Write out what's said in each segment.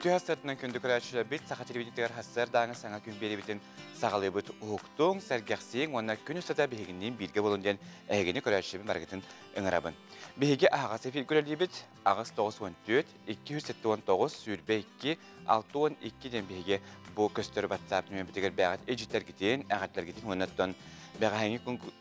Үтүө хассыартынан күндү көрөөччүлэрбит саха телевидениетигэр хассыардааҥы саҥа күн биэриибитин саҕалыыбыт. Уһуктуҥ, сэргэхсийиҥ уонна күн устата биһигинниин бииргэ буолун диэн эһигини көрөөччүбүн барыгытын ыҥырабын. Биһиги аһаҕас эфир үлэлиибит. 8 94 279 22 62 диэн биһиги бу көстөр WhatsApp нөмербитигэр бэҕэт ижитэргитин, эҕэрдэлэргитин уоннаттан бэҕэһээҥҥи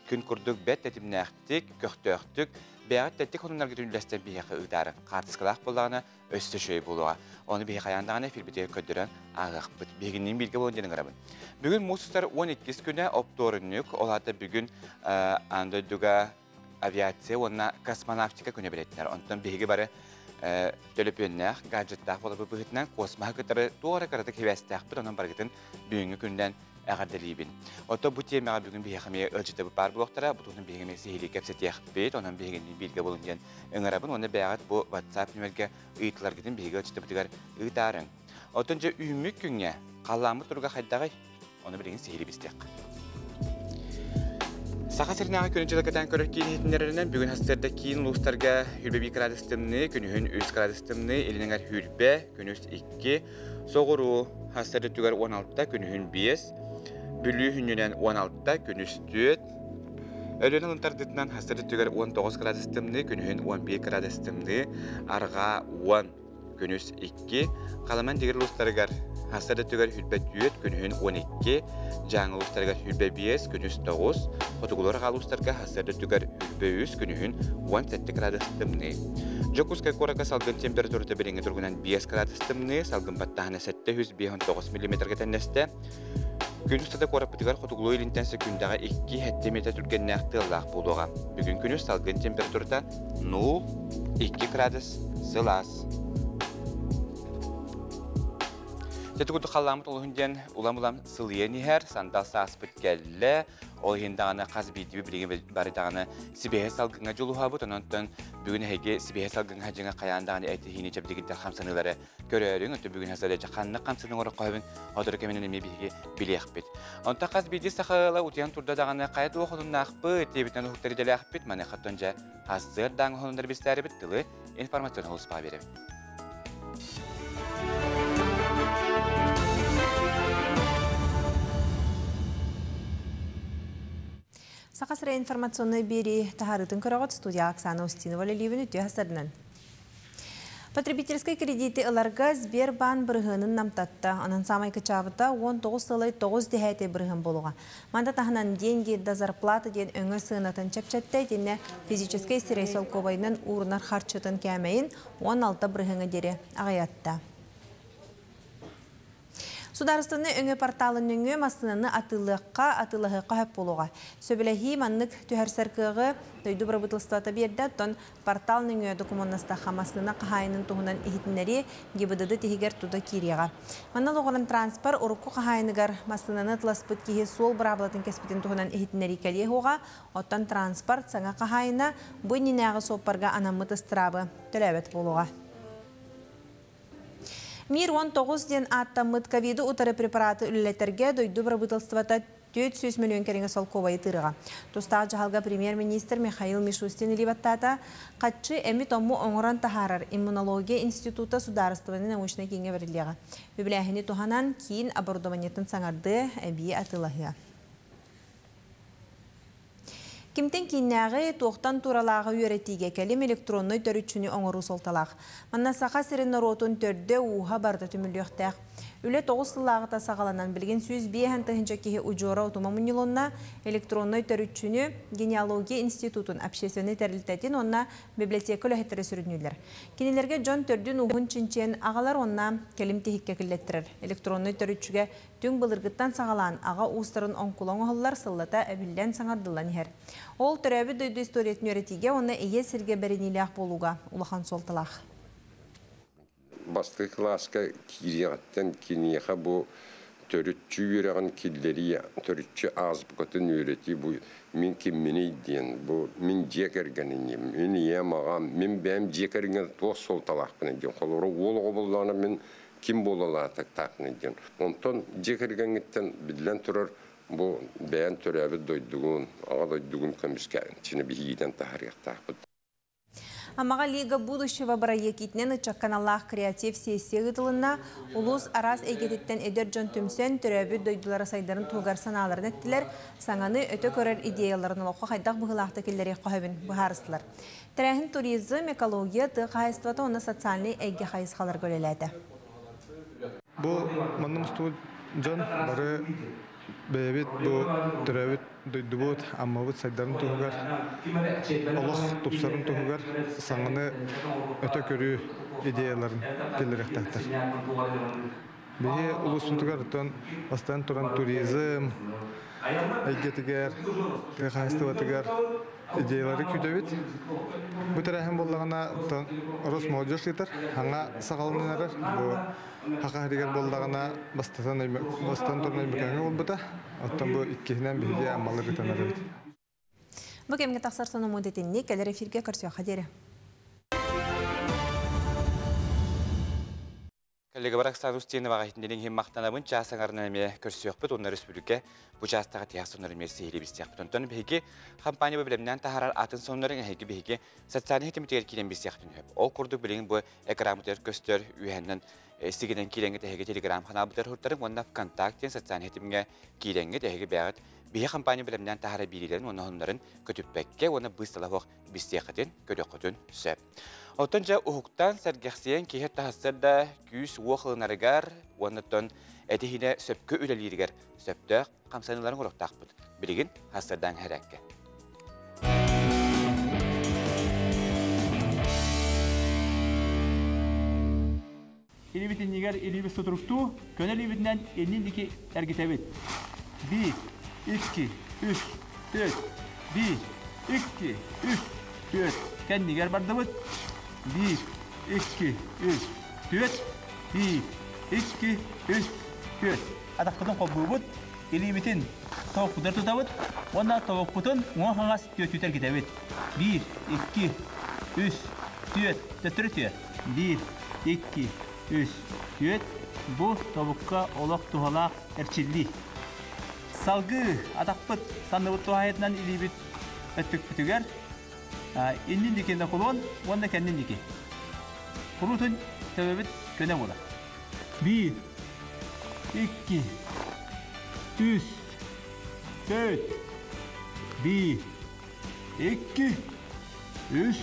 күн курдук бэрт тэтимнээхтик, көхтөөхтүк, бэҕэт тэттик хонуннаргытын үллэстэн биһиэхэ ыытаары. Хаартыскалаах буоллаҕына өссө үчүгэй буолуоҕа. Ону биһи хайаан даҕаны эфирбитигэр көрдөрөн ааһыахпыт. Биһигинниин бииргэ буолун диэн ыҥырабын. Бүгүн муус устар 12 күнэ оптуорунньук, ол аата бүгүн аан дойдуга авиация уонна космонавтика күнэ бэлиэтэнэр. Онтон биһиги бары төлөпүөннээх, гаджеттаах буоларбыт быһыытынан космоһы кытары туох эрэ кыратык сибээстээхпит, онон барыгытын бүгүҥҥү күнүнэн эҕэрдэлиибин. Оттон бу тиэмэҕэ бүгүн биһиэхэ эмиэ ыалдьыттарбыт баар буолуохтара, бу туһунан биһиги эмиэ сиһилии кэпсэтиэхпит, онон биһигини бииргэ буолун диэн ыҥырабын уонна бэйэҕит бу WhatsApp нүмергэ ыйытыыларгытын биһиги ыалдьыттарбытыгар ыытаарыҥ. Оттон дьэ үүммүт күҥҥэ халлааммыт туруга хайдаҕый? Ону билигин сиһилии билсиэххэ. Саха сиринээҕи күнү дьылы кэтээн көрөр киин иһитиннэрэринэн бүгүн сарсыарда киин улуустарга хүрбэ 1 градус тымныы, күнүһүн 3 градус тымныы, илин эҥэр хүрбэ, күнүс 2, соҕуруу сарсыарда өттүгэр 16, күнүһүн 5, Бүлүү хүннүнэн 16, күнүс 4, Өлүөнэ алын тардыытынан сарсыарда өттүгэр 19 градус тымныы, күнүһүн 11 градус тымныы, арҕаа 10, күнүс 2, Халаман Дигир улуустарыгар сарсыарда өттүгэр хүрбэ 4, күнүһүн 12, Дьааҥы улуустарыгар хүрбэ 5, күнүс 9, Хотугулар аҕа улуустарга сарсыарда өттүгэр хүрбэ 3, күнүһүн 17 градус тымныы. Дьокуускай куоракка салгын температурата билиҥҥи туругунан 5 градус тымныы, салгын баттааһына 759 миллиметргэ тэннэстэ. Күн устата куораппытыгар хотугулуу-илинтэн сөкүүндэҕэ 2-7 метр түргэннээх тыаллаах буолуоҕа. Бүгүн күнүс салгын температурата 0-2 градус сылаас. Дьэ курдук халлааммыт олуһун диэн улам-улам сылыйан иһэр, сандал сааспыт кэллэ. Ол иһин даҕаны хас биирдии билигин бары даҕаны сибиэһэй салгыҥҥа дьулуһабыт. Онон бүгүн эһиги сибиэһэй салгыҥҥа дьиҥэ хайаан даҕаны этиһиини чэбдигирдэр хамсаныылары көрөөрүҥ, өттө бүгүн хасарыача ханнык хамсыны оҥороххо одору кэминэн эмиэ биһиги билиэхпит. Онтон хас биирдии саха ыала утуйан турда даҕаны хайа туох отуннаахпыт диэбитинэн уһуктар идэлээхпит, маныхаттан дьэ хасыар дааҥ оһонундар бистээрибит тылы информационный холуспаҕа биэрэбит. Саха сирэ информационнай биэрии таһаарыытын көрөҕүт, студия Оксана Устинова үлэлиибин, үтүө хасарынан. Потребительскай кредити ыларга Сбербаан бырыһыанын намтатта. Онон саамай кычаабыта 19 сылай 9 дэһээти бырыһын болуға. Манда таһынан «Деньги до зарплаты» диэн өҥө сыанатын чэпчэттэ, итиннэ физическэй сирэй солкуобайынан уурунар харчытын кээмэйин 16 бырыһыҥҥа диэри аҕыйатта. Судаарыстыбаннай өҥө порталын нөҥүө массыынаны атыылыахха, атыылаһыахха сөп буолуоҕа. Сөбүлэһии маннык түһэрсэр кыаҕы дойду бырабыыталыстыбата биэрдэ, оттон портал нөҥүө докумуоннастахха массыына хаһаайынын туһунан иһитиннэрии ГИБДД тиһигэр тута киириэҕэ. Манна олоҕуран транспорт урукку хаһаайыныгар массыынаны атыыласпыт киһи суол быраабылатын кэспитин туһунан иһитиннэрии кэлиэ суоҕа, оттон транспорт саҥа хаһаайына бу иннинээҕи суоппарга анаммыт ыстыраабы төлөөбөт буолуоҕа. Мир 19 диэн ааттаммыт ковиды утары препараты үлэлэтэргэ дойду бырабыыталыстыбата 400 миллион кэриҥэ солкуобайы тыырыаҕа. Тустаах дьаһалга премьер-министр Михаил Мишустин илии баттаата, харчы эми-тому оҥорон таһаарар иммунология института судаарыстыбаннай научнай кииҥҥэ бэриллиэҕэ. Үбүлээһини туһанан киин оборудованиетын саҥардыы, эбии атыылаһыа. Кимтэн кииннээҕи, туохтан тууралааҕы үөрэтиигэ кэлим электроннай төрүччүнү оҥоруу суолталаах. Манна Саха сирин норуотун төрдө ууһа барыта түмүллүөхтээх. Үлэ 9 сыллааҕыта саҕаланан, билигин 105 тыһыынча киһи удьуора утума мунньулунна. Электроннай төрүччүнү генеалогия институтун, общественнай тэрилтэтин уонна библиотека үлэһиттэрэ сүрүннүүллэр. Кинилэргэ дьон төрдүн ууһун чинчийэн аҕалар уонна кэлим тиһиккэ киллэттэрэр. Электроннай төрүччүгэ түҥ былыргыттан саҕалаан аҕа уустарын оҥкула оҥоһуллар, сыллата эбиллэн саҥардыллан иһэр. Ол төрөөбүт дойду историятын үөрэтиигэ уонна ийэ сиргэ бэриниилээх буолууга улахан суолталаах. Бастакы кылааска киириэҕиттэн киниэхэ бу төрүччү үөрэҕин киллэрии, төрүччү азбукатын үөрэтии, бу мин кимминий диэн, бу мин дьиэ кэргэниним, мин ийэм, аҕам, мин бэйэм дьиэ кэргэн туох суолталаахпын диэн. Холобура, уол оҕо буоллаҕына мин ким буолалаатыктаахпын диэн. Онтон дьиэ кэргэҥҥиттэн биллэн турар бу бэйэн төрөөбүт дойдугун, аҕа дойдугун көмүскээн, чини биһиитэн таһаарыахтаахпыт. Аммаҕа Лига будущего бырайыак иитинэн ыччакка аналлаах креатив сессия ыытылынна. Улуус араас эйгэтиттэн эдэр дьон түмсэн, төрөөбүт дойдулара сайдарын туһугар санааларын эттилэр, саҥаны өтө көрөр идеяларын олоххо хайдах быһыылаахтык киллэриэххэ сөбүн быһаарыстылар. Тэрээһин туризм, экология, тыа хаһаайыстыбата уонна социальнай эйгэ хайысхаларга үлэлээтэ. Бу манна мустубут дьон бары бэйэбит бу төрөөбүт дойдубут, Аммабыт сайдарын туһугар, олох тупсарын туһугар саҥаны өтө көрүү идеяларын киллэриэхтээхтэр. Биһи улууспутугар оттон бастаан туран туризм эйгэтигэр, тыа хаһаайыстыбатыгар идеялары күүтэбит. Бу тэрээһин буоллаҕына Росмолодежь ыытар, саҥа саҕаланар. Бу Саха сиригэр буоллаҕына бастатан бастан туран Өймөкөөҥҥө буолбута. Оттон бу иккиһинэн биһиги Аммалар ыытан эрэбит. Бу кэмҥэ тахсар сонуммут итинник кэлэр эфиргэ көрсүөххэ диэри. Коллегабар Оксана Устиноваҕа иһитиннэриҥ иһин махтанабын. Чаас аҥарынан эмиэ көрсүөхпүт уонна өрөспүүбүлүкэ бу чаастаҕа тиһэх соннору эмиэ сиһилии билсиэхпит. Онтон биһиги компания бэлэмнээн таһаарар атын соннорун эһиги биһиги социальнай ситимитигэр киирэн билсиэхпитин сөп. Ол курдук билигин бу экранмытыгар көстөр үөһэннэн сигэнэн киирэҥҥит эһиги телеграм-ханаалбытыгар уһуттарыҥ уонна ВКонтакте социальнай ситимҥэ киирэҥҥит эһиги бэйэҕит биһи компания бэлэмнээн таһаарар биэриилэрин уонна сонуннарын көтүппэккэ уонна быыстала суох билсиэххитин, көрүөххүтүн сөп. Оттон дьэ уһуктан, сэргэхсийэн киһи таһыстар да күүс-уох ылынарыгар уонна оттон этиһинэ сөпкө үлэлииригэр сөптөөх хамсаныыларын оҥоруохтаахпыт. Билигин хастардаан хэрээккэ. Илибит иннигэр илиибит сутуруктуу, көнө илиибитинэн иннин диэки эргитэбит. Биир, икки, үс, түөрт, биир, икки, үс, түөрт. Кэннигэр бардыбыт. Биир, икки, үс, түөрт, биир, икки, үс, түөрт. Атахпытын холбуубут, илиибитин тобукпутугар тутабыт уонна тобукпутун уҥа-хаҥас түөртүүтэ эргитэбит. Биир, икки, үс, түөрт, төттөрү түөрт. Биир, икки, үс, түөрт. Бу тобукка олох туһалаах эрчиллии. Салгыы атахпыт санныбыт туһаайытынан илиибит өттүкпүтүгэр иннин диэки наклон уонна кэннин диэки. Куруутун төбөбүт көнө буолар. Биир, икки, үс, төрт, биир, икки, үс,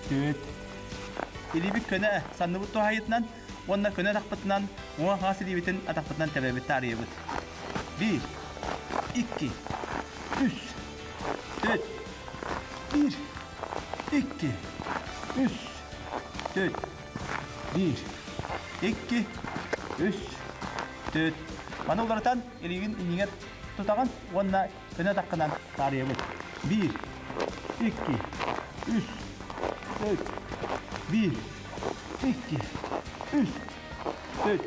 түөрт. Илиибит көнө санныбыт туһаайытынан уонна көнө атахпытынан уҥа хаҥас илиибитин атахпытынан тэбэбит таарыйабыт. Биир, икки, үс, төрт, биир, икки, үс, төрт, биир, икки, үс, төрт. Маны уларытан илиигин иннигэр тутаҕын уонна көнө атаххынан таарыйабыт. Биир, икки, үс, төрт, биир, икки, үс, төрт.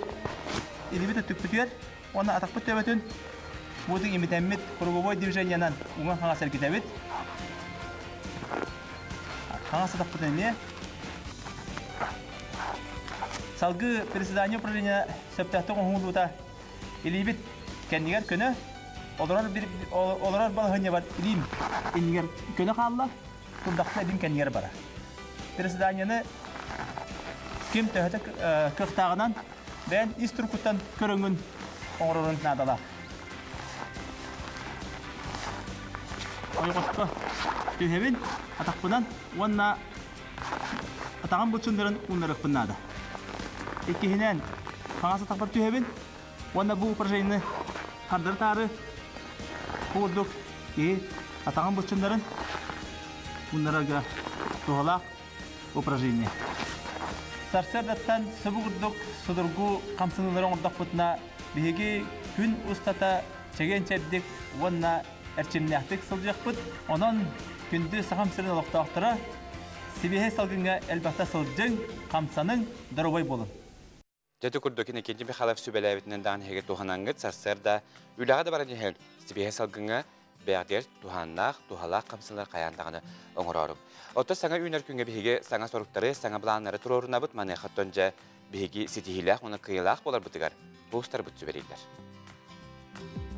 Илиибит өттүкпүтүгэр уонна атахпыт төбөтүн буутун имитэммит круговой движениенан уҥа-хаҥас эргитэбит. Хаҥас атахпытын эмиэ. Салгыы приседание управления сөптөөхтүк оҥоһуллуута илиибит кэннигэр көнө, олорор, bir, олорор балаһыанньабар илиим иннигэр көнө хаалла, турдахпына илиим кэннигэр барар. Приседанияны ким төһөтө кыахтааҕынан бэйэн ис туруккуттан көрөҥүн оҥорорун наадалаах. Ойоҕоско түһэбин атахпынан уонна атаҕым быччындарын ууннарыахпын наада. Иккиһинэн, хаҥас атахпар түһэбин уонна бу упражнениены хардары таары курдук киһи атаҕын быччындарын ууннарарга туһалаах упражнение. Сарсыардаттан субу курдук судургу хамсаныылары оҥордохпутуна биһиги күн устата чэгиэн-чэбдик уонна эрчимнээхтик сылдьыахпыт. Онон күндү Сахам сирин олохтоохторо сибиэһэй салгыҥҥа элбэхтэ сылдьыҥ, хамсаныҥ, доруобай буолуҥ. Дьэ ити курдук Иннокентий Михайлов сүбэлээбитинэн даҕаны эһиги туһанаҥҥыт сарсыарда үлэҕэ да баран иһэн сибиэһэй салгыҥҥа бэйэҕитигэр туһааннаах, туһалаах хамсаныылар хайаан даҕаны оҥорооруҥ. Оттон саҥа үүнэр күҥҥэ биһиги саҥа соруктары, саҥа былааннары туруорунабыт. Маныаха оттон дьэ биһиги ситиһиилээх уонна кыайыылаах буоларбытыгар куустарбыт сүбэлииллэр.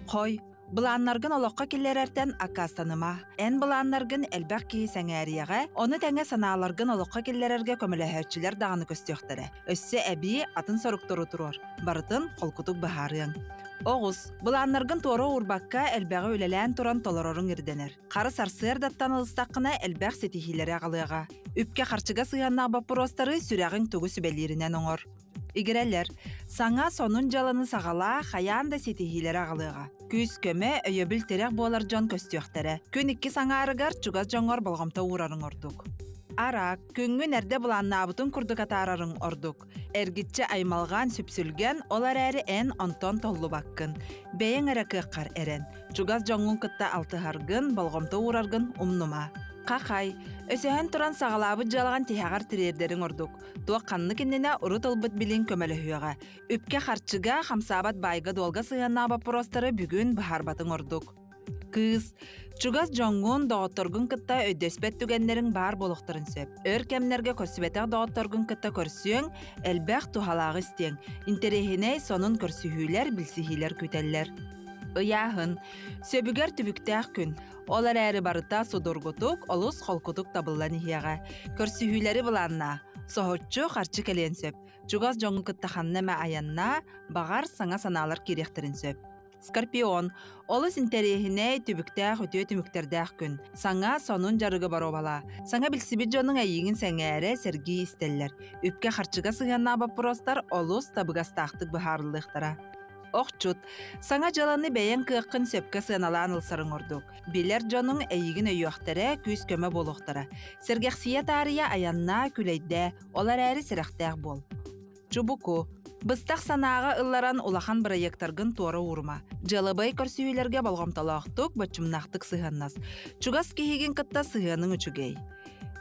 Хой, Былааннаргын олоххо киллэрэртэн аккаастаныма. Эн былааннаргын элбэх киһи сэҥээриэҕэ, ону тэҥэ санааларгын олоххо киллэрэргэ көмөлөһөөччүлэр даҕаны көстүөхтэрэ. Өссө эбии атын соруктары туруор. Барытын холкутук быһаарыаҥ. Оҕус, былааннаргын туора уурбакка элбэҕи үлэлээн туран толороруҥ ирдэнэр. Хара сарсыардаттан ылыстаххына элбэх ситиһиилэри аҕалыаҕа. Үпкэ-харчыга сыһыаннаах боппуруостары сүрэҕиҥ тугу сүбэлииринэн оҥор. Игирэлэр, саҥа сонун дьыаланы саҕалаа, хайаан да ситиһиилэри аҕалыаҕа. Күүс-көмө, өйөбүл-тирэх буолар дьон көстүөхтэрэ. Күн иккис аҥаарыгар чугас дьоҥҥор болҕомто уурарыҥ ордук. Араак, күҥҥүн эрдэ былааннаабытыҥ курдук атаарарыҥ ордук. Эргиччи аймалҕаан сүпсүлгэн, ол эрээри эн онтон толлубаккын. Бэйэҥ эрэ кыаххар эрэн. Чугас дьоҥҥун кытта алтыһаргын, болҕомто уураргын умнума. Хахай, өсөһөн туран саҕалаабыт дьыалаҕын тиһэҕэр тириэрдэриҥ ордук. Туох ханнык иннинэ урут ылбыт билиҥ көмөлөһүөҕэ. Үпкэ-харчыга, хамсаабат баайга-дуолга сыһыаннаах боппуруостары бүгүн быһаарбатыҥ ордук. Кыыс, чугас дьоҥҥун, доҕотторгун кытта өйдөспөт түгэннэриҥ баар буолуохтарын сөп. Өр кэмнэргэ көрсүбэтэх доҕотторгун кытта көрсүөҥ, элбэх туһалааҕы истиэҥ. Интэриэһинэй, сонун көрсүһүүлэр, билсиһиилэр күүтэллэр. Ыйааһын. Сөбүгэр түбүктээх күн. Ол эрээри барыта судургутук, олус холкутук табыллан иһиэҕэ. Көрсүһүүлэри былааннаа. Соһуччу харчы кэлиэн сөп. Чугас дьоҥҥун кытта ханна эмэ айаннаа, баҕар, саҥа санаалар киириэхтэрин сөп. Скорпион. Олус интэриэһинэй, түбүктээх үтүө түмүктэрдээх күн. Саҥа, сонун дьарыгы боруобалаа. Саҥа билсибит дьонуҥ эйиигин сэҥээрэ, сэргии истэллэр. Үпкэ-харчыга сыһыаннаах боппуруостар олус табыгастаахтык быһаарыллыахтара. Охчут, саҥа дьыаланы бэйэҥ кыаххын сөпкө сыаналаан ылсарыҥ ордук. Билэр дьонуҥ эйигин өйүөхтэрэ, күүс-көмө буолуохтара. Сэргэхсийэ таарыйа айаннаа, күлэйдээ, ол эрээри сэрэхтээх буол. Чубуку. Быстах санааҕа ылларан улахан бырайыактаргын туора уурума. Дьыалабыай көрсүһүүлэргэ болҕомтолоохтук, боччумнаахтык сыһыаннас. Чугас киһигин кытта сыһыаныҥ үчүгэй.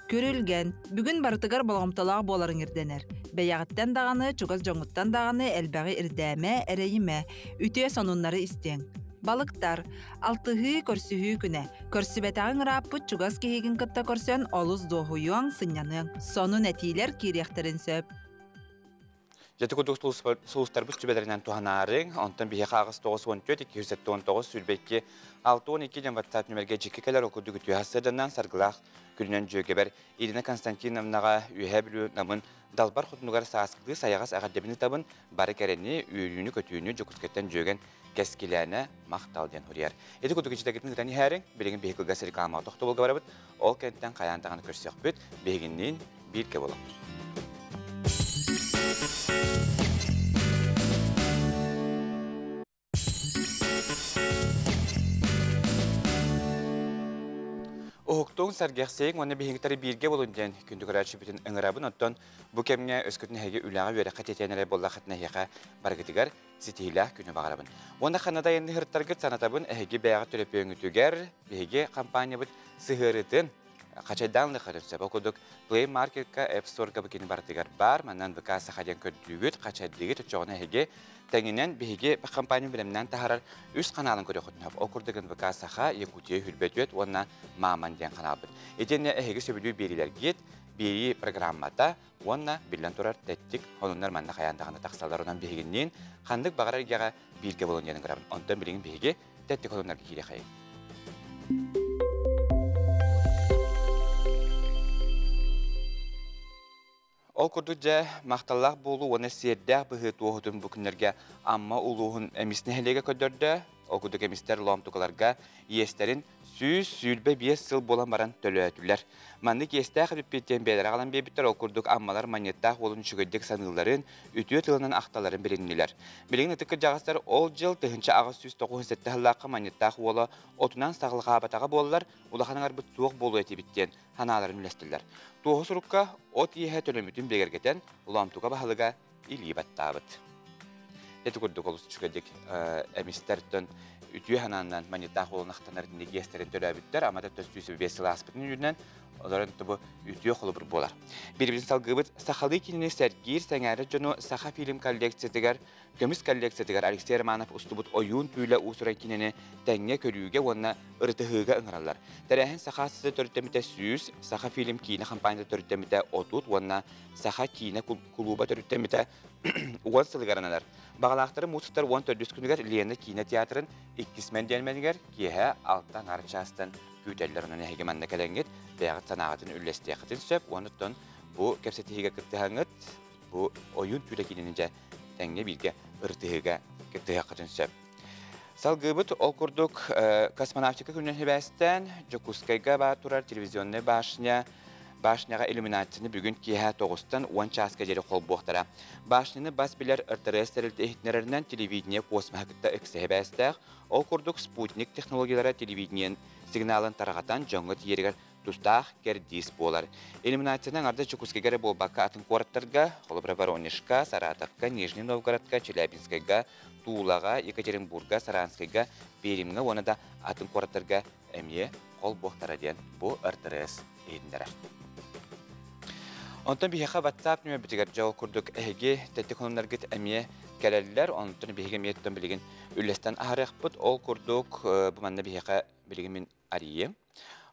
Күрүлгэн, бүгүн барытыгар болҕомтолоох буоларыҥ ирдэнэр. Бэйэҕиттэн даҕаны, чугас дьоҥҥуттан даҕаны элбэҕи ирдээмэ, эрэйимэ, үтүө сонуннары истиэҥ. Балыктар, алтыһыы, көрсүһүү күнэ. Көрсүбэтэҕиҥ ырааппыт чугас киһигин кытта көрсөн олус дуоһуйуоҥ, сынньаныаҥ. Сонун этиилэр киириэхтэрин сөп. Дьэ, курдук сулустарбыт сүбэлэринэн туһанаарыҥ. Онтон биһиэхэ аҕыс 94 279 22 62 диэн WhatsApp нүмергэ дьикки кэлэр ол курдук үтүө сарсыарданан саргылаах күнүнэн дьүөгэбэр Ирина Константиновнаҕа Үөһээ Бүлүү Намын далбар хотунугар сааскылыы сайаҕас эҕэрдэбин ыытабын. Бары кэрэни, үөрүүнү-көтүүнү Дьокуускайтан дьүөгэн Кэскилээнэ махтал диэн суруйар. Ити курдук ичитэгитин ыытан иһээриҥ. Билигин биһиги кылгас рекламаҕа тохтобулга барабыт. Ол кэнниттэн хайаан даҕаны көрсүөхпүт. Биһигинниин бииргэ буолуҥ. Уһуктуҥ, сэргэхсийиҥ уонна биһигитэри бииргэ буолун диэн күндү көрөөччүбүтүн ыҥырабын. Оттон бу кэмҥэ өскөтүн эһиги үлэҕэ үөрэххэ тиэтэйэн эрэр буоллаххытына эһиэхэ барыгытыгар ситиһиилээх күнү баҕарабын. Уонна ханна да айанныһыртаргыт санатабын, эһиги бэйэҕит төлөпүөҥҥүтүгэр биһиги компаниябыт сыһыарытын хачайдаан ылыаххытын сөп. Ол курдук Play Market-ка, App Store-га бу кини барытыгар баар. Манан ВК Саха диэн көрдүүгүт, хачайдыыгыт, оччоҕуна эһиги тэҥинэн биһиги компания бэлэмнээн таһаарар үс ханаалын көрүөххүтүн сөп. Ол курдук НВК Саха, Якутия Хүрбэтүөт уонна Мааман диэн ханаалбыт. Итиэннэ эһиги сөбүлүүр биэриилэргит, биэрии программата уонна биллэн турар тэттик сонуннар манна хайаан даҕаны тахсаллар. Онон биһигинниин ханнык баҕарар эйгэҕэ бииргэ буолун диэн ыҥырабын. Онтон билигин биһиги тэттик сонуннарга киириэхэйиҥ. Ол курдук дьэ, махталлаах буолуу уонна сиэрдээх быһыы туоһутун бу күннэргэ Амма улууһун Эмис нэһилиэгэ көрдөрдө. Ол курдук эмистэр лоомтукаларга иэстэрин 125 сыл буолан баран төлөөтүлэр. Маннык иэстээх эбиппит диэн бэйэлэрэ аҕалан биэрбиттэр. Ол курдук Аммалар манньыттаах уолун үчүгэйдик саныылларын, үтүө тылынан ахталларын билиннилэр. Билигин ытык кырдьаҕастар ол дьыл 1897 сыллаахха манньыттаах уола отунан саҕылҕаабатаҕа буоллар, улахан аҥарбыт суох буолуо этибит диэн санааларын үллэстэллэр. Туоһу сурукка от иэһэ төлөмүтүн бигэргэтэн, Лоомтука баһылыга илии баттаабыт. Ити курдук олус үчүгэйдик эмистэртэн үтүө санаанан маньытаах уолун ахтанар итинник иэстэрин төлөөбүттэр. Амата 405 сыл ааспытын үрдүнэн олорон бу үтүө холобур буолар. Биирбитин салгыыбыт сахалыы кинини сэргиир, сэҥээрэр дьону Саха фильм коллекциятыгар Көмүс коллекциятыгар Алексей Романов устубут Ойуун түүлэ уус-уран кинини тэҥҥэ көрүүгэ уонна ырытыһыыга ыҥыраллар. Тэрээһин Саха АССР төрүттэммитэ 100, Саха фильм киинэ хампаанньата төрүттэммитэ 30 уонна Саха киинэ кулууба төрүттэммитэ Уон сылыгар ананар. Баҕалаахтары муус устар 14 күнүгэр Лена киинэ театрын иккис мэндиэмэнигэр киэһэ алта аҥаар чаастан күүтэллэр. Онон эһиги манна кэлэҥҥит бэйэҕит санааҕытын үллэстиэххитин сөп. Онуттан бу кэпсэтиһиигэ кыттыһаҥҥыт бу ойуун түүлэ киинэни дьэ тэҥҥэ бииргэ ырытыһыыга кыттыһыаххытын сөп. Салгыыбыт ол курдук космонавтика күнүн сибээстээн Дьокуускайга баар турар телевизионнай башня башняҕа иллюминацияны бүгүн киэһэ тоҕустан уон чааска диэри холбуохтара. Башняны бас билэр РТРС тэрилтэ иһитиннэрэринэн телевидение космоһы кытта ыкса сибээстээх. Ол курдук спутник технологиялара телевидение сигналын тарҕатан дьоҥҥо тиийэригэр тустаах кэрдиис буолар. Иллюминацияны аҥардас Дьокуускайга эрэ буолбакка атын куораттарга, холобура Воронежка, Саратовка, Нижний Новгородка, Челябинскайга, Тулаҕа, Екатеринбурга, Саранскайга, Пермьҥа уонна да атын куораттарга эмиэ холбуохтара диэн бу РТРС иһитиннэрэр. Онтон биһиэхэ WhatsApp нөмербитигэр дьэ ол курдук эһиги тэттик хонуннаргыт эмиэ кэлэллэр, онтон биһиги эмиэ билигин үллэстэн аһарыахпыт. Ол курдук бу манна биһиэхэ билигин мин арийым.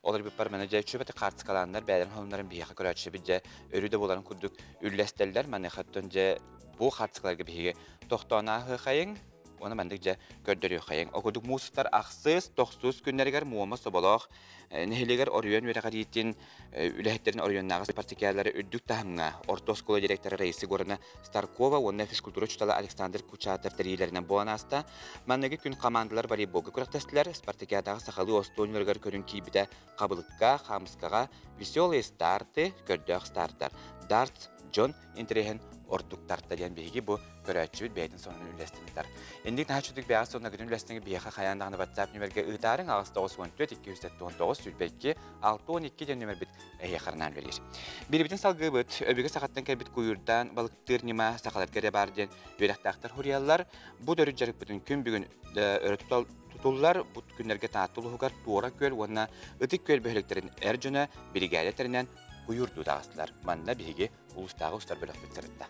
Ол эрбиппар маны дьэ үчүгэй хаартыскалааннар бэйэлэрин хонуннарын биһиэхэ көрөөччүбүт дьэ өрүү да буоларын курдук үллэстэллэр. Маныхаттан дьэ бу хаартыскаларга биһиги тохтоон ааһыахайыҥ, уонна маннык дьэ көрдөрүөхайыҥ. Ол курдук муус устар ахсыс, тохсус күннэригэр Муома Соболоох нэһилиэгэр оройуон үөрэҕириитин үлэһиттэрин оройуоннааҕы спартакиадалары үрдүк таһымҥа орто оскуола директора Раиса Егоровна Старкова уонна физкультура учуутала Александр Кучатов тэрийиилэринэн буолан ааста. Манныгы күн командалар волейболга күрэхтэстилэр. Спартакиадаҕа сахалыы остуонньуларыгар көрүҥ киирбитэ хабылыкка, хаамыскаҕа, веселые старты, көрдөөх стартар, дартс дьон интэриэһин ордук тарта диэн биһиги бу көрөөччүбүт бэйэтин сонунун үллэстэн ыытар. Инник наһаа чутук бэйэҕэ сонунагытын үллэстиҥ биһиэхэ хайаан даҕаны WhatsApp нүмергэ ыытаарыҥ 894 279 22 62 диэн нүмербит эһиэхэ анаан үлэлиир. Биирбитин салгыыбыт, өбүгэ сахаттан кэлбит куйуурдаан балыктыыр ньыма сахаларга эрэ баар диэн үөрэхтээхтэр хуруйаллар. Бу төрүт дьарыкпытын күн бүгүн өрө тутуллар. Бу күннэргэ Таатта улууһугар Туора Күөл уонна Ытык Күөл бөһүөлэктэрин эр дьоно биригээдэ тэринэн куйуурдуу таҕыстылар. Манна биһиги улуустааҕы устар бөлөхпүт сырытта.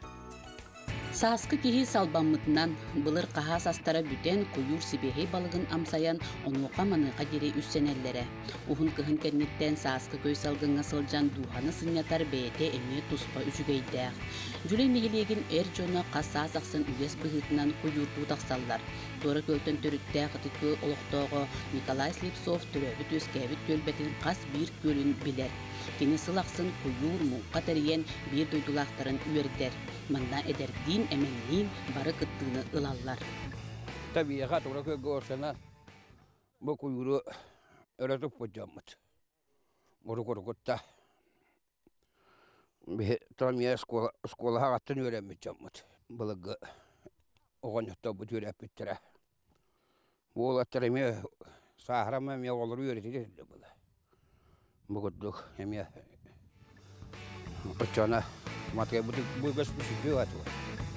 Сааскы киһи салбаммытынан, былыр хаһаас астара бүтэн, куйуур сибиэһэй балыгын амсайан, онуоха-маныаха диэри үссэнэллэрэ. Уһун кыһын кэнниттэн сааскы көй салгыҥҥа сылдьан дууһаны сынньатар бэйэтэ эмиэ туспа үчүгэйдээх. Дьүлэй нэһилиэгин эр дьоно хас саас ахсын үгэс быһыытынан куйуурдуу тахсаллар. Туора Күөлтэн төрүттээх Ытык Күөл олохтооҕо Николай Слепцов төрөөбүт-үөскээбит түөлбэтин хас биир күөлүн билэр. Кини сыл ахсын куйуур, муҥха тэрийэн биир дойдулаахтарын үөрдэр. Манна эдэрдиин, эмэнниин бары кыттыыны ылаллар. Табиэха тура көргө орсана бу куйууру өрө туппут дьоммут. Урукурукутта биһи тромия школа школаҕа аттан үөрэммит дьоммут. Былыргы оҕонньотторбут үөрэппиттэрэ. Уолаттар эмиэ сааһырама эмиэ оҕолору үөрэтигэ сылдьыбыта. Бу курдук эмиэ оччоно матыга бу сүрдүү атыла.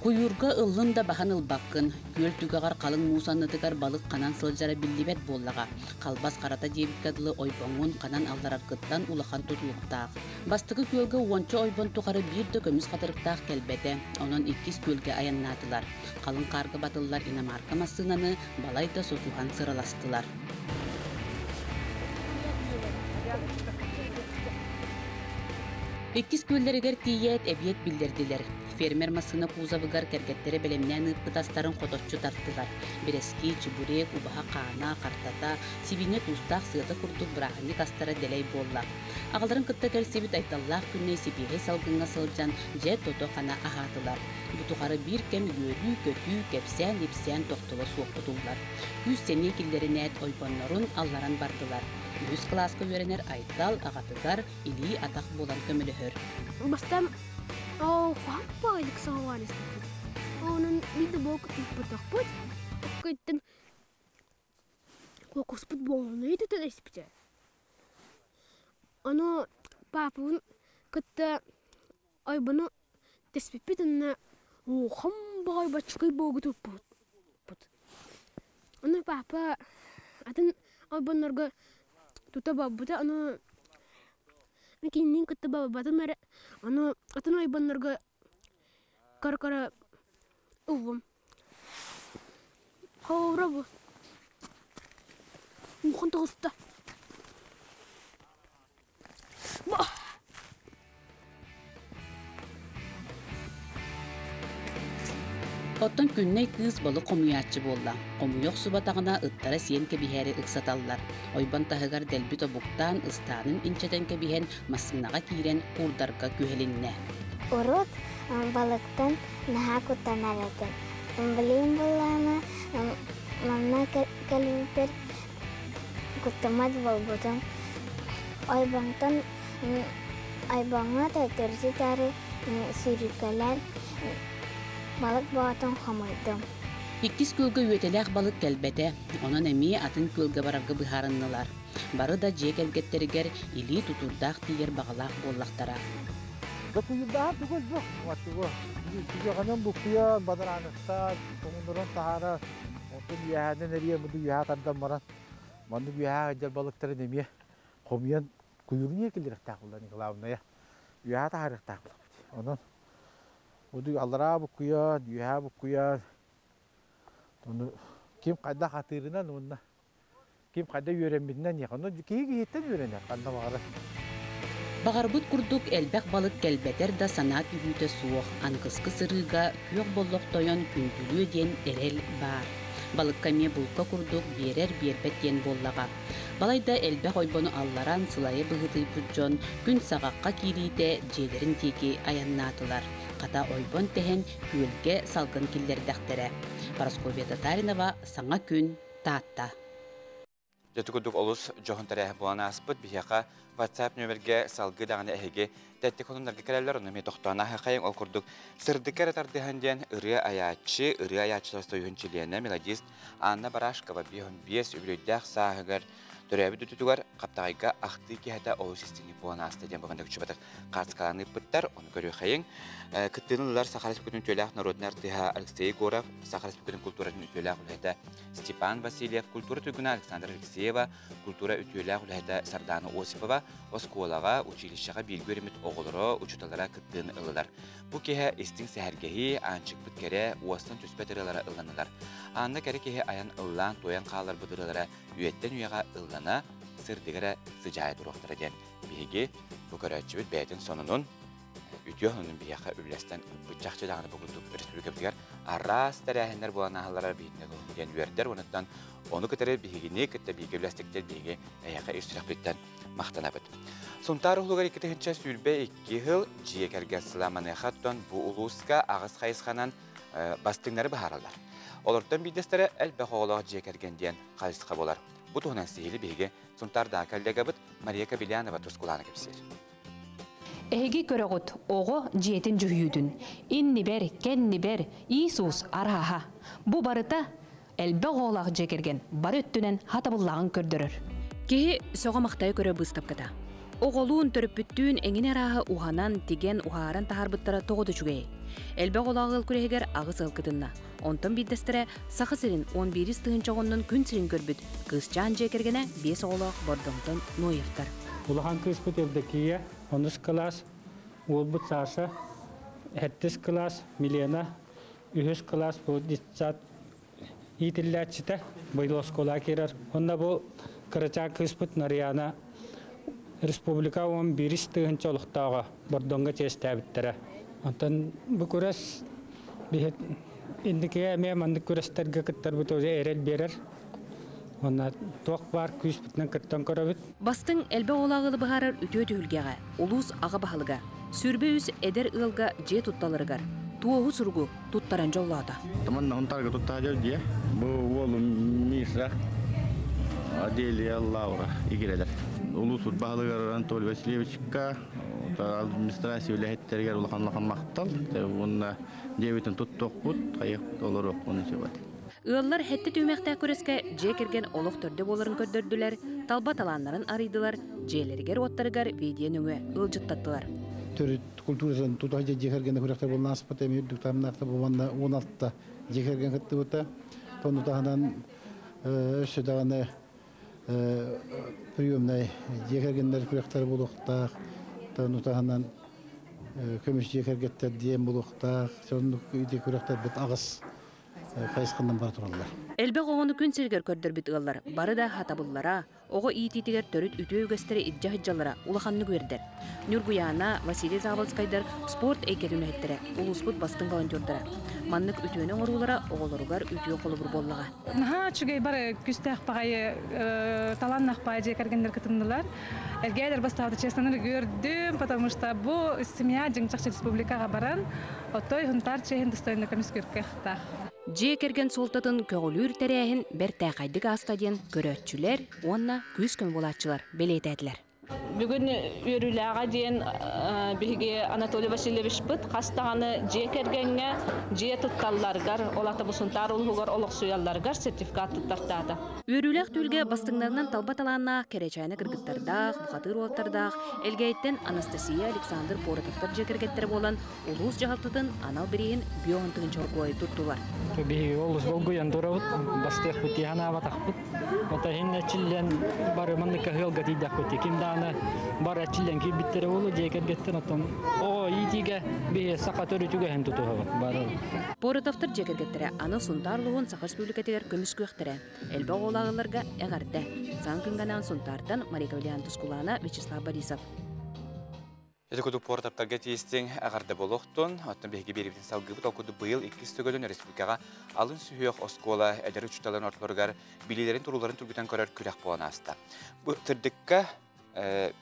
Куйуурга ыллын да баһан ылбаккын. Күөл түгэҕэр халыҥ муус аннытыгар балык ханан сылдьара биллибэт буоллаҕа. Халбас харата диэбиккэ дылы ойбоҥҥун ханан аллараргыттан улахан тутулуктаах. Бастакы күөлгэ уонча ойбон тухары биир да көмүс хатырыктаах кэлбэтэ. Онон иккис күөлгэ айаннаатылар. Халыҥ хаарга батыллар иномарка массыынаны балайда сосуһан сыраластылар. Иккис күөллэригэр тиийээт эбиэт биллэрдилэр. Фермер массыына кузовыгар кэргэттэрэ бэлэмнээн ыыппыт астарын хоточчу тартылар. Бэрэски, чебурек, убаһа хаана, хартата, сибиинньэ туустаах сыата курдук бырааһынньык астара дэлэй буолла. Аҕаларын кытта кэлсибит Айталлаах күннэй сибиэһэй салгыҥҥа сылдьан дьэ тото-хана аһаатылар. Бу тухары биир кэм үөрүү-көтүү, кэпсээн-ипсээн тохтоло суох кутуллар. Күүс-сэниэ киллэринээт ойбоннорун алларан бардылар. Үһүс кылааска үөрэнэр Айтал аҕатыгар илии-атах буолан көмөлөһөр. Бастан хаппайлык саҕалаан испиппит. Онон биир да буолк туппатахпыт. Кыттан кокуспут буолуну тутан испитэ. Ону папабын кытта ойбону теспиппит онно уухам баҕай баччыкый буогу туппут. Ону папа атын ойбоннорго тута барбыта, ону кининин кытта барбатым эрэ, ону атын ойбоннорго кара-кара ыллым. Хообура бу. Мухан тоҕуста. Оттон Күннэй кыыс балык хомуйааччы буолла. Хомуйа охсубатаҕына ыттара сиэн кэбиһээри ыксаталлар. Ойбон таһыгар дэлби тобуктаан, ыстаанын инчэтэн кэбиһэн, массыынаҕа киирэн куурдарга күһэлиннэ. Урут балыктан наһаа куттанар этим. Билигин буоллаҕына манна кэлбиппэр куттаммат буолбутум. Ойбонтон ойбоҥҥо төттөрү-таары сүүрүкэлээн балык боотун хомуйдум. Иккис күөлгэ үөтэлээх балык кэлбэтэ, онон эмиэ атын күөлгэ барарга быһаарыннылар. Бары да дьиэ кэргэттэригэр илии тутуурдаах тиийэр баҕалаах буоллахтара. Куйурдааһын тугу элбэх тугу түгэҕинэн буккуйан бадарааныттан тоҥуннуран таһаарар онтон үөһээнэн эрийэ муду үөһээ тардан баран маннык үөһээ сылдьар балыктарын эмиэ хомуйан куйуурун киллэриэхтээх буолла главное үөһээ таһаарыахтаах буоллахпыт онон буду аллараа буккуйан үөһээ буккуйан ону ким хайдах атыырынан уонна ким хайда үөрэммитинэн онно киһи киһиттэн үөрэнэр ханна баҕарар. Баҕарбыт курдук элбэх балык кэлбэтэр да санаа түһүүтэ суох, аныгыскы сырыыга күөх боллох тойон күндүлүө диэн эрэл баар. Балыкка эмиэ булка курдук биэрэр биэрбэт диэн буоллаҕа. Балайда элбэх ойбону алларан сылайа быһыытыйбыт дьон күн саҕахха киириитэ дьиэлэрин диэки айаннаатылар. Хата ойбон тэһэн күөлгэ салгын киллэрдэхтэрэ. Парасковья Татаринова, Саҥа күн, Таатта. Дьэ курдук олус дьоһун тэрээһин буолан ааспыт. Биһиэхэ WhatsApp нүөмэргэ салгыы даҕаны эһиги тэттик сонуннарга кэлэллэр, онно эмиэ тохтоон ааһыаххайыҥ. Ол курдук сырдыкка эрэ тардыһан диэн ырыа айааччы, ырыа айааччылар союһун чилиэнэ, мелодист Анна Барашкова 55 үбүлүөйдээх сааһыгар төрөөбүт үтүтүгэр Хаптаҕайга ахтыы киэһэтэ олус истиҥник буолан ааста диэн бүгүн чубатык хаартыскалаан ыыппыттар. Ону көрүөххэйиҥ. Кыттыыны ылар Саха Республикатын үтүөлээх народнай артыыһа Алексей Егоров, Саха Республикатын культуратын үтүөлээх үлэһитэ Степан Васильев, культура туйгуна Александра Алексеева, культура үтүөлээх үлэһитэ Сардана Осипова оскуолаҕа, училищеҕа бииргэ үөрэммит оҕолоро, учууталлара кыттыыны ыллылар. Бу киэһэ истиҥ сэһэргэһии, аанчыкпыт кэрэ, уостан түспэт ырыалара ылланылар. Анна кэрэ киһи айан ыллаан туойан хаалларбыт ырыалара үйэттэн үйэҕэ ыллана, сырдыга эрэ сыдьаайа туруохтара диэн биһиги бу көрөөччүбүт бэйэтин сонунун үтүө сонунун биһиэхэ үллэстэн ыыппыт. Чахчы даҕаны бу курдук республикабытыгар араас тэрээһиннэр буолан ааһаллара биһигини диэн үөрдэр уонуттан ону кытары биһигини кытта бииргэ үллэстиктэр биһиги эһиэхэ ис сүрэхпиттэн махтанабыт. Сунтаар улуугар 2022 сыл дьиэ кэргэн сыла маныаха оттон бу улууска аҕыс хайысханан бастыҥнары быһаараллар. Олортон биирдэстэрэ элбэх оҕолоох дьиэ кэргэн диэн хайысха буолар. Бу туһунан сиһили биһиги Сунтаардаах коллегабыт Мария Кобельянова тускулаана кэпсиир. Эһиги көрөҕүт оҕо дьиэтин дьүһүйүүтүн. Иннибэр, кэннибэр, Иисус арааһа. Бу барыта элбэх оҕолоох дьиэ кэргэн бары өттүнэн хатабыллааҕын көрдөрөр. Киһи сөҕө-махтайа көрө быыстапката. Оҕолуун, төрөппүттүүн эҥин арааһы уһанан, тигэн, уһааран таһаарбыттара тоҕо да үчүгэй. Элбэх оҕолоох ыал күрэһигэр аҕыс ыал кытынна. Онтон биирдэстэрэ Саха сирин 11 тыһыынча оҕоннон күн сирин көрбүт кыысчаан дьиэ кэргэнэ биэс оҕолоох Бордоҥтон Ноевтар. Улахан кыыспыт Евдокия, онус кылаас, уолбут Саша, сэттис кылаас, Милена, үһүс кылаас бу детсад иитиллээччитэ, быйыл оскуолаҕа киирэр. Онно бу кырачаан кыыспыт Нарыйаана республика 11 тыһыынча олохтооҕо Бордоҥҥо чиэстээбиттэрэ. Онтон бу күрэс биһи инникигэ эмиэ маннык күрэстэргэ кыттарбыт уже эрэл биэрэр. Онно туох баар күүспүтүнэн кыттан көрөбүт. Бастыҥ элбэх оҕолоох ыалы быһаарар үтүө түһүлгэҕэ улуус аҕа баһылыга 23 эдэр ыалга дьиэ тутталарыгар туоһу суругу туттаран дьоллоото. Таман Хонтарга туттаһа дьиэ. Бу уолум Миша, Аделия, Лаура игирэлэр. Улуус баһылыгар Анатолий Васильевичка, администрация үлэһиттэригэр улахан-улахан махтал. Уонна дьиэбитин туттуохпут, хайыахпыт олоруохпун сөбөт. Ыаллар хэтти түмэхтээх күрэскэ дьиэ кэргэн олох төрдө буоларын көрдөрдүлэр, талба талааннарын арыйдылар, дьиэлэригэр-уоттарыгар видео нөҥүө ыалдьыттаттылар. Төрүт культуратын тутаһа дьиэ кэргэнэ күрэхтэр буолан ааспыта, эми үрдүк таһымнаахта бу манна 16 дьиэ кэргэн кыттыбыта. Тону таһынан өссө даҕаны приемнай дьиэ кэргэннэр күрэхтэр буолуохтаах, тону таһынан көмүс дьиэ кэргэттэр диэн буолуохтаах, соннук ити күрэхтэрбит аҕыс хайысханан бара тураллар. Элбэх оҕону күн сиригэр көрдөрбүт ыаллар бары да хатабыллара, Оҕо иитиитигэр төрүт үтүө үгэстэри илдьэ сылдьаллара улаханнык үөрдэр. Ньургуйаана, Василий Заболоцкайдар спорт эйгэтин үлэһиттэрэ, улууспут бастыҥ волонтердара. Маннык үтүөнү оҥоруулара оҕолоругар үтүө холобур буоллаҕа. Наһаа үчүгэй бары күстээх баҕайы талааннаах баай дьиэ кэргэннэр кытыннылар. Эргээдэр бастаабыта честно көрдүм, потому что бу семья дьиҥ-чахчы республикаҕа баран, отой Хунтаар чиэһин достойно көмүскүркэхтаах. Дьиэ кэргэн суолтатын көҕүлүүр тэрээһин бэртээхэйдик ааста диэн көрөөччүлэр уонна күүс-көмө буолааччылар бэлиэтээтилэр. Бүгүн үөрүүлээҕэ диэн биһиги Анатолий Васильевичпыт хас даҕаны дьиэ кэргэҥҥэ дьиэ тутталларыгар, ол аата бу Сунтаар улууһугар олохсуйалларыгар сертификат туттартаата. Үөрүүлээх түүлгэ бастыҥнарынан талба талааннаах кэрэчээнэ кыргыттардаах, бухатыыр уолаттардаах Элгээйиттэн Анастасия, Александр Поротовтар дьиэ кэргэттэрэ буолан улуус дьаһалтатын анал бирииһин биоһун тыһыынча оргуойу туттулар. Биһиги олус долгуйан турабыт, бастыахпыт дии санаабатахпыт. Ота иһин эрчиллэн бары маннык ыалга тиийдэхпит. Ким даҕаны бары эрчиллэн киирбиттэрэ буолуо дьиэ кэргэттэн оттон оҕо иитиигэ биһи саха төрүт үгэһин тутуһабыт бары. Поротовтар дьиэ кэргэттэрэ аны Сунтаар улууһун Саха Республикатыгар көмүскүөхтэрэ. Элбэх оҕолоох ыалларга эҕэрдэ. Саҥа күҥҥэ Сунтаартан Мария Ковлян Тускулаана, Вячеслав Борисов. Ити курдук портаптарга тиийистиҥ эҕэрдэ буолуохтун. Оттон биһиги биэриибитин салгыыбыт. Ол курдук быйыл иккис төгүлүн республикаҕа алын сүһүөх оскуола эдэр учууталларын ортолоругар билиилэрин турууларын тургутан көрөр күрэх буолан ааста. Бу сырдыкка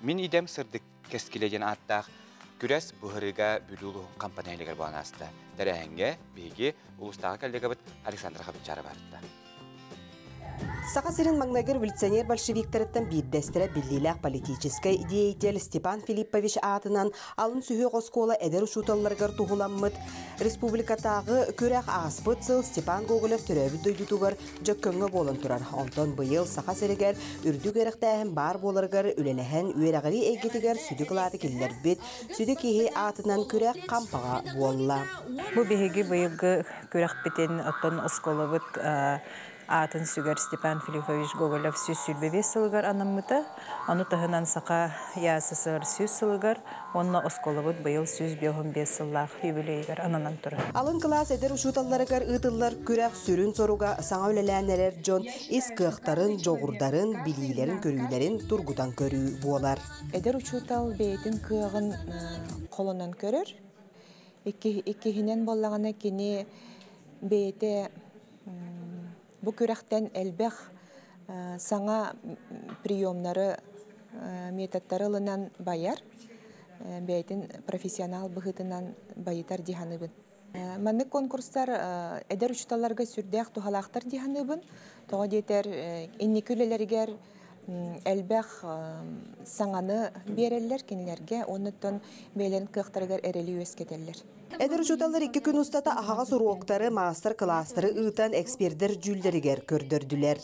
мин идэм сырдык кэскилэ диэн ааттаах күрэс быһырыга Бүлүү улууһун компанияһыгар буолан ааста. Тэрээһиҥҥэ биһиги улуустааҕы коллегабыт Александра Хабычарова барытта. Саха сирин маҥнайгы революционер-большевиктарыттан биирдэстэрэ биллиилээх политическай деятель Степан Филиппович аатынан алын сүһүөх оскуола эдэр учууталларыгар туһуламмыт республикатааҕы күрэх ааспыт сыл Степан Гоголев төрөөбүт дойдутугар Дьөккөҥҥө буолан турар. Онтон быйыл Саха сиригэр үрдүк үөрэхтээһин баар буоларыгар үлэлэһэн үөрэҕирии эйгэтигэр сүдү кылааты киллэрбит сүдү киһи аатынан күрэх Хампаҕа буолла. Бу биһиги быйылгы күрэхпитин оттон оскуолабыт аатын сүгэр Степан Филиппович Гоголев 125 сылыгар анаммыта. Ону таһынан Саха ЯССР 100 сылыгар уонна оскуолабыт быйыл 155 сыллаах юбилейыгар ананан турар. Алын кылаас эдэр учууталларыгар ыытыллар күрэх сүрүн соруга саҥа үлэлээн эрэр дьон ис кыахтарын, дьоҕурдарын, билиилэрин-көрүүлэрин тургутан көрүү буолар. Эдэр учуутал бэйэтин кыаҕын холонон көрөр. Иккиһинэн буоллаҕына кини бэйэтэ бу күрэхтэн элбэх саҥа приемнары, методтары ылынан байар, бэйэтин профессионал быһыытынан байытар дии саныыбын. Маннык конкурстар эдэр учууталларга сүрдээх туһалаахтар дии саныыбын. Тоҕо диэтэр инники үлэлэригэр элбэх саҥаны биэрэллэр кинилэргэ, оннуттан бэйэлэрин кыахтарыгар эрэли үөскэтэллэр. Эдэр учууталлар икки күн устата аһаҕас уруоктары, маастар-кылаастары ыытан экспердэр дьүүллэригэр көрдөрдүлэр.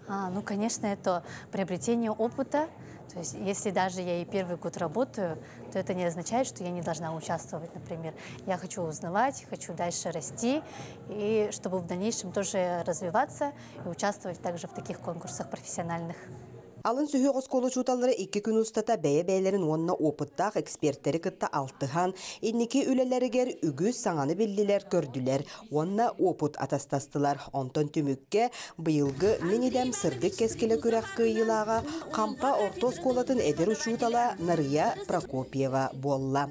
Ну, конечно, это приобретение опыта. То есть, если даже я и первый год работаю, то это не означает, что я не должна участвовать, например. Я хочу узнавать, хочу дальше расти, и чтобы в дальнейшем тоже развиваться и участвовать также в таких конкурсах профессиональных. Алын сүһүөх оскуола учууталлара икки күн устата бэйэ-бэйэлэрин уонна опыттаах экспертэри кытта алтыһан, инники үлэлэригэр үгүс саҥаны биллилэр-көрдүлэр уонна опыт атастастылар. Онтон түмүккэ быйылгы Мин идэм сырдык кэскилэ күрэх кыайыылааҕа Хампа орто оскуолатын эдэр учуутала Нарыйа Прокопьева буолла.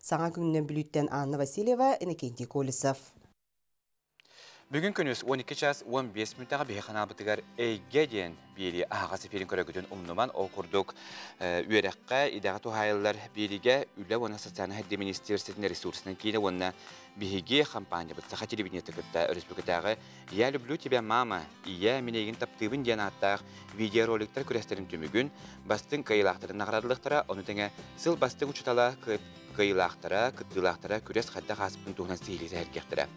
Саҥа күнүнэн Бүлүүттэн Анна Васильева, Иннокентий Колесов. Бүгүн күнүс 12 час 15 мүнүүтэҕэ биһи ханаабытыгар Эйгэ диэн биэрии аһаҕас эфирин көрөгүтүн умнуман, ол курдук үөрэххэ, идэҕэ туһаайыллар биэриигэ Үлэ уонна социальнай сайдыы министиэристибэтин ресурсунан киинэ уонна биһиги хампаанньабыт Саха телевидениета кытта өрөспүүбүлүкэтээҕи «Я люблю тебя, мама», «Ийэ, мин эйигин таптыыбын» диэн ааттаах видеороликтар күрэстэрин түмүгүн бастыҥ кыайыылаахтарын наҕараадалыахтара, ону тэҥэ сыл бастыҥ учуутала кыайыылаахтара, кыттыылаахтара күрэс хайдах ааспытын туһунан сиһилии сэһэргиэхтэрэ.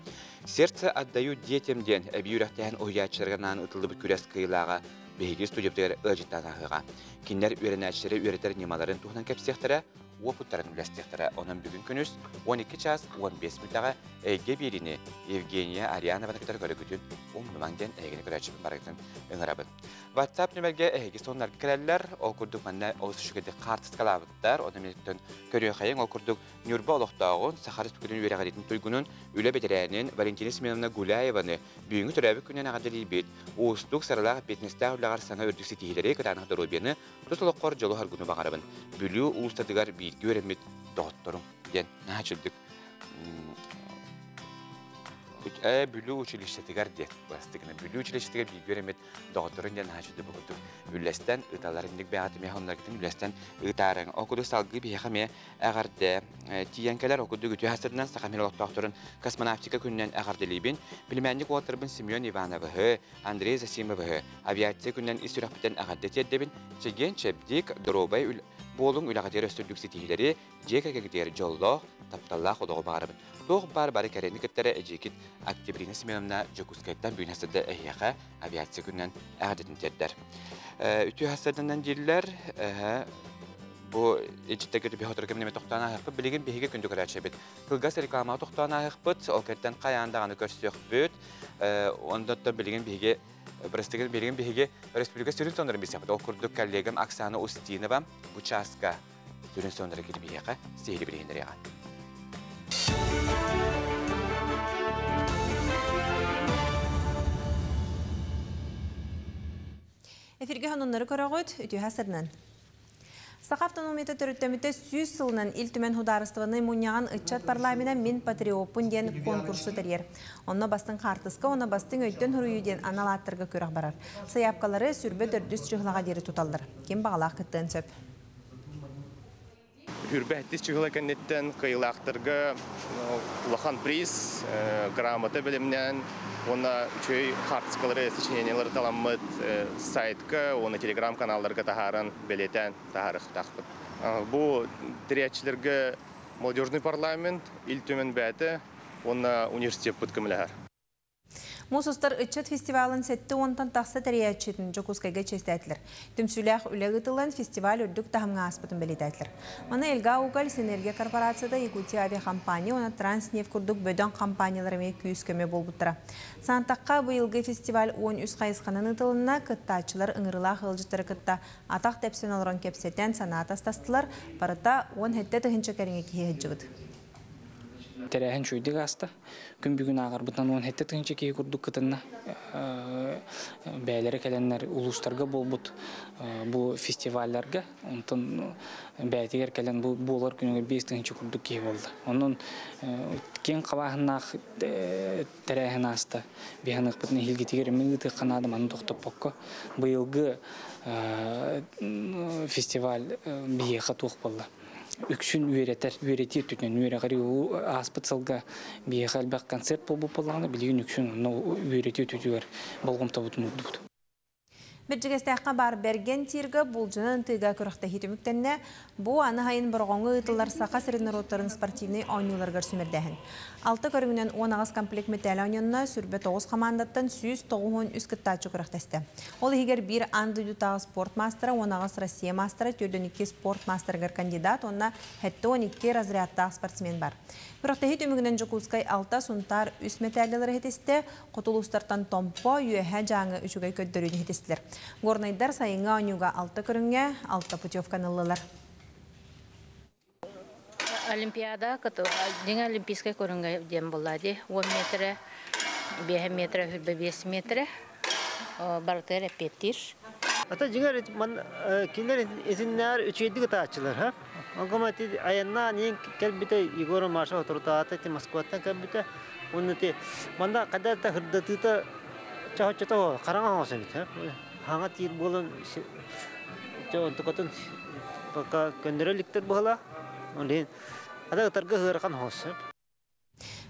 «Сердце отдаю детям» диэн эбии үөрэхтээһин уһуйааччыларыгар анаан ыытыллыбыт күрэс кыайыылааҕа биһиги студиябытыгар ыалдьыттаан ааһыаҕа. Кинилэр үөрэнээччилэри үөрэтэр ньымаларын туһунан кэпсиэхтэрэ. уопуттарын үллэстиэхтэрэ. Онон бүгүн күнүс 12 чаас 15 мүнүүтэҕэ Эйгэ биэриини Евгения Арианованы кытары көрөгүтүн умнумаҥ диэн эһигини көрөөччүбүн барыгытын ыҥырабын. WhatsApp нүмергэ эһиги сонуннарга кэлэллэр. Ол курдук манна олус үчүгэйдик хаартыскалаабыттар. Онон минуттан көрүөххэйиҥ. Ол курдук Ньурба олохтооҕун, Саха Республикатын үөрэҕириитин туйгунун, үлэ бэтэрээнин Валентина Семеновна Гуляеваны бүгүҥҥү төрөөбүт күнүнэн эҕэрдэлиирбит, уустук, сыралаах эппиэтинэстээх үлэҕэр саҥа үрдүк ситиһиилэри, кытаанах доруобуйаны, тус олоххор дьолу-соргуну баҕарабын. Бүлүү улуустатыгар бииргэ үөрэммит доҕотторум диэн наһаа үчүгдүк Бүлүү училищетыгар диэн бастыгына Бүлүү училищетыгар бииргэ үөрэммит доҕотторун диэн наһаа үчүгэй курдук үллэстэн ыыталлар инник бэйэҕит эмиэ онноргутун үллэстэн ыытаарыҥ. Ол курдук салгыы биһиэхэ эмиэ эҕэрдэ тиийэн кэлэр. Ол курдук үтүө хастарынан Саха мир олохтоохторун космонавтика күнүнэн эҕэрдэлиибин. Племянник уолаттарбын Семен Ивановыһы, Андрей Засимовыһы авиация күнүнэн ис сүрэхпиттэн эҕэрдэ тиэрдэбин. Чэгиэн чэбдик, доруобай буолуҥ, үлэҕитигэр өссө үрдүк ситиһиилэри, дьиэ кэргэҥҥитигэр дьоллоох, тапталлаах олоҕу баҕарабын. Туох баар бары кэрэни кыттара эдьиийгит Октябрина Семеновна Дьокуускайтан бүгүн хастарда эһиэхэ авиация күнүнэн эҕэрдэтин тиэрдэр. Үтүө хастарданан дииллэр, бу илдьиттэргэ түбэһэ отор кэмнэми тохтоон ааһыахпыт. Билигин биһиги күндү көрөөччүбүт. Кылгас рекламаҕа тохтоон ааһыахпыт, ол кэнниттэн хайаан даҕаны көрсүөхпүт. Онтон билигин биһиги Бырастыгын билигин биһиги республика сүрүн соннорун билсэхпит. Ол курдук коллегам Оксана Устинова бу чааска сүрүн соннору кирбиһиэхэ сиһили билиһиннэриэҕэ. Эфиргэ хонуннары көрөҕүт, үтүһэ сырнан. Саха автономията төрүттэммитэ 100 сылынан Ил Түмэн Судаарыстыбаннай Мунньаҕын ыччат парламена Мин патриоппун диэн конкурсу тэрийэр. Онно бастыҥ хаартыска уонна бастыҥ өйтөн суруйуу диэн анал ааттарга күрэх барар. Сайаапкалары сүрбэ төрдүс чыһылаҕа диэри туталлар. Ким баҕалаах кыттыан сөп. Үрбэһиттис чыһыла кэнниттэн кыайыылаахтарга улахан приз, грамота бэлэмнээн уонна үчүгэй хаартыскалары, сочинениелары таламмыт сайтка уонна телеграм-каналларга таһааран бэлиэтээн таһаарыахтаахпыт. Бу тэрийээччилэргэ молодежный парламент, Ил Түмэн бэйэтэ уонна университеппыт көмөлөһөр. Муус устар ыччат фестивалын сэттэ уонтан тахса тэрийээччитин Дьокуускайга чиэстээтилэр. Түмсүүлээх үлэ ыытыллан фестиваль үрдүк таһымҥа ааспытын бэлиэтээтилэр. Маны Элга Уголь, Синергия корпорацията, Якутия авиахампания уонна Транснефть курдук бөдөҥ компаниялар эмиэ күүс-көмө буолбуттара. Саантахха быйылгы фестиваль 13 хайысханан ыытылынна, кыттааччылар ыҥырыылаах ыалдьыттары кытта атах тэпсэн олорон кэпсэтэн санаа атастастылар, барыта 17 тыһыынча кэриҥэ киһи сылдьыбыт. Тэрээһин үчүгэйдик ааста. Күн бүгүн ааҕарбытынан 17 тыһыынча киһи курдук кытынна. Бэйэлэрэ кэлэннэр улуустарга буолбут бу фестивалларга, онтон бэйэтигэр кэлэн бу буолар күнүгэр 5 тыһыынча курдук киһи буолла. Онон киэҥ хабааһыннаах тэрээһин ааста. Биһаныахпытын эһиилгитигэр эмиэ ыытыахха наада, маны тохтоппокко. Быйылгы фестиваль биһиэхэ туох буолла? Үксүн үөрэтэр, үөрэтии өттүнэн үөрэҕири ааспыт сылга биһиэхэ элбэх концерт буолбут буоллаҕына, билигин үксүн онно үөрэтии өттүтүгэр болҕомтобутун уурдубут. Бэрдьигэстээххэ баар Бэргэн тииргэ булдьунан ытыыга күрэхтэһии түмүктэннэ. Бу аны сайын Бороҕоҥҥо ыытыллар Саха сирин норуоттарын спортивнай оонньууларыгар сүүмэрдээһин. Алта көрүҥүнэн 18 комплект мэтээл оонньонно, сүрбэ тоҕус хамаандаттан 193 кыттааччы күрэхтэстэ. Ол иһигэр биир аан дойдутааҕы спорт маастара, 18 Россия маастара, 42 спорт маастарыгар кандидат уонна 72 разрядтаах спортсмен бар. Күрэхтэһии түмүгүнэн Дьокуускай алта, Сунтаар үс мэтээллэрэ иһитистэ, хоту улуустартан Томпо, Үөһээ Дьааҥы үчүгэй көрдөрүүнү иһитистилэр. Горнайдар сайыҥҥы оонньууга алта көрүҥҥэ алта путевканы ыллылар. Олимпиада дьиҥэ олимпийскай көрүҥэ диэн буолла дии. 10 метрэ, 5 метрэ, 25 метрэ барытыгар эппиэттиир. Ата дьиҥэр кинилэр итиннээр үчүгэйдик ытааччылар, ха? Онком ити айаннаан иин кэлбитэ Егор Маша оторутаата ити Москваттан кэлбитэ. Уонна ити манна хайда да хырдатыыта чахчыта хараҥа оҥос эбит, ха? Хаҥа тиир буолан онтукатын пока көннөрө иликтэр быһыла. Ол иһин ата ытарга ыарахан оҥос.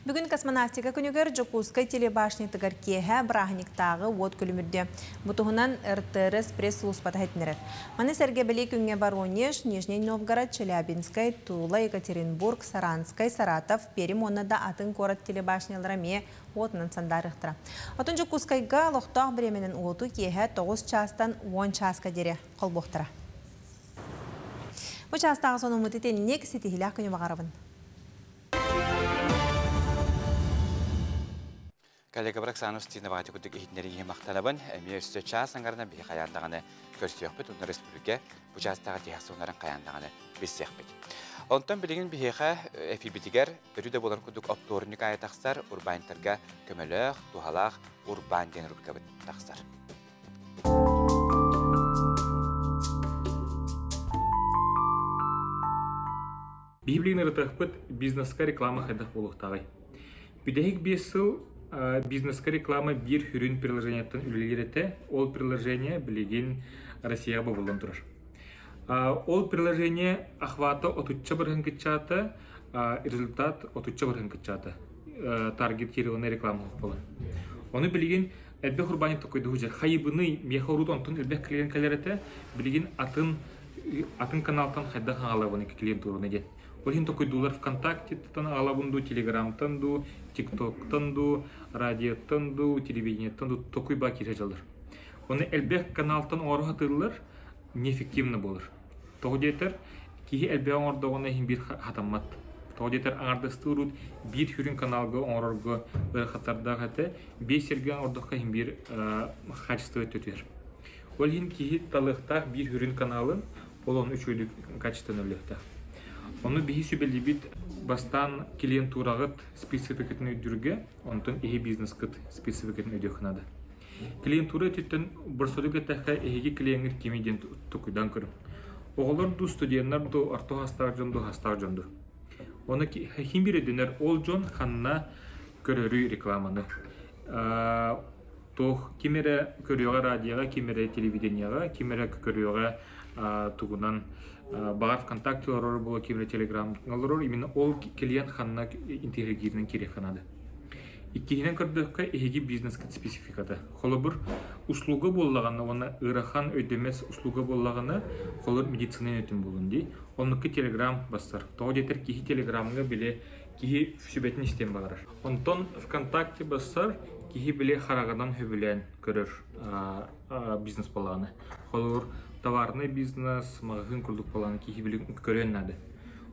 Бүгүн космонавтика күнүгэр Дьокуускай телебашнятыгар киэһэ бырааһынньыктааҕы уот күлүмүрдүө. Бу туһунан РТРС пресс-сулууспата иһитиннэрэр. Маны сэргэ бэлиэ күҥҥэ Воронеж, Нижний Новгород, Челябинскай, Тула, Екатеринбург, Саранскай, Саратов, Пермь уонна да атын куорат телебашнялара эмиэ уотунан сандаарыахтара. Отон Дьокуускайга олохтоох бириэмэнэн уоту киэһэ 9 чаастан 10 чааска диэри холбуохтара. Бу чаастааҕы сонуммут итинник, ситиһиилээх күнү баҕарабын. Коллегабар Оксана Устинова курдук иһитиннэриигэ махтанабын. Эмиэ өссө чаас аҥарынан биһи хайаан даҕаны көрсүөхпүт. Онно республика бу чаастааҕы тиһэх сонуннарын хайаан даҕаны билсиэхпит. Онтон билигин биһиэхэ эфирбитигэр өрүү да буолар курдук оптуорунньук аайы тахсар урбаанньыттарга көмөлөөх, туһалаах урбаан диэн рубрикабыт тахсар. Библияны ырытыахпыт бизнеска реклама хайдах буолуохтааҕый? Бүтэһик 5 сыл бизнеска реклама биир сүрүн приложениеттан үлэлиир этэ. Ол приложение билигин Россияҕа бобуллан турар. Ол приложение охвата отучча бырыһын кыччаата, результат отучча бырыһын кыччаата. Таргетированная реклама буолан. Ону билигин элбэх урбаанньык токуйдуһу дьэ хайыбыный миэхэ урут онтон элбэх клиент кэлэр этэ. Билигин атын атын каналтан хайдах аҕалабын клиентураны диэн. Ол иһин токуйдуулар ВКонтактеттан аҕалабын дуу, Телеграмтан дуу, ТикТоктан дуу, радиоттан дуу, телевидениеттан дуу токуй баа киирэ дьаллар. Оны элбэх каналтан оҥоро сатыыллар неэффективно буолар. Тоҕо диэтэр, киһи элбэҕи оҥордоҕуна иһин биир хатаммат. Тоҕо диэтэр, аҥардастыы урут биир сүрүн каналга оҥорорго ыарахаттардаах этэ, биир сиргэ оҥордоххо иһин биир качество өттүтүөр. Ол иһин киһи талыахтаах биир сүрүн каналын, ол ону үчүгэйдик качественно үлүөхтээх. Ону биһи сүбэлиибит бастаан клиентураҕыт спецификатын өйдүүргэ, онтон иһи бизнескыт спецификатын өйдүөххэ наада. Клиентура өттүттэн борсодук эттэххэ, эһиги клиеҥҥит кимий диэн токуйдаан көрүҥ. Оҕолор дуу, студеннар дуу, орто саастаах дьон дуу, саастаах дьон дуу. Ону хим биир өйдөнөр, ол дьон ханна көрөрүй рекламаны. Туох ким эрэ көрүөҕэ радиоҕа, ким эрэ телевидениеҕа, ким эрэ көрүөҕэ тугунан баҕар ВКонтакте олорор буолуо, ким эрэ Телеграм олорор, именно ол клиент ханна интегрирынан киириэххэ наада. Иккиһинэн көрдөххө, эһиги бизнескит спецификата. Холобур, услуга буоллаҕына уонна ыарахан өйдөмөс услуга буоллаҕына, холобур, медицина өтүн буолун дии. Оннукка Телеграм бассар. Тоҕо диэтэр киһи Телеграмҥа били киһи сүбэтин истиэн баҕарар. Онтон ВКонтакте бассар киһи били хараҕынан сөбүлээн көрөр бизнес буоллаҕына. Холобур, товарный бизнес, маҕаһыын курдук буоллаҕына киһи били көрүөн наада.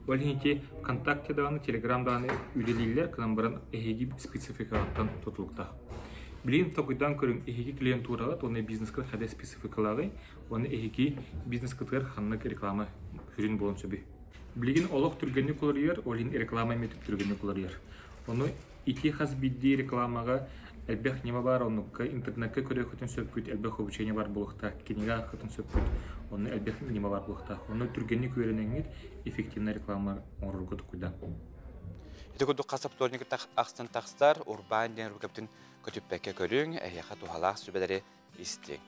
Ол иһин ити ВКонтакте даҕаны, Телеграм даҕаны үлэлииллэр, гынан баран эһиги спецификаҕыттан тутулуктаах. Билигин толкуйдаан көрүҥ, эһиги клиентураҕыт уонна бизнескыт хайда спецификалааҕый уонна эһиги бизнескытыгар ханнык реклама сүрүн буолуон сөбүй? Билигин олох түргэнник уларыйар, ол иһин реклама эмиэ түргэнник уларыйар. Ону ити хас биирдии рекламаҕа элбэх ньыма баар, оннукка интернеккэ көрүөххүтүн сөпкүт, элбэх обучение бар буолуохтаах, кинигэ ааххытын сөпкүт, онно элбэх ньыма бар буолуохтаах. Онно түргэнник үөрэнэҥҥит эффективнай реклама оҥорорго тукуйдан. Ити курдук хас вторник ахсын тахсар урбаан диэн рубрикабытын көтүппэккэ көрүҥ, эһиэхэ туһалаах сүбэлэри истиҥ.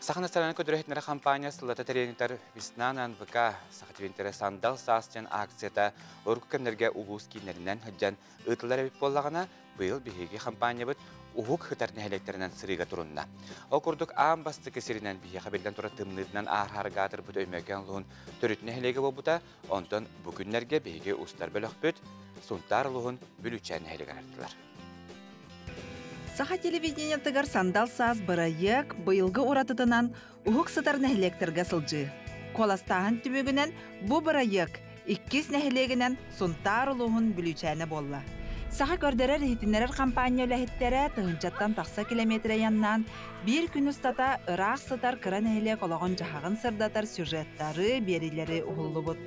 Саха национальнай көдөрөһүтүнэр компания сыллата тэрийэнитэр Весна на НВК Саха телевидениетэ Сандал саас диэн акцията урукку кэмнэргэ улуус кииннэринэн сылдьан ыытыллар эбит буоллаҕына, быйыл биһиги компаниябыт уһук сытар нэһилиэктэринэн сырыыга турунна. Ол курдук аан бастакы сиринэн биһиэхэ биллэн турар тымныытынан аарһаарга аатырбыт Өймөкөөн улууһун төрүт нэһилиэгэ буолбута, онтон бу күннэргэ биһиги устар бөлөхпүт Сунтаар улууһун Бүлүүчээн нэһилиэгэр артылар. Саха телевидениетыгар «Сандал саас» бырайыак быйылгы уратытынан уһук сытар нэһилиэктэргэ сылдьыы. Куоластааһын түмүгүнэн бу бырайыак иккис нэһилиэгинэн Сунтаар улууһун Бүлүүчээнэ буолла. Саха көрдөрөр-иһитиннэрэр хампаанньа үлэһиттэрэ тыһыынчаттан тахса километр айаннаан биир күн устата ыраах сытар кыра нэһилиэк олоҕун-дьаһаҕын сырдатар сюжеттары, биэриилэри уһуллубут.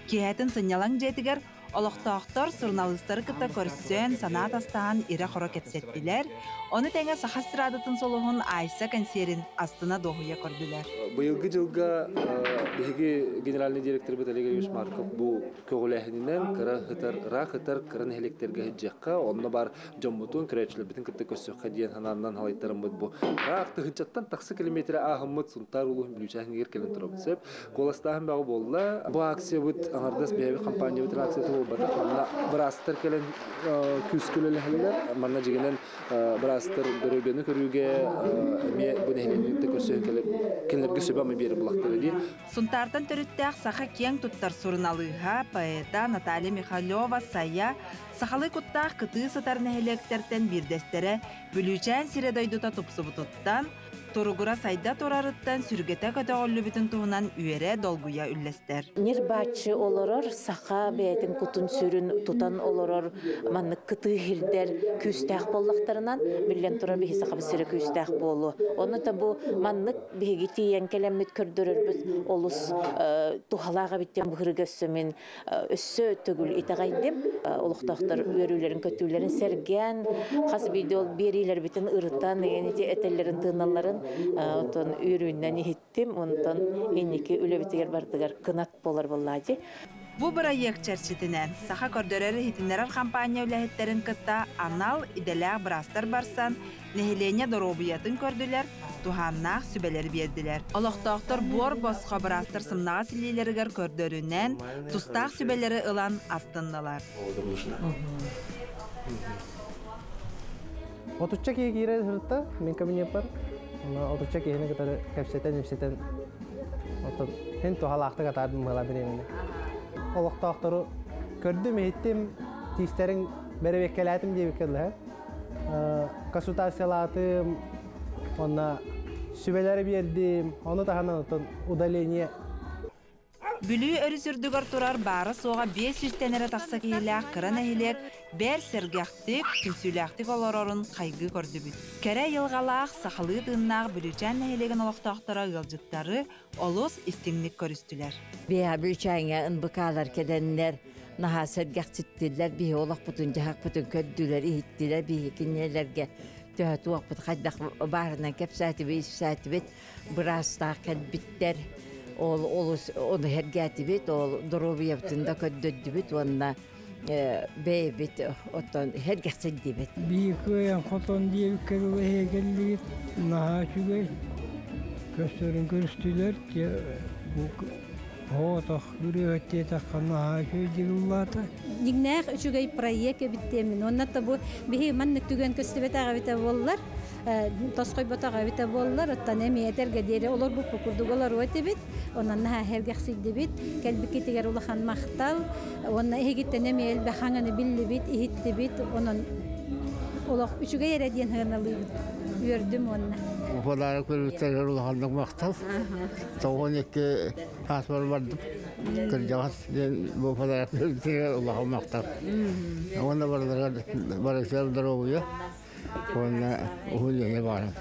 Киэһэтин сынньалаҥ дьиэтигэр Олохтоохтор суруналыыстары кытта көрсөн, санаа атастаһан ирэ-хоро кэпсэттилэр, ону тэҥэ саха эстрадатын солуһун Айса кэнсиэрин астына-дуоһуйа көрдүлэр. Быйылгы дьылга биһиги генеральный директорбыт Олег Ильич Марков бу көҕүлээһининэн кыра ытар, ыраах ытар кыра нэһилиэктэргэ сылдьыахха, онно баар дьоммутун, көрөөччүлэрбитин кытта көрсүөххэ диэн санаанан салайтараммыт бу ыраах тыһыынчаттан тахса километры ааһыммыт Сунтаар улууһун Бүлүүчээһинигэр кэлэн турабыт сөп. Куоластааһын бөҕө буолла. Бу акциябыт аҥардас бэйэбит компаниябыт акцията буолбатах. Манна быраастар кэлэн күүскэ үлэлэһэллэр. Манна дьигинэн быраастар доруобуйаны көрүүгэ эмиэ бу нэһилиэнньэни көрсөһөн кинилэргэ сүбэ-ама биэрэр булахтара дии. Сунтаартан төрүттээх саха киэҥ туттар суруналыыһа, поэта Наталья Михалева-Сайа сахалыы куттаах кытыы сытар нэһилиэктэртэн биирдэстэрэ Бүлүүчээн сирэ-дойдута тупсубутуттан, Туругура сайда турарыттан сүргэтэ көтөҕүллүбүтүн туһунан үөрэ долгуйа үллэстэр. Ньир-бааччы олорор саха бэйэтин кутун-сүрүн тутан олорор маннык кытыы сирдэр күүстээх буоллахтарынан, биллэн турар биһи сахабыт сирэ күүстээх буолуо. Онно та бу маннык биһиги тиийэн кэлэммит көрдөрөрбүт олус туһалаах эбит диэн быһырыга өссө мин өссө төгүл итэҕэйдим. Олохтоохтор үөрүүлэрин көтүүлэрин сэргээн, хас биирдии ол биэриилэрбитин ырытан, ити этэллэрин тыыналларын онтон үөрүүнэн иһиттим. Онтон инники үлэбитигэр барытыгар кынат буолар буоллаа дии. Бу бырайыак чэрчитинэн Саха көрдөрөр-иһитиннэрэр хампаанньа үлэһиттэрин кытта анал идэлээх быраастар барсан, нэһилиэнньэ доруобуйатын көрдүлэр, туһааннаах сүбэлэри биэрдилэр. Олохтоохтор буор босхо быраастар сымнаҕас илиилэригэр көрдөрүнэн, тустаах сүбэлэри ылан астыннылар. Отучча киһи киирэ сырытта мин кабинеппар. Отучча киһини кытары кэпсэтэн-ипсэтэн оттон хин туһалаахтык атаардым быһалаа бириэмэни. Олохтоохтору көрдүм, иһиттим, тиистерин бэрэбиэккэлээтим диэбиккэ дылы. Консультациялаатым, онно сүбэлэри биэрдим, ону таһынан оттон удаление. Бүлүү өрүс үрдүгэр турар баара-суоҕа 500-тэн эрэ тахса киһилээх кыра нэһилиэк бэр сэргэхтик, түмсүүлээхтик олорорун хайгыы көрдүбүт. Кэрэ айылҕалаах, сахалыы тыыннаах Бүлүүчээн нэһилиэгин олохтоохторо ыалдьыттары олус истиҥник көрүстүлэр. Биһиэхэ Бүлүүчээҥҥэ НБК-лар кэлэннэр наһаа сэргэхситтилэр, биһи олохпутун-дьаһахпытын көрдүлэр, иһиттилэр, биһи кинилэргэ төһө туохпут хайдах баарынан кэпсээтибит, ипсээтибит, быраастаах кэлбиттэр. Ол олус ону сэргээтибит, ол доруобуйабытын да көрдөрдүбүт уонна бэйэбит оттон сэргэхсэйдибит. Биир кыайан хотон диэбиккэ дылы эһэгэллигит наһаа үчүгэй. Көстөрүн көрүстүлэр, Оотох ырыаһыт диэтэххэ наһаа үчүгэй ыллаата. Дьиҥнээх үчүгэй проект эбит диэммин. Уонна да бу биһи маннык түгэн көстүбэтэх эбитэ буоллар, тосхойботох эбитэ буоллар, оттон эмиэ этэргэ диэри олорбуппут курдук олоруо этибит. Онон наһаа сэргэхсийдибит. Кэлбиккитигэр улахан махтал. Уонна эһигиттэн эмиэ элбэх хаҥаны биллибит, иһиттибит. Онон олох үчүгэй эрэ диэн сыаналыыбыт. Үөрдүм уонна. Уфалаары көрбүттэригэр улаханнык махтал. 92 паспорт бардым. Кырдьаҕас диэн бу подарок улахан махтал. Уонна барыларыгар барытыгар доруобуйа уонна уһун үйэ баҕарабын.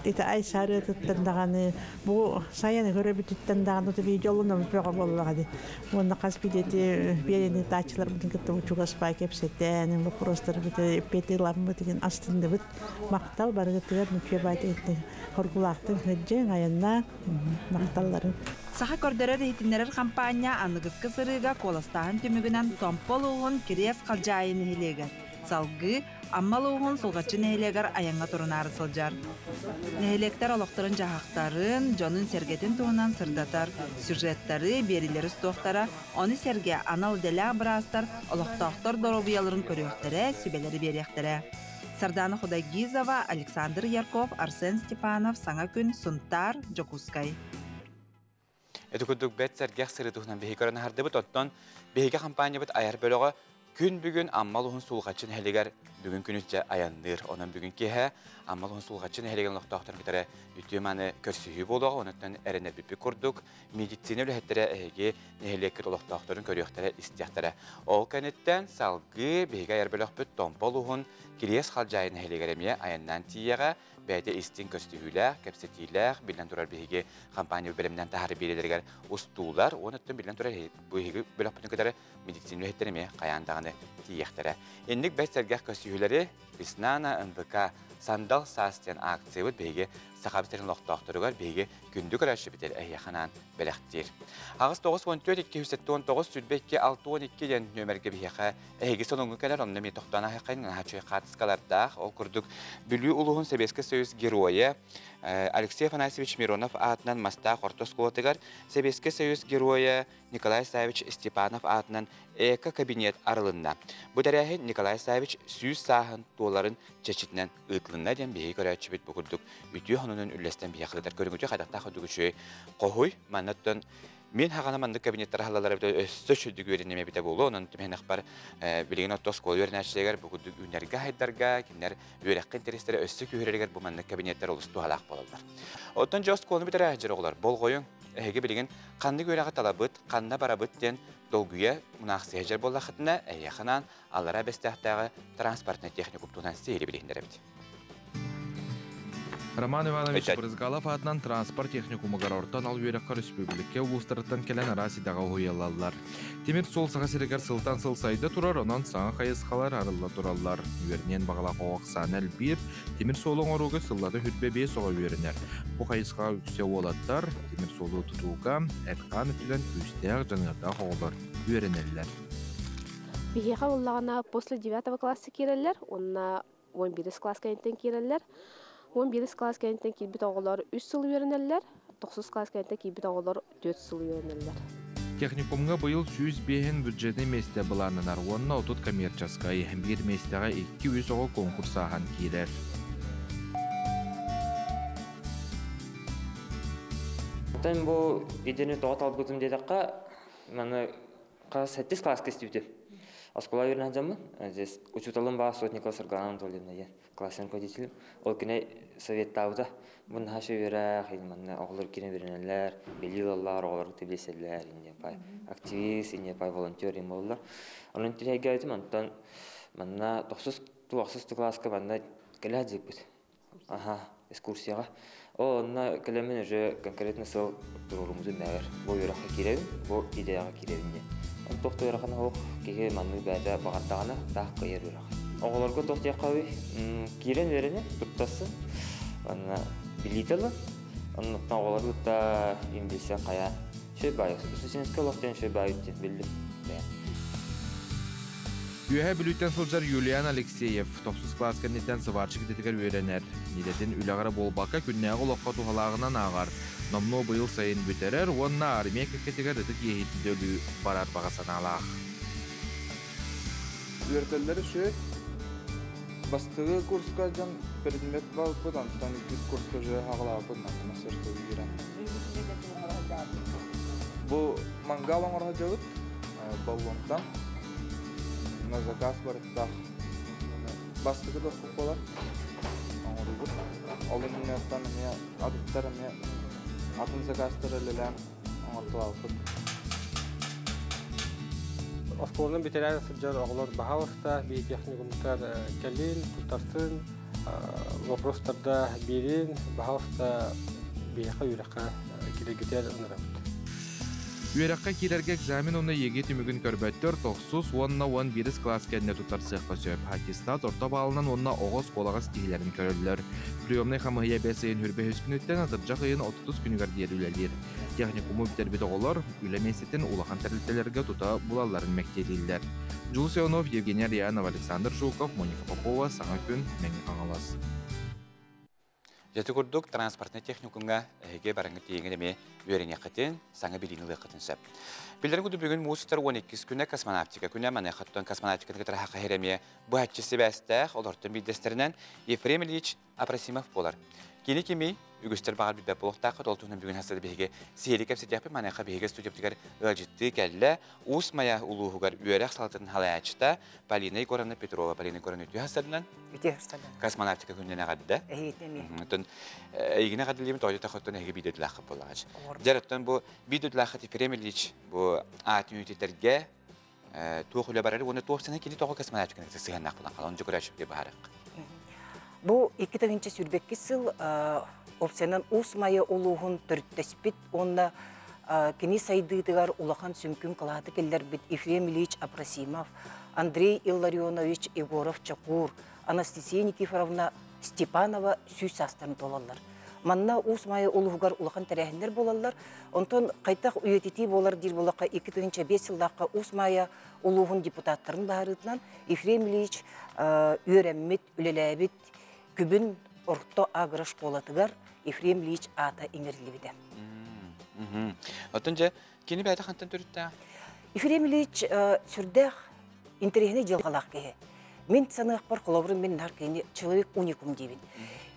Ити ай сарыатыттан даҕаны бу сайын көрөбүтүттэн даҕаны видеолунан бөҕө буоллаҕа дии. Уонна хас билети биэрэни тааччыларбытын кытта чугас баай кэпсэтэн, вопростарбыты эппиэтиламмытыгын астынныбыт. Махтал барыгытыгар нүкүө баай хоргулаахтын сылдьыҥ, айаннаа махталларын. Саха көрдөрөр-иһитиннэрэр хампаанньа аныгыскы сырыыга куоластааһын түмүгүнэн Томпо улууһун Кириэс Халдьаайы нэһилиэгэр, салгыы Амма улууһун Сулҕаччы нэһилиэгэр айаҥҥа турунаары сылдьар. Нэһилиэктэр олохторун-дьаһахтарын, дьонун-сэргэтин туһунан сырдатар сюжеттары, биэриилэри устуохтара, ону сэргэ анал идэлээх быраастар олохтоохтор доруобуйаларын көрүөхтэрэ, сүбэлэри биэриэхтэрэ. Сардаана Худайгизова, Александр Ярков, Арсен Степанов, Саҥа күн, Сунтаар, Дьокуускай. Ити курдук бэрт сэргэх сырыы туһунан биһиги көрөн аһардыбыт. Оттон биһиги хампаанньабыт айар бөлөҕө күн бүгүн Амма улууһун Сулҕаччы нэһилиэгэр бүгүн күнүс дьэ айанныыр. Онон бүгүн киэһэ Амма улууһун Сулҕаччы нэһилиэгин олохтоохторун кытары үтүө мааны көрсүһүү буолуоҕа. Онон эрэнэрбиппит курдук медицина үлэһиттэрэ эһиги нэһилиэккит олохтоохторун көрүөхтэрэ, истиэхтэрэ. Ол кэнниттэн салгыы биһиги айар бөлөхпүт Томпо улууһун Кириэс Халдьаайы нэһилиэгэр эмиэ айаннаан тиийиэҕэ. Бэйэтэ истиҥ көстүһүүлээх, кэпсэтиилээх, биллэн турар биһиги компания бэлэмнээн таһаары биэрэлэригэр устуулар уонна оттон биллэн турар биһиги бөлөхпүтүн кытары медицина үлэһиттэрэ эмиэ хайаан даҕаны тиийиэхтэрэ. Инник бэс сэргэх көстүһүүлэри Веснана НВК Сандал саас диэн акциябыт биһиги Сахабыт сирин олохтоохторугар биһиги күндү көрөөччүбүтэр эһиэхэ анаан бэлэхтиир. 8 94 279 22 62 диэн нүөмэргэ биһиэхэ эһиги сонуҥҥу кэлэр, онно эмиэ тохтоон аһыаххайын наһаа хаартыскалардаах. Ол курдук Бүлүү улууһун Сэбиэскэй Союз геройа Алексей Афанасьевич Миронов аатынан Мастаах орто оскуолатыгар Сэбиэскэй Союз геройа Николай Савич Степанов аатынан эко-кабинет арылынна. Бу тэрээһин Николай Савич 100 сааһын туоларын чэрчитинэн ыытылынна диэн биһиги көрөөччүбүт бу курдук үтүө хонунун үллэстэн биһиэхэ ыытар. Көрүҥүтү хайдахтаах үрдүк үчүгэй хоһуй маннаттан Мин хаҕана маннык кабинеттар аһыллаллара эбитэ өссө үчүгдүк үөрэним эбитэ буолуо. Онон түмэһинэхпэр билигин отто оскуола үөрэнээччилэригэр бу курдук үүнэргэ хайдарга, кинилэр үөрэххэ интэриэстэрэ өссө күүһүрэригэр бу маннык кабинеттар олус туһалаах буолаллар. Оттон дьэ оскуоланы бүтэрэ сылдьар оҕолор болҕойуҥ. Эһиги билигин ханнык үөрэҕи талабыт, ханна барабыт диэн долгуйа мунаахсыйа сылдьар буоллаххытына, эһиэхэ анаан Аллараа Бэстээхтээҕи транспортнай техникум туһунан сиһилии билиһиннэрэбит. Роман Иванович Брызгалов аатынан транспорт техникумугар орто анал үөрэххэ өрөспүүбүлүкэ улуустарыттан кэлэн араас идэҕэ уһуйаллаллар. Тимир суол Саха сиригэр сылтан сыл сайда турар, онон саҥа хайысхалар арылла тураллар. Үөрэниэн баҕалаах оҕо ахсаана элбиир, тимир суолу оҥорууга сыллата 25 оҕо үөрэнэр. Бу хайысхаҕа үксэ уолаттар, тимир суолу тутууга эт-хаан өттүнэн күүстээх, дьаныардаах оҕолор үөрэнэллэр. Биһиэхэ буоллаҕына после девятого класса киирэллэр уонна 11 класс кэнниттэн киирэллэр. 11 класс кэнниттэн киирбит оҕолор үс сыл үөрэнэллэр, тохсус класс кэнниттэн киирбит оҕолор 4 сыл үөрэнэллэр. Техникумҥа быйыл 105 бюджетнай миэстэ былааннанар уонна 30 коммерческай, биир миэстэҕэ 2-3 оҕо конкурс ааһан киирэр. Оттон бу идэни тоҕо талбытым диэтэххэ, маны Сэттис класска истибитим. Оскуола үөрэнэ сылдьаммын, здесь учууталым баар Сотникова Саргылана Анатольевна диэн классный руководитель. Ол кини советтаабыта. Бу наһаа үөрэх, манна оҕолор киирэн үөрэнэллэр, билии ылаллар, оҕолору билсэллэр, инне пай активист, инне пай волонтер им буоллар. Онон тиһэйгээбитим, онтон манна тохсус туохсус класска манна кэлэ сылдьыбыт. Аха, экскурсияҕа. Ол онно кэлэммин уже конкретно сыл туруоруммутум мээвэр. Бу үөрэххэ киирэбин, бу идеяҕа киирэбин диэн. Онон туох да ыарахан оһох киһи маннык бэйэтэ баҕардаҕына таах кыайар үөрэх. Оҕолорго туох диэххэ киирэн үөрэнэ, туттарсын. Онно билиитэ ылын. Оннуттан оҕолору кытта имбилсэн хайа Шөй баайы, Сусинскай олох диэн шөй баайы диэн биллим. Үөһээ Бүлүүттэн сылдьар Юлиан Алексеев тохсус кылаас кэнниттэн сварщик идэтигэр үөрэнэр. Идэтин үлэҕэ эрэ буолбакка, күннээҕи олоххо туһалааҕынан ааҕар. Номнуо быйыл сайын бүтэрэр уонна армия кэккэтигэр ытык иэһитин өлүү барар баҕа санаалаах. Үөрэтэллэр үчүгэй. Бастакы курска дьон предмет балпыт, онтон иккис курска уже хаҕалаабыт, онтон мастерство киирэн. Бу мангал оҥоро сылдьабыт, баллонтан. На заказ барыттаах. Бастакы дохук буолар оҥорубут. Ол иннинэ эмиэ атыттар эмиэ атын заказтар үлэлээн оҥортолообуппут. Оскуоланы бүтэрээр сылдьар оҕолор баһаалыста биир техникумтар кэлин, туттарсын, вопростарда биэрин, баһаалыста биһиэхэ үөрэххэ киирэргитигэр ыҥырабыт. Үөрэххэ киирэргэ экзамен уонна ЕГЭ түмүгүн көрбөттөр тохсус уонна 11 кылаас кэннэ туттарсыахха сөп. Аттестат орто баалынан уонна оҕо оскуолаҕа ситиһиилэрин көрөллөр. Приемнай хамыыһыйа бэс ыйын хүрбэһис күнүттэн атырдьах ыйын 30 күнүгэр диэри үлэлиир. Техникуму бүтэрбит оҕолор үлэ миэстэтин улахан тэрилтэлэргэ тута булалларын мэктиэлииллэр. Дьулус Иванов, Евгений Альянов, Александр Жуков, Моника Попова, Саҥа күн, Мэҥэ Хаҥалас. Дьэ курдук транспортнай техникумҥа эһиги барыҥҥыт тиийиҥҥит эмиэ үөрэниэххитин, саҥа билиини ылыаххытын сөп. Биллэрин курдук бүгүн муус устар 12 күнэ космонавтика күнэ, маныаха оттон космонавтиканы кытары хахаһыр эмиэ быһаччы сибээстээх, олортон биирдэстэринэн Ефрем Ильич Апросимов буолар. Кини кимий? Үгүстэр баҕар билбэт буолуохтааххыт, ол туһунан бүгүн хасыда биһиги сиһилии кэпсэтиэхпит. Маныаха биһиги студиябытыгар ыалдьыттыы кэллэ. Уус Майа улууһугар үөрэх салалтатын салайааччыта Полина Егоровна Петрова. Полина Егоровна үтүө хасарынан. Үтүө хасарынан. Космонавтика күнүнэн эҕэрдэ. Эһигитин эмиэ. Оттон эйигин эҕэрдэлиибин тоҕо диэтэххэ эһиги биир дойдулааххыт буоллаҕач. Дьэр оттон бу биир дойдулааххыт Ефрем Ильич бу аатын үйэтитэргэ туох үлэ барар уонна туох сана кини тоҕо космонавтиканы сыһыаннаах буолан хаалан дьокурааччы баһарык. Бу 2022 сыл опциянан Уус Майа улууһун төрүттэспит уонна кини сайдыытыгар улахан сүҥкүн кылааты киллэрбит Ефрем Ильич Апросимов, Андрей Илларионович Егоров-Чокуур, Анастасия Никифоровна Степанова сүүс саастарын туолаллар. Манна Уус Майа улууһугар улахан тэрээһиннэр буолаллар. Онтон хайтах үйэтитии буолар диир буоллахха 2005 сыллаахха Уус Майа улууһун депутаттарын баһарыытынан Ефрем Ильич үөрэммит, үлэлээбит күбүн орто агрошколатыгар Ефрем Ильич аата иҥэриллибитэ. Оттон дьэ, кини бэйэтэ хантан төрүттээх? Ефрем Ильич сүрдээх интэриэһинэй дьылҕалаах киһи. Мин саныахпар, холобур, мин наар кини человек уникум диибин.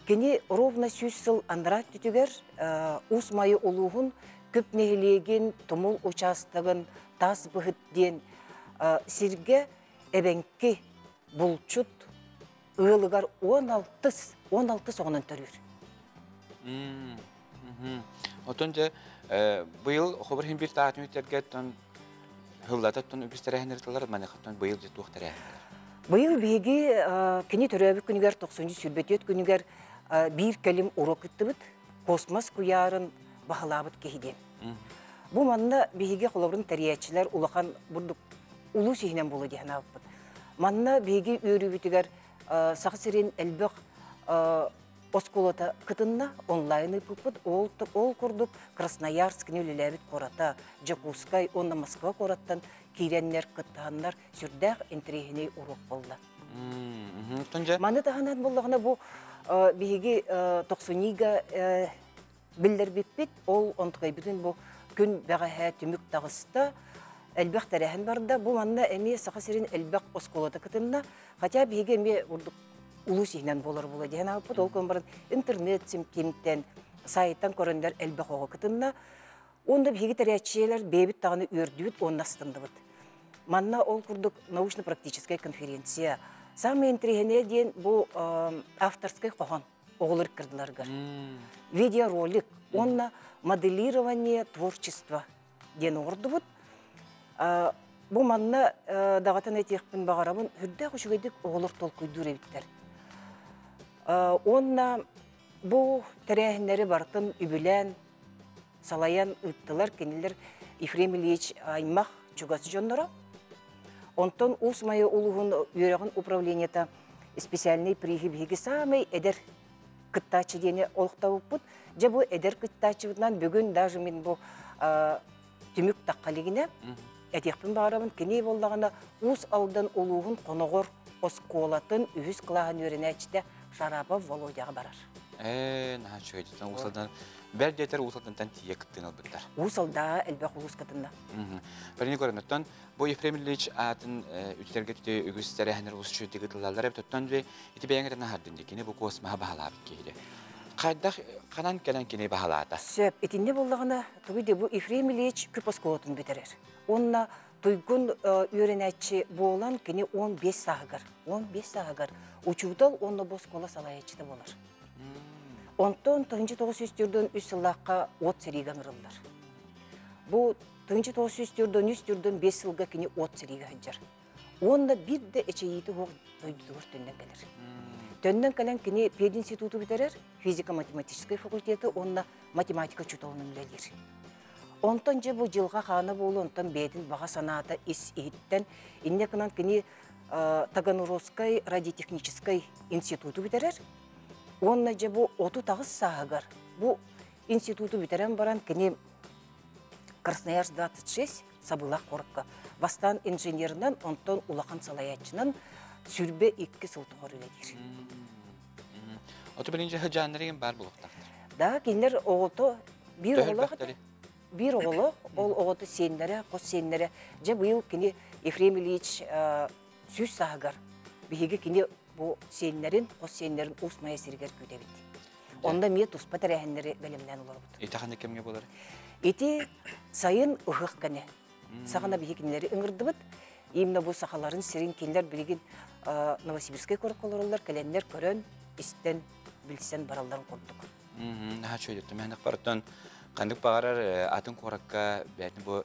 Кини ровно 100 сыл анараа өттүтүгэр Уус Майа улууһун Күп нэһилиэгин Тумул учаастагын Таас Быһыт диэн сиргэ эбэҥки булчут ыалыгар 16 16 оҕонон төрүүр. Отон дьэ быйыл хобор хин бир таатын үтэргэ тон хыллата тон үгүс тэрээһиннэр тылар маныхаттан быйыл дьэ туох тэрээһиннэр? Быйыл биһиги кини төрөөбүт күнүгэр 924 күнүгэр биир кэлим уруок ыттыбыт космос куйаарын баһылаабыт киһи диэн. Бу манна биһиги холобурун тэрийээччилэр улахан бурдук улуус иһинэн буолуо диэн ааппыт. Манна биһиги үөрүүбүтүгэр Саха сирин элбэх оскуолата кытынна, онлайн ыыппыппыт. Ол, ол курдук Красноярск үлэлээбит куората, Дьокуускай уонна Москва куораттан киирэннэр, кыттыһаннар сүрдээх интэриэһинэй уруок буолла. Маны таһынан буоллаҕына бу биһиги тохсунньуга биллэрбиппит, ол онтукайбытын бу күн бэҕэһээ түмүк таҕыста, элбэх тэрээһин барда. Бу манна эмиэ Саха сирин элбэх оскуолата кытынна. Хотя биһиги эмиэ урдук улуус иһинэн буолар була диэн ааппыт. Ол көн баран интернет симтимтэн, сайттан көрөннөр элбэх оҕо кытынна. Онда биһиги тэрээччилэр бэйэбит даҕаны үөрдүбүт уонна астынныбыт. Манна ол курдук научно-практическая конференция. Самое интересное диэн бу авторский хоһоон оҕолор кырдыларгар. Видеоролик уонна моделирование творчества диэн оҥордубут. Бу манна даҕатан этиэхпин баҕарабын, үрдээх үчүгэйдик оҕолор толкуйдуур эбиттэр. Уонна бу тэрээһиннэри барытын үбүлээн, салайан ыыттылар кинилэр Ефрем Ильич аймах чугас дьонноро. Онтон Уус Майа улууһун үөрэҕин управлениета специальный приһи биһиги саамай эдэр кыттааччы диэни олохтообуппут. Дьэ бу эдэр кыттааччыбытынан бүгүн даже мин бу түмүк тахха илигинэ этиэхпин баҕарабын, кини буоллаҕына Уус Алдан улууһун Хоноҕор оскуолатын үһүс кылааһын үөрэнээччитэ Шарапов Володяҕа барар. Ээ, наһаа үчүгэй дьиттэн Уус Алдан бэл диэтэр Уус Алдантан тиийэ кыттыын ылбыттар. Уус Алдаа элбэх улуус кытынна. Полина Егоровна, бу Ефрем Ильич аатын үтүтэргэ түтэ үгүс тэрээһиннэр улус үчүгэйдик ыытыллаллар эбит. Оттон ити бэйэҥ этэн аһардын дии, кини бу космоһа баһылаабыт киһи. Хайдах ханан кэлэн кини баһылаата? Сөп, итиннэ буоллаҕына, тугуй де бу Ефрем Ильич күп оскуолатын бүтэрэр. Уонна туйгун үөрэнээччи буолан кини 15 сааһыгар, 15 сааһыгар учуутал уонна бу оскуола салайааччыта буолар. Онтон 1943 сыллаахха от сэриигэ ыҥырыллар. Бу 1943 сылга кини от сэриигэ сылдьар. Уонна биир да эчэйиити суох дойдутугар төннөн кэлэр. Төннөн кэлэн кини пединституту бүтэрэр, физико-математическай факультеты уонна математика учууталынан үлэлиир. Онтон дьэ бу дьылҕа хаана буолу, онтон бэйэтин баҕа санаата ис иһиттэн, инньэ гынан кини Таганрогскай радиотехническай институту бүтэрэр. Уонна дьэ бу 38 сааһыгар бу институту бүтэрэн баран кини Красноярск 26 сабыылаах куоракка бастаан инженеринэн, онтон улахан салайааччынан 22 сыл тухары үлэлиир. Оту билин дьэ жанрыгын бар булуктахтар. Да, кинилэр оҕото биир оҕолоох биир оҕолоох, ол оҕото сиэннэрэ, хос сиэннэрэ. Дьэ быйыл кини Ефрем Ильич 100 сааһыгар биһиги кини бу сиэннэрин, хос сиэннэрин Уус Майа сиригэр күүтэбит. Онно эмиэ туспа тэрээһиннэри бэлэмнээн олоробут. Ити ханнык кэмҥэ буолар? Ити сайын ыһыах кэнэ. Саҕана биһи кинилэри ыҥырдыбыт. Именно бу сахаларын сирин кинилэр билигин Новосибирскай куоракка олороллор, кэлэннэр көрөн, истэн, билсэн баралларын курдук. Наһаа үчүгэй Мэһэнэх барытын ханнык баҕарар атын куоракка бэйэтин бу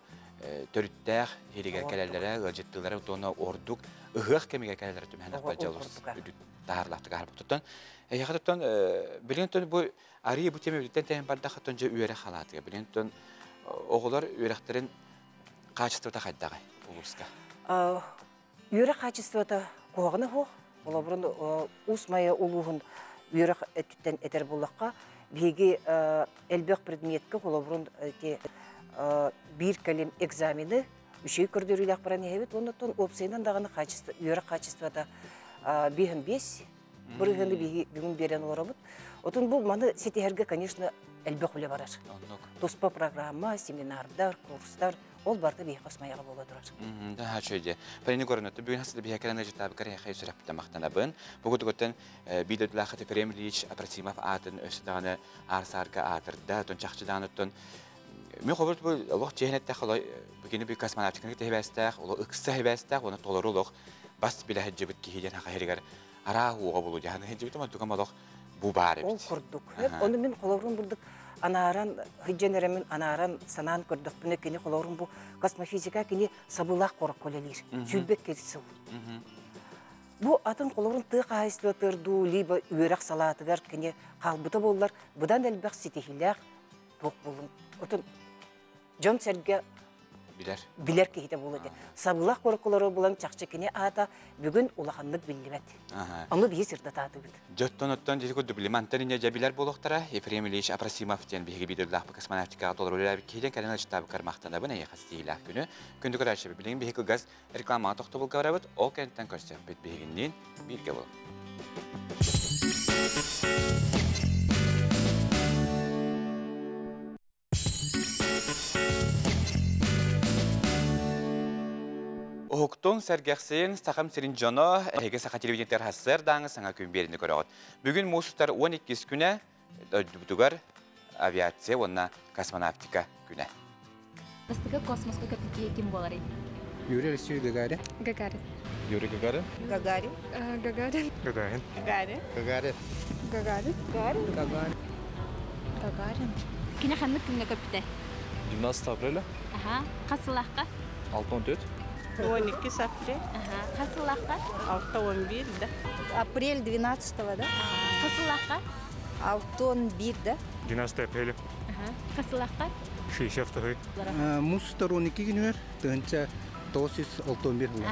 төрүттээх иһигэр кэлэллэрэ, ыалдьыттыылара уонна ордук ыһыах кэмигэр кэлэллэрэ түмэһэнэх дьалус таһарлаахтык аһарбыттан. Эйэхэ туттан билин тон бу арыы бу тема бүттэн тэһин бардахха тон дьэ үөрэх халаатыга билин тон оҕолор үөрэхтэрин хаачыстыбата хайдаҕай улууска? Үөрэх хаачыстыбата куһаҕана суох. Холобурун Уус Майа улууһун үөрэх өттүттэн этэр буоллахха, биһиги элбэх предметкэ холобурун биир кэлим экзамены үчүгэй көрдөрүүлээх баран иһэбит. Оннуттан уопсайынан даҕаны качество, үөрэх качествота 5 бырыһыаны биһиги бүгүн биэрэн олоробут. Отун бу маны ситиһэргэ, конечно, элбэх үлэ барар. Туспа программа, семинардар, курстар, ол барыта биһиэхэ Усмайаҕа буола турар. Да, үчүгэй. Полина Егоровна, бүгүн хас да биһиэхэ кэлэн ыалдьыттаабыккар эһиэхэ сүрэхпиттэн махтанабын. Бу кутугуттан биир дойдулаах Ефрем Ильич Апросимов аатын өссө даҕаны аар-саарга аатырда. Оттон чахчы даҕаны оттон Мен хобурт бу олох чехнетте холой бүгүнү бу космонавтиканы тэбэстээх, оло ыкса хэбэстээх, оны толору олох бас билэ хеджибит киһи диэн хахырыгар араа хуга болу жаһаны хеджибит ма олох бу бар Ол курдук. Оны мен холорун бурдук анааран хыджан эремин анааран санаан көрдөхпүнэ кини холорун бу космофизика кини сабылаах корок колелир. Сүлбек керсил. Бу атын холорун тыы хаайыстыбатырдуу либо үөрэх салаатыгар кини хаалбыта боллар быдан элбэх ситиһилээх туох булун. Отун дьон сэргэ билер. Билер киһитэ буолуо этэ. Сабылаах корокколоро булан чахчы кини аата бүгүн улаханнык биллибэт. Ону биһи сырдатаатыбыт. Дьоттон оттон дьири курдук билимантан инне дьэ билер буолуохтара Ефрем Ильич Апросимов диэн биһиги биир космонавтикаҕа толору үлэлээбит киһиден кэлэн ачтаабыккар махтанабын эйиэхэ ситиһиилээх күнү. Күндү көрөөччү билигин биһиги кылгас рекламаҕа тохтобулга барабыт, ол кэнниттэн көрсөхпүт биһигинниин бииргэ буолун. Уһуктуҥ, сэргэхсийин, Сахам сирин дьоно, эһиги Саха телевидениетигэр хассыардааҥы саҥа күн биэриини көрөҕүт. Бүгүн муус устар 12 күнэ дойдубутугар авиация уонна космонавтика күнэ. Бастакы космоска көппүт ким буоларый? Юрий Алексеевич Гагарин. Гагарин. Юрий Гагарин. Гагарин. Гагарин. Гагарин. Гагарин. Гагарин. Гагарин. Гагарин. Гагарин. Гагарин. Кини ханнык күҥҥэ көппүтэ? 12 апреля. Аха. Хас сыллаахха? 6-14. 12 апрель. Аха. Хас сыллаахха? 6-11, да. Апрель 12-го, да? Хас сыллаахха? 6-11, да? 12 апреля. Аха. Хас сыллаахха? 62. Мус 12 күнүгэр тыһынча 961 жылы.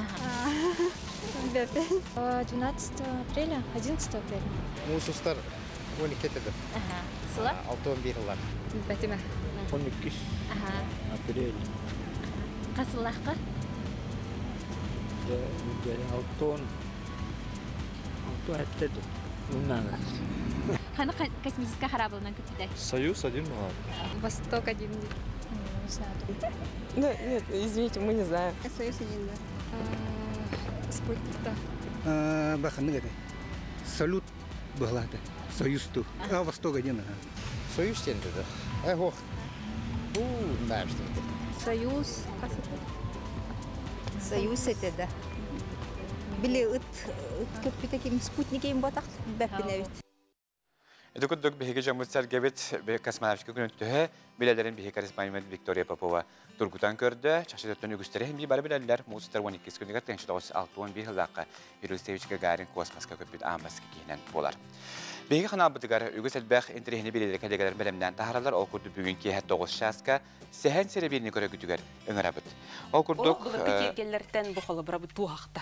12 апреля, 11 апреля. Мус устар 12 теде. Аха. Сыла? 6-11 жылар. Бәтиме. 12 Аха. апрель. Хас сыллаахха? Алтон. Алтон әттеді. Уннаны. Ханы космическая хараабылынан көппүтэ? Союз один была. Восток один. Не знаю. Да, нет, извините, мы не знаем. Союз один, да. Спутник, да. Баханнык это. Салют была это. Союз ту. А Восток один. Ага. Союз тенді да. Эх, ох. У, знаем, что это. Союз. Союз это, да. Били ыт көппүтэ ким спутник им батах бэппинэбит. Ити курдук биһиги дьоммут сэргэбит космонавтика күнүн төһө билэлэрин биһиги корреспондент Виктория Попова тургутан көрдө. Чахчы төттөн үгүстэри хим бары билэллэр. Муус 12 күнүгэр 1961 жыллаахха Юрий Алексеевич Гагарин космоска көппүт аан бастакы киһинэн буолар. Биһиги ханаабытыгар үгүс элбэх интэриэһини билэлэр кэллиэгэлэр бэлэмнээн таһаараллар. Ол курдук бүгүн киэһэ 9 чааска сэһэн сирэбиирни көрөгүтүгэр ыҥырабыт. Ол курдук Ол былыргы тиэргэллэртэн бу холобура бу туохта.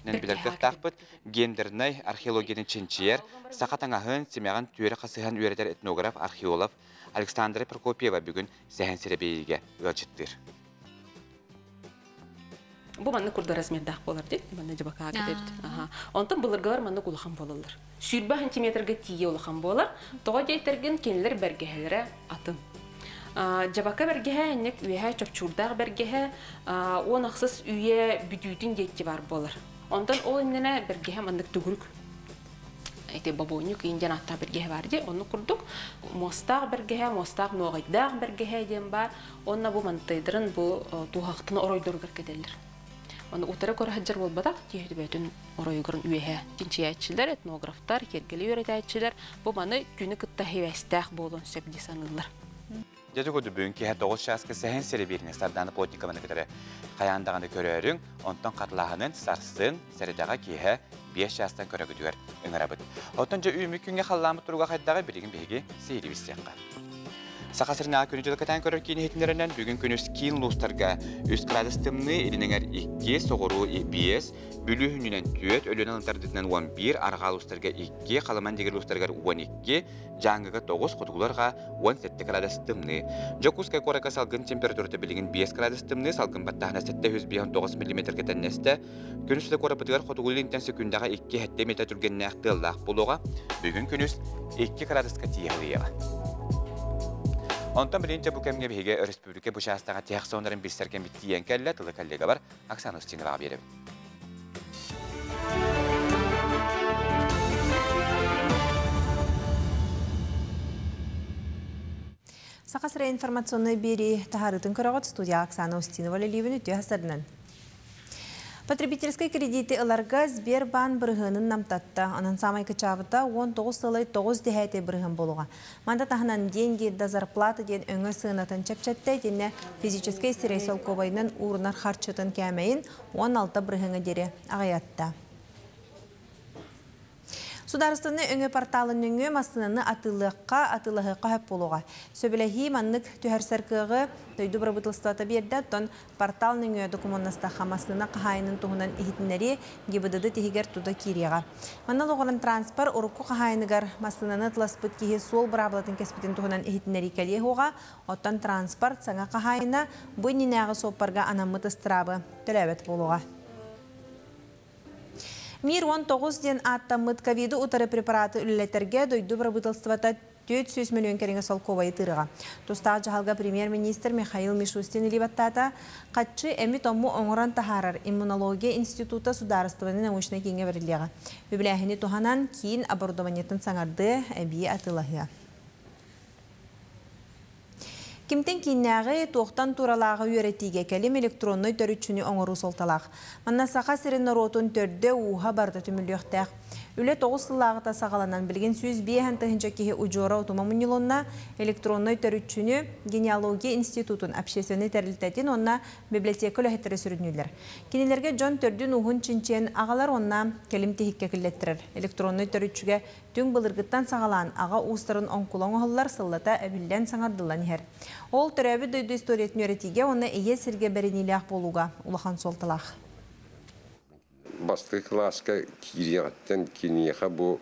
Нэн билэр кыахтаахпыт гендернай археологияны чинчийэр, саха таҥаһын, симэҕин түөрэ хасыһан үөрэтэр этнограф, археолог Александра Прокопьева бүгүн сэһэн сирэбиэйигэ ыалдьыттыыр. Бу маннык курда размердаах буолар дии, манна дьабакаа кэтэбит. Аха. Онтон былыргылар маннык улахан буолаллар. 120 сантиметрга тиийэ улахан буолар. Тоҕо диэтэргин кинилэр бэргэһэлэрэ атын. Дьабака бэргэһэ инник үөһэ чопчуурдаах бэргэһэ 16 үйэ бүтүүтүн диэки бар буолар. Онтон ол иннинэ бэргэһэ маннык түгүрүк ити бобуонньук иин диэн ааттаах бэргэһэ бар дии. Онну курдук муостаах бэргэһэ, муостаах нуоҕайдаах бэргэһэ диэн бар. Онно бу мантайдарын бу туһахтын оройдоругар кэтэллэр. Оны утары көрө сылдьар буолбатах, тиһи оройугарын үөһэ. Чинчийээччилэр, этнографтар, кергели үөрэтээччилэр бу маны күнү кытта хивэстээх буолуон сөп дии саныыллар. Дьэ тугу бүгүн киэһэ 9 чааска сэһэн сирэбиирини Сардаана Плотникованы кытары хайаан даҕаны көрөөрүҥ, онтон хатылааһынын сарсын сэрэдэҕэ киэһэ 5 чаастан көрөгүтүгэр ыҥырабыт. Оттон дьэ үүммүт күҥҥэ халлааммыт туруга хайдаҕый билигин биһиги сиһилии билсиэххэ. Саха сиринээҕи күнү дьылы кэтээн көрөр киин иһитиннэринэн бүгүн күнүс киин улуустарга 3 градус тымныы, илин эҥэр 2, соҕуруу 5, Бүлүү хүнүнэн 4, Өлүөнэ ылынтардытынан 11, арҕаа улуустарга 2, Халыман дигир улуустарыгар 12, Дьааҥыга 9, хотугуларга 17 градус тымныы. Дьокуускай куоракка салгын температурата билигин 5 градус тымныы, салгын баттааһына 759 миллиметргэ тэннэстэ. Күнүс да куораппытыгар хотугу илинтэн секундаҕа 2-7 метр түргэннээх тыаллаах буолуоҕа. Бүгүн күнүс 2 градуска тиийэ ылыаҕа. Онтон билигин бу кэмҥэ биһиги өрөспүүбүлүкэ бу чаастаҕа тиһэх сонуннарын билсэр кэммит тиийэн кэллэ, тылы коллегабар Оксана Устиноваҕа биэрэбин. Саха сирэ информационнай биэрии таһаарыытын көрөҕүт, студия Оксана Устинова үлэлиибин үтүө сарсыарданан. Потребительскай кредити ыларга Сбербаан бырыһыанын намтатта. Онон саамай кычаабыта 19 сылай 9 дэһээтэй бырыһыан буолуоҕа. Манда таһынан деньги до зарплаты диэн өҥө сыанатын чэпчэттэ итиннэ физическэй сирэй солкуобайынан уурунар харчытын кээмэйин 16 бырыһыаҥҥа диэри аҕыйатта. Судаарыстыбаннай өҥө порталын нөҥүө массыынаны атыылыахха, атыылаһыахха сөп буолуоҕа. Сөбүлэһии маннык түһэрсэр кыаҕы дойду бырабыыталыстыбата биэрдэ, оттон портал нөҥүө докумуоннастахха массыына хаһаайынын туһунан иһитиннэрии ГИБДД тиһигэр тута киириэҕэ. Манна олоҕуран транспорт урукку хаһаайыныгар массыынаны атыласпыт киһи суол быраабылатын кэспитин туһунан иһитиннэрии кэлиэ суоҕа, оттон транспорт саҥа хаһаайына бу иннинээҕи суоппарга анаммыт ыстыраабы төлөөбөт буолуоҕа. Мир 19 диэн ааттаммыт ковиды утары препараты үлэлэтэргэ дойду бырабыыталыстыбата 400 мөлүйүөн кэриҥэ солкуобайы тыырыаҕа. Тустаах дьаһалга премьер-министр Михаил Мишустин илии баттаата. Хаччы эми-тому оҥорон таһаарар иммунология института судаарыстыбаннай научнай кииҥҥэ бэриллиэҕэ. Үбүлээһини туһанан киин оборудованиетын саҥардыа, эбии атыылаһыа. Кимтэн кииннээҕи, туохтан тууралааҕы үөрэтиигэ кэлим электроннай төрүччүнү оҥоруу суолталаах. Манна Саха сирин норуотун төрдө-ууһа барыта түмүллүөхтээх. Үлэ 9 сыллааҕыта саҕаланан, билигин 105 тыһыынча киһи удьуора утума мунньулунна, электроннай төрүччүнү Генеалогия институтун общественнай тэрилтэтин уонна библиотека үлэһиттэрэ сүрүннүүллэр. Кинилэргэ дьон төрдүн-ууһун чинчийэн аҕалар уонна кэлим тиһиккэ киллэттэрэр. Электроннай төрүччүгэ Түҥ былыргыттан саҕалаан аҕа уустарын оҥкула оҥоһуллар сыллата эбиллэн саҥардыллан иһэр. Ол төрөөбүт дойду историятын үөрэтиигэ уонна ийэ сиргэ бэриниилээх буолууга улахан суолталаах. Бастакы кылааска киириэҕиттэн киниэхэ бу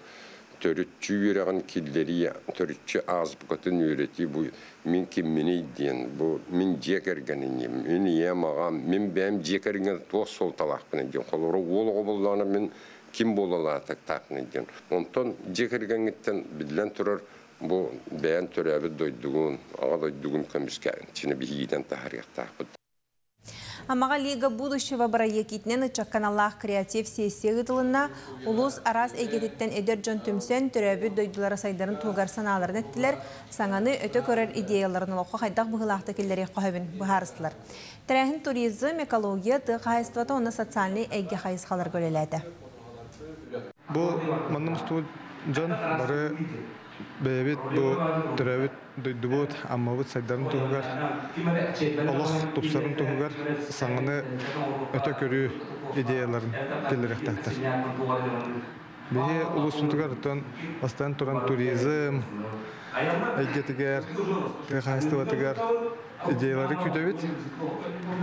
төрүччү үөрэҕин киллэрии, төрүччү азбукатын үөрэтии бу мин кимминий диэн, бу мин дьиэ кэргэниним, мин ийэм, аҕам, мин бэйэм дьиэ кэргэн туох суолталаахпыный диэн. Холобура, уол оҕо буоллаҕына мин ким буолалаатыктаахпыный диэн. Онтон дьиэ кэргэҥҥиттэн биллэн турар бу бэйэн төрөөбүт дойдугун, аҕа дойдугун көмүскээн биһигиитэн таһаарыахтаахпыт. Амаҕа Лига будущего бырайыак иитинэн ыччакка аналлаах креатив сессия ыытылынна. Улуус араас эйгэтиттэн эдэр дьон түмсэн, төрөөбүт дойдулара сайдарын туһугар санааларын эттилэр, саҥаны өтө көрөр идеяларын олоххо хайдах быһыылаахтык киллэриэххэ сөбүн быһаарыстылар. Тэрээһин туризм, экология, тыа хаһаайыстыбата уонна социальнай эйгэ хайысхаларга үлэлээтэ. Бу манна мустубут дьон бары бэйэбит бу төрөөбүт дойдубут, Аммабыт сайдарын туһугар, олох тупсарын туһугар саҥаны өтө көрүү идеяларын киллэриэхтээхтэр. Биһи улууспутугар оттон бастаан туран туризм эйгэтигэр, тыа хаһаайыстыбатыгар идеялары күүтэбит.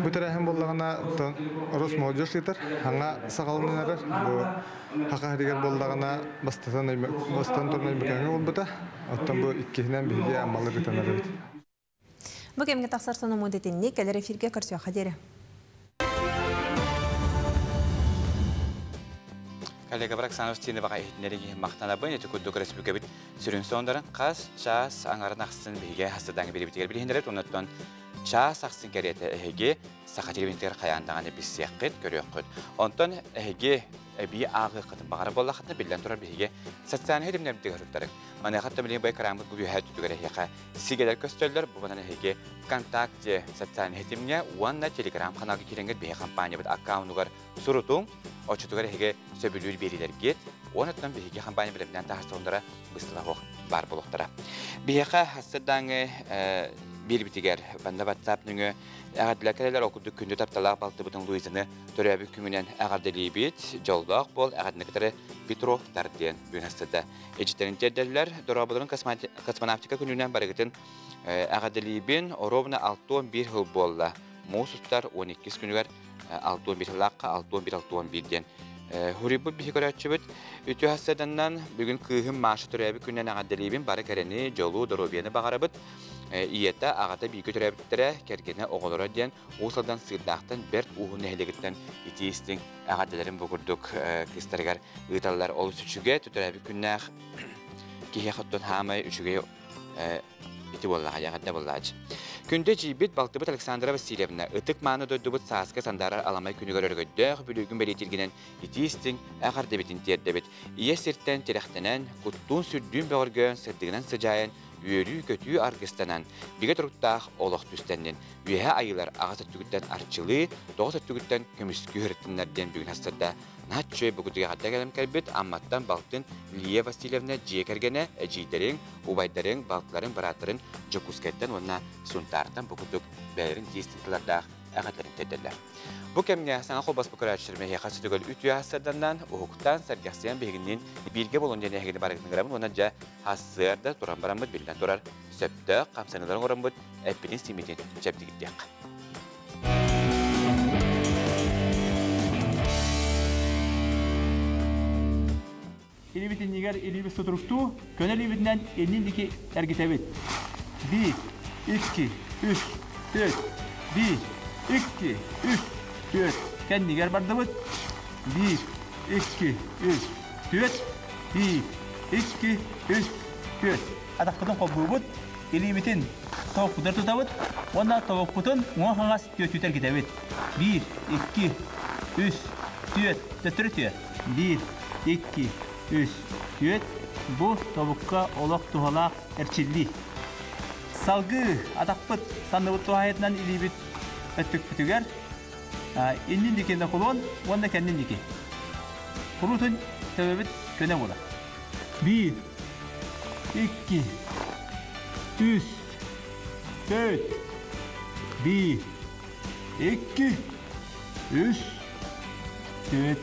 Бу тэрээһин буоллаҕына оттон Росмолодежь ыытар, саҥа саҕаланан эрэр. Бу Саха сиригэр буоллаҕына бастатан бастатан туран Өймөкөөҥҥө буолбута. Оттон бу иккиһинэн биһиги Аммалар ыытан эрэбит. Бу кэмҥэ тахсар сонуммут итинник кэлэр эфиргэ көрсүөххэ диэри. Коллега Оксана Устиноваҕа иһитиннэриҥ иһин махтанабын. Ити курдук республикабыт сүрүн сонуннарын хас чаас аҥарын ахсын биһиги хастадаҥы биэрбитигэр билиһиннэрэр. Оннуттан чаас ахсын кэриэтэ эһиги саха телевидениетигэр хайаан даҕаны билсиэххит, көрүөххүт. Онтон эһиги эбии ааҕыаххытын баҕара буоллаххытына, биллэн турар биһиги социальнай ситимнэрбитигэр туттарыҥ. Маныаха билигин бу экраммыт бу үөһээ өттүгэр эһиэхэ сигэлэр көстөллөр. Бу манан эһиги ВКонтакте социальнай ситимҥэ уонна Телеграм-ханаалга киирэҥҥит биһиги компаниябыт аккаунугар сурутуҥ, оччотугар эһиги сөбүлүүр биэриилэргит уонна биһиги компания бэлэмнээн таһаарсаллара бысталаһуох баар буолуохтара. Биһиэхэ сырдааҥы биэрбитигэр банна WhatsApp нөҥүө эҕэрдэлэр кэлэлэр ол курдук күндү тапталаах балтыбытын Луизаны төрөөбүт күҥүнэн эҕэрдэлиибит. Дьоллоох буол, эҕэрдэни кытары Петровтар диэн бүгүн астыда. Эдьиттэрин тиэрдэллэр, дорооболорун космонавтика күнүнэн барыгытын эҕэрдэлиибин. Оруобуна 61 сыл буолла. Муус устар 12 күнүгэр 61 сыллаахха 61-61 диэн Хуруйбут биһи көрөөччүбүт үтүө хассаданнан бүгүн кыыһым Маша төрөөбүт күнүнэн эҕэрдэлиибин бары кэрэни, дьолу, доруобуйаны баҕарабыт. Ийэтэ, аҕата бииргэ төрөөбүттэрэ, кэргэнэ, оҕолоро диэн Уус Алдан Сыырдаахтан Бэрт Ууһун нэһилиэгиттэн итии истиҥ эҕэрдэлэрин бу курдук кыыстарыгар ыыталлар. Олус үчүгэй, төрөөбүт күннээх киһиэхэ оттон хаамай үчүгэй ити буоллаҕа эҕэрдэ буоллаач. Күндү эдьиийбит балтыбыт Александра Васильевна ытык-мааны дойдубут сааскы сандаарар аламай күнүгэр өрөгөйдөөх бүлүүгүн бэлиэтииргинэн итии-истиҥ эҕэрдэбитин тиэрдэбит. Ийэ сиртэн тирэхтэнэн, куттуун-сүрдүүн бөҕөргөөн, сырдыгынан сыдьаайан, үөрүү-көтүү аргыстанан, бигэ туруктаах олох түстэннин. Үөһэ айыылар аҕыс өттүгүттэн арчылыы, тоҕус өттүгүттэн көмүскүү сырыттыннар диэн бүгүн хастарда наһаа бүгүтүгэ хадда кэлэн кэлбит Амматтан балтын Лия Васильевна дьиэ кэргэнэ, эдьиийдэриҥ, убайдарыҥ, балтыларыҥ, бырааттарын Дьокуускайтан уонна Сунтаартан бу курдук бэйэлэрин тиис тыллардаах эҕэрдэлэрин тиэрдэллэр. Бу кэмҥэ саҥа холбоспут көрөөччүлэр миэхэ сүтүгэл үтүө сырданнан, уһуктаан, сэргэхсийэн биһигинниин бииргэ буолун диэн эһигини барыгытын ыҥырабын уонна дьэ сарсыарда туран бараммыт биллэн турар сөптөөх хамсаныыларын оҥороммут эппитин симмитин чэбдигирдиэххэ. Илибит иннигэр илиибит сутуруктуу, көнө илиибитинэн иннин диэки эргитэбит. Биир, икки, үс, түөрт, биир, икки, үс, түөрт. Кэннигэр бардыбыт. Биир, икки, үс, түөрт, биир, икки, үс, түөрт. Атахпытын холбуубут, илиибитин тобукпутугар тутабыт уонна тобукпутун уҥа-хаҥас түөртүүтэ эргитэбит. Биир, икки, үс, түөрт, төттөрү түөрт. Биир, икки, үс, түөрт. Бу тобукка олох туһалаах эрчиллии. Салгыы атахпыт санныбыт туһаайытынан илиибит өттүкпүтүгэр иннин диэки наклон уонна кэннин диэки. Куруутун төбөбүт көнө буолар. Биир, икки, үс, төрт, биир, икки, үс, төрт.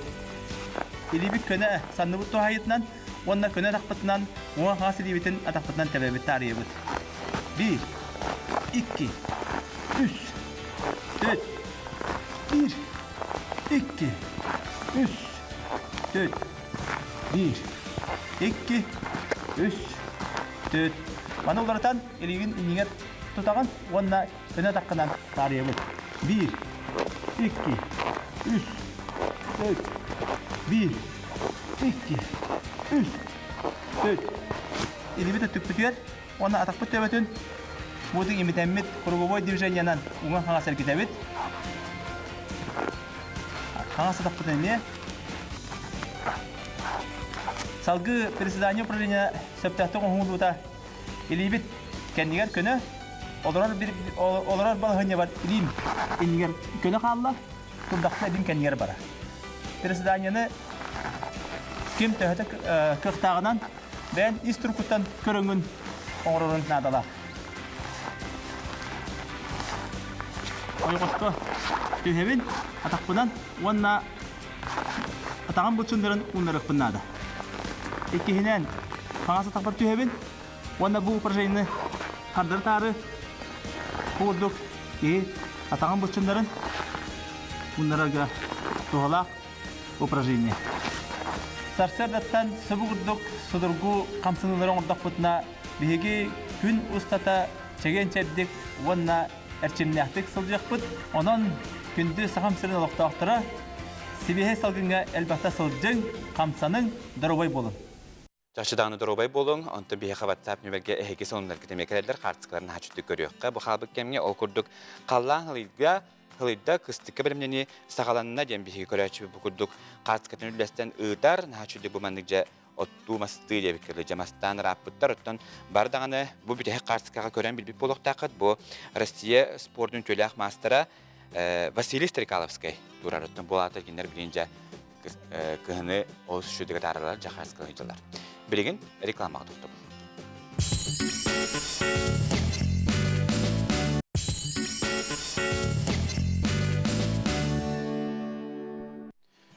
Илиибит көнө санныбыт туһаайытынан уонна көнө атахпытынан уҥа хаҥас илиибитин атахпытынан тэбэбит таарыйабыт. Биир, икки, үс, төрт, биир, икки, үс, төрт, биир, икки, үс, төрт. Маны уларытан илиигин иннигэр тутаҕын уонна көнө атаххынан таарыйабыт. Биир, икки, үс, төрт, биир, икки, үс, төрт. Илиибит өттүкпүтүгэр уонна атахпыт төбөтүн буутун имитэммит круговой движениенан уҥа-хаҥас эргитэбит. Хаҥас атахпытын эмиэ. Салгыы приседание управления сөптөөхтүк оҥоһуллуута илиибит кэннигэр көнө, олорор, bir, олорор балаһыанньабар илиим иннигэр көнө хаалла, турдахпына илиим кэннигэр барар. Приседанияны ким төһөтө кыахтааҕынан бэйэн ис туруккуттан көрөҥҥүн оҥорорун наадалаах. Ойоҕоско түһэбин атахпынан уонна атаҕым быччындарын ууннарыахпын наада. Иккиһинэн, хаҥас атахпар түһэбин уонна бу упражнениены хардары таары курдук киһи атаҕын быччындарын ууннарарга туһалаах упражнение. Сарсыардаттан субу курдук судургу хамсаныылары оҥордохпутуна биһиги күн устата чэгиэн-чэбдик уонна эрчимнээхтик сылдьыахпыт. Онон күндү Сахам сирин олохтоохторо сибиэһэй салгыҥҥа элбэхтэ сылдьыҥ, хамсаныҥ, доруобай буолуҥ! Чахчы даҕаны доруобай буолуҥ, онтон биһиэхэ WhatsApp нүмергэ эһиги сонуннаргыт эмиэ кэлэллэр, хаартыскаларын наһаа көрүөххэ. Бу хаалбыт кэмҥэ ол курдук халлаан ылыйга ылыйда кыстыкка бэлэмнэнии саҕаланна диэн биһиги көрөөччүбүт бу курдук хаартыскатын үллэстэн ыытар. Наһаа үчүгэй бу маннык дьэ оттуу мастыы диэбиккэ дьэ мастаан ырааппыттар. Оттон бары даҕаны бу бүтэһик хаартыскаҕа көрөн билбит буолуохтааххыт. Бу Россия спордун үтүөлээх маастара Василий Стрекаловскай турар. Оттон бу аата кинилэр билигин дьэ кыһыны олус үчүгэйдик атаараллар, дьэ хаартыскалыы сылдьаллар. Билигин рекламаҕа тохтобул.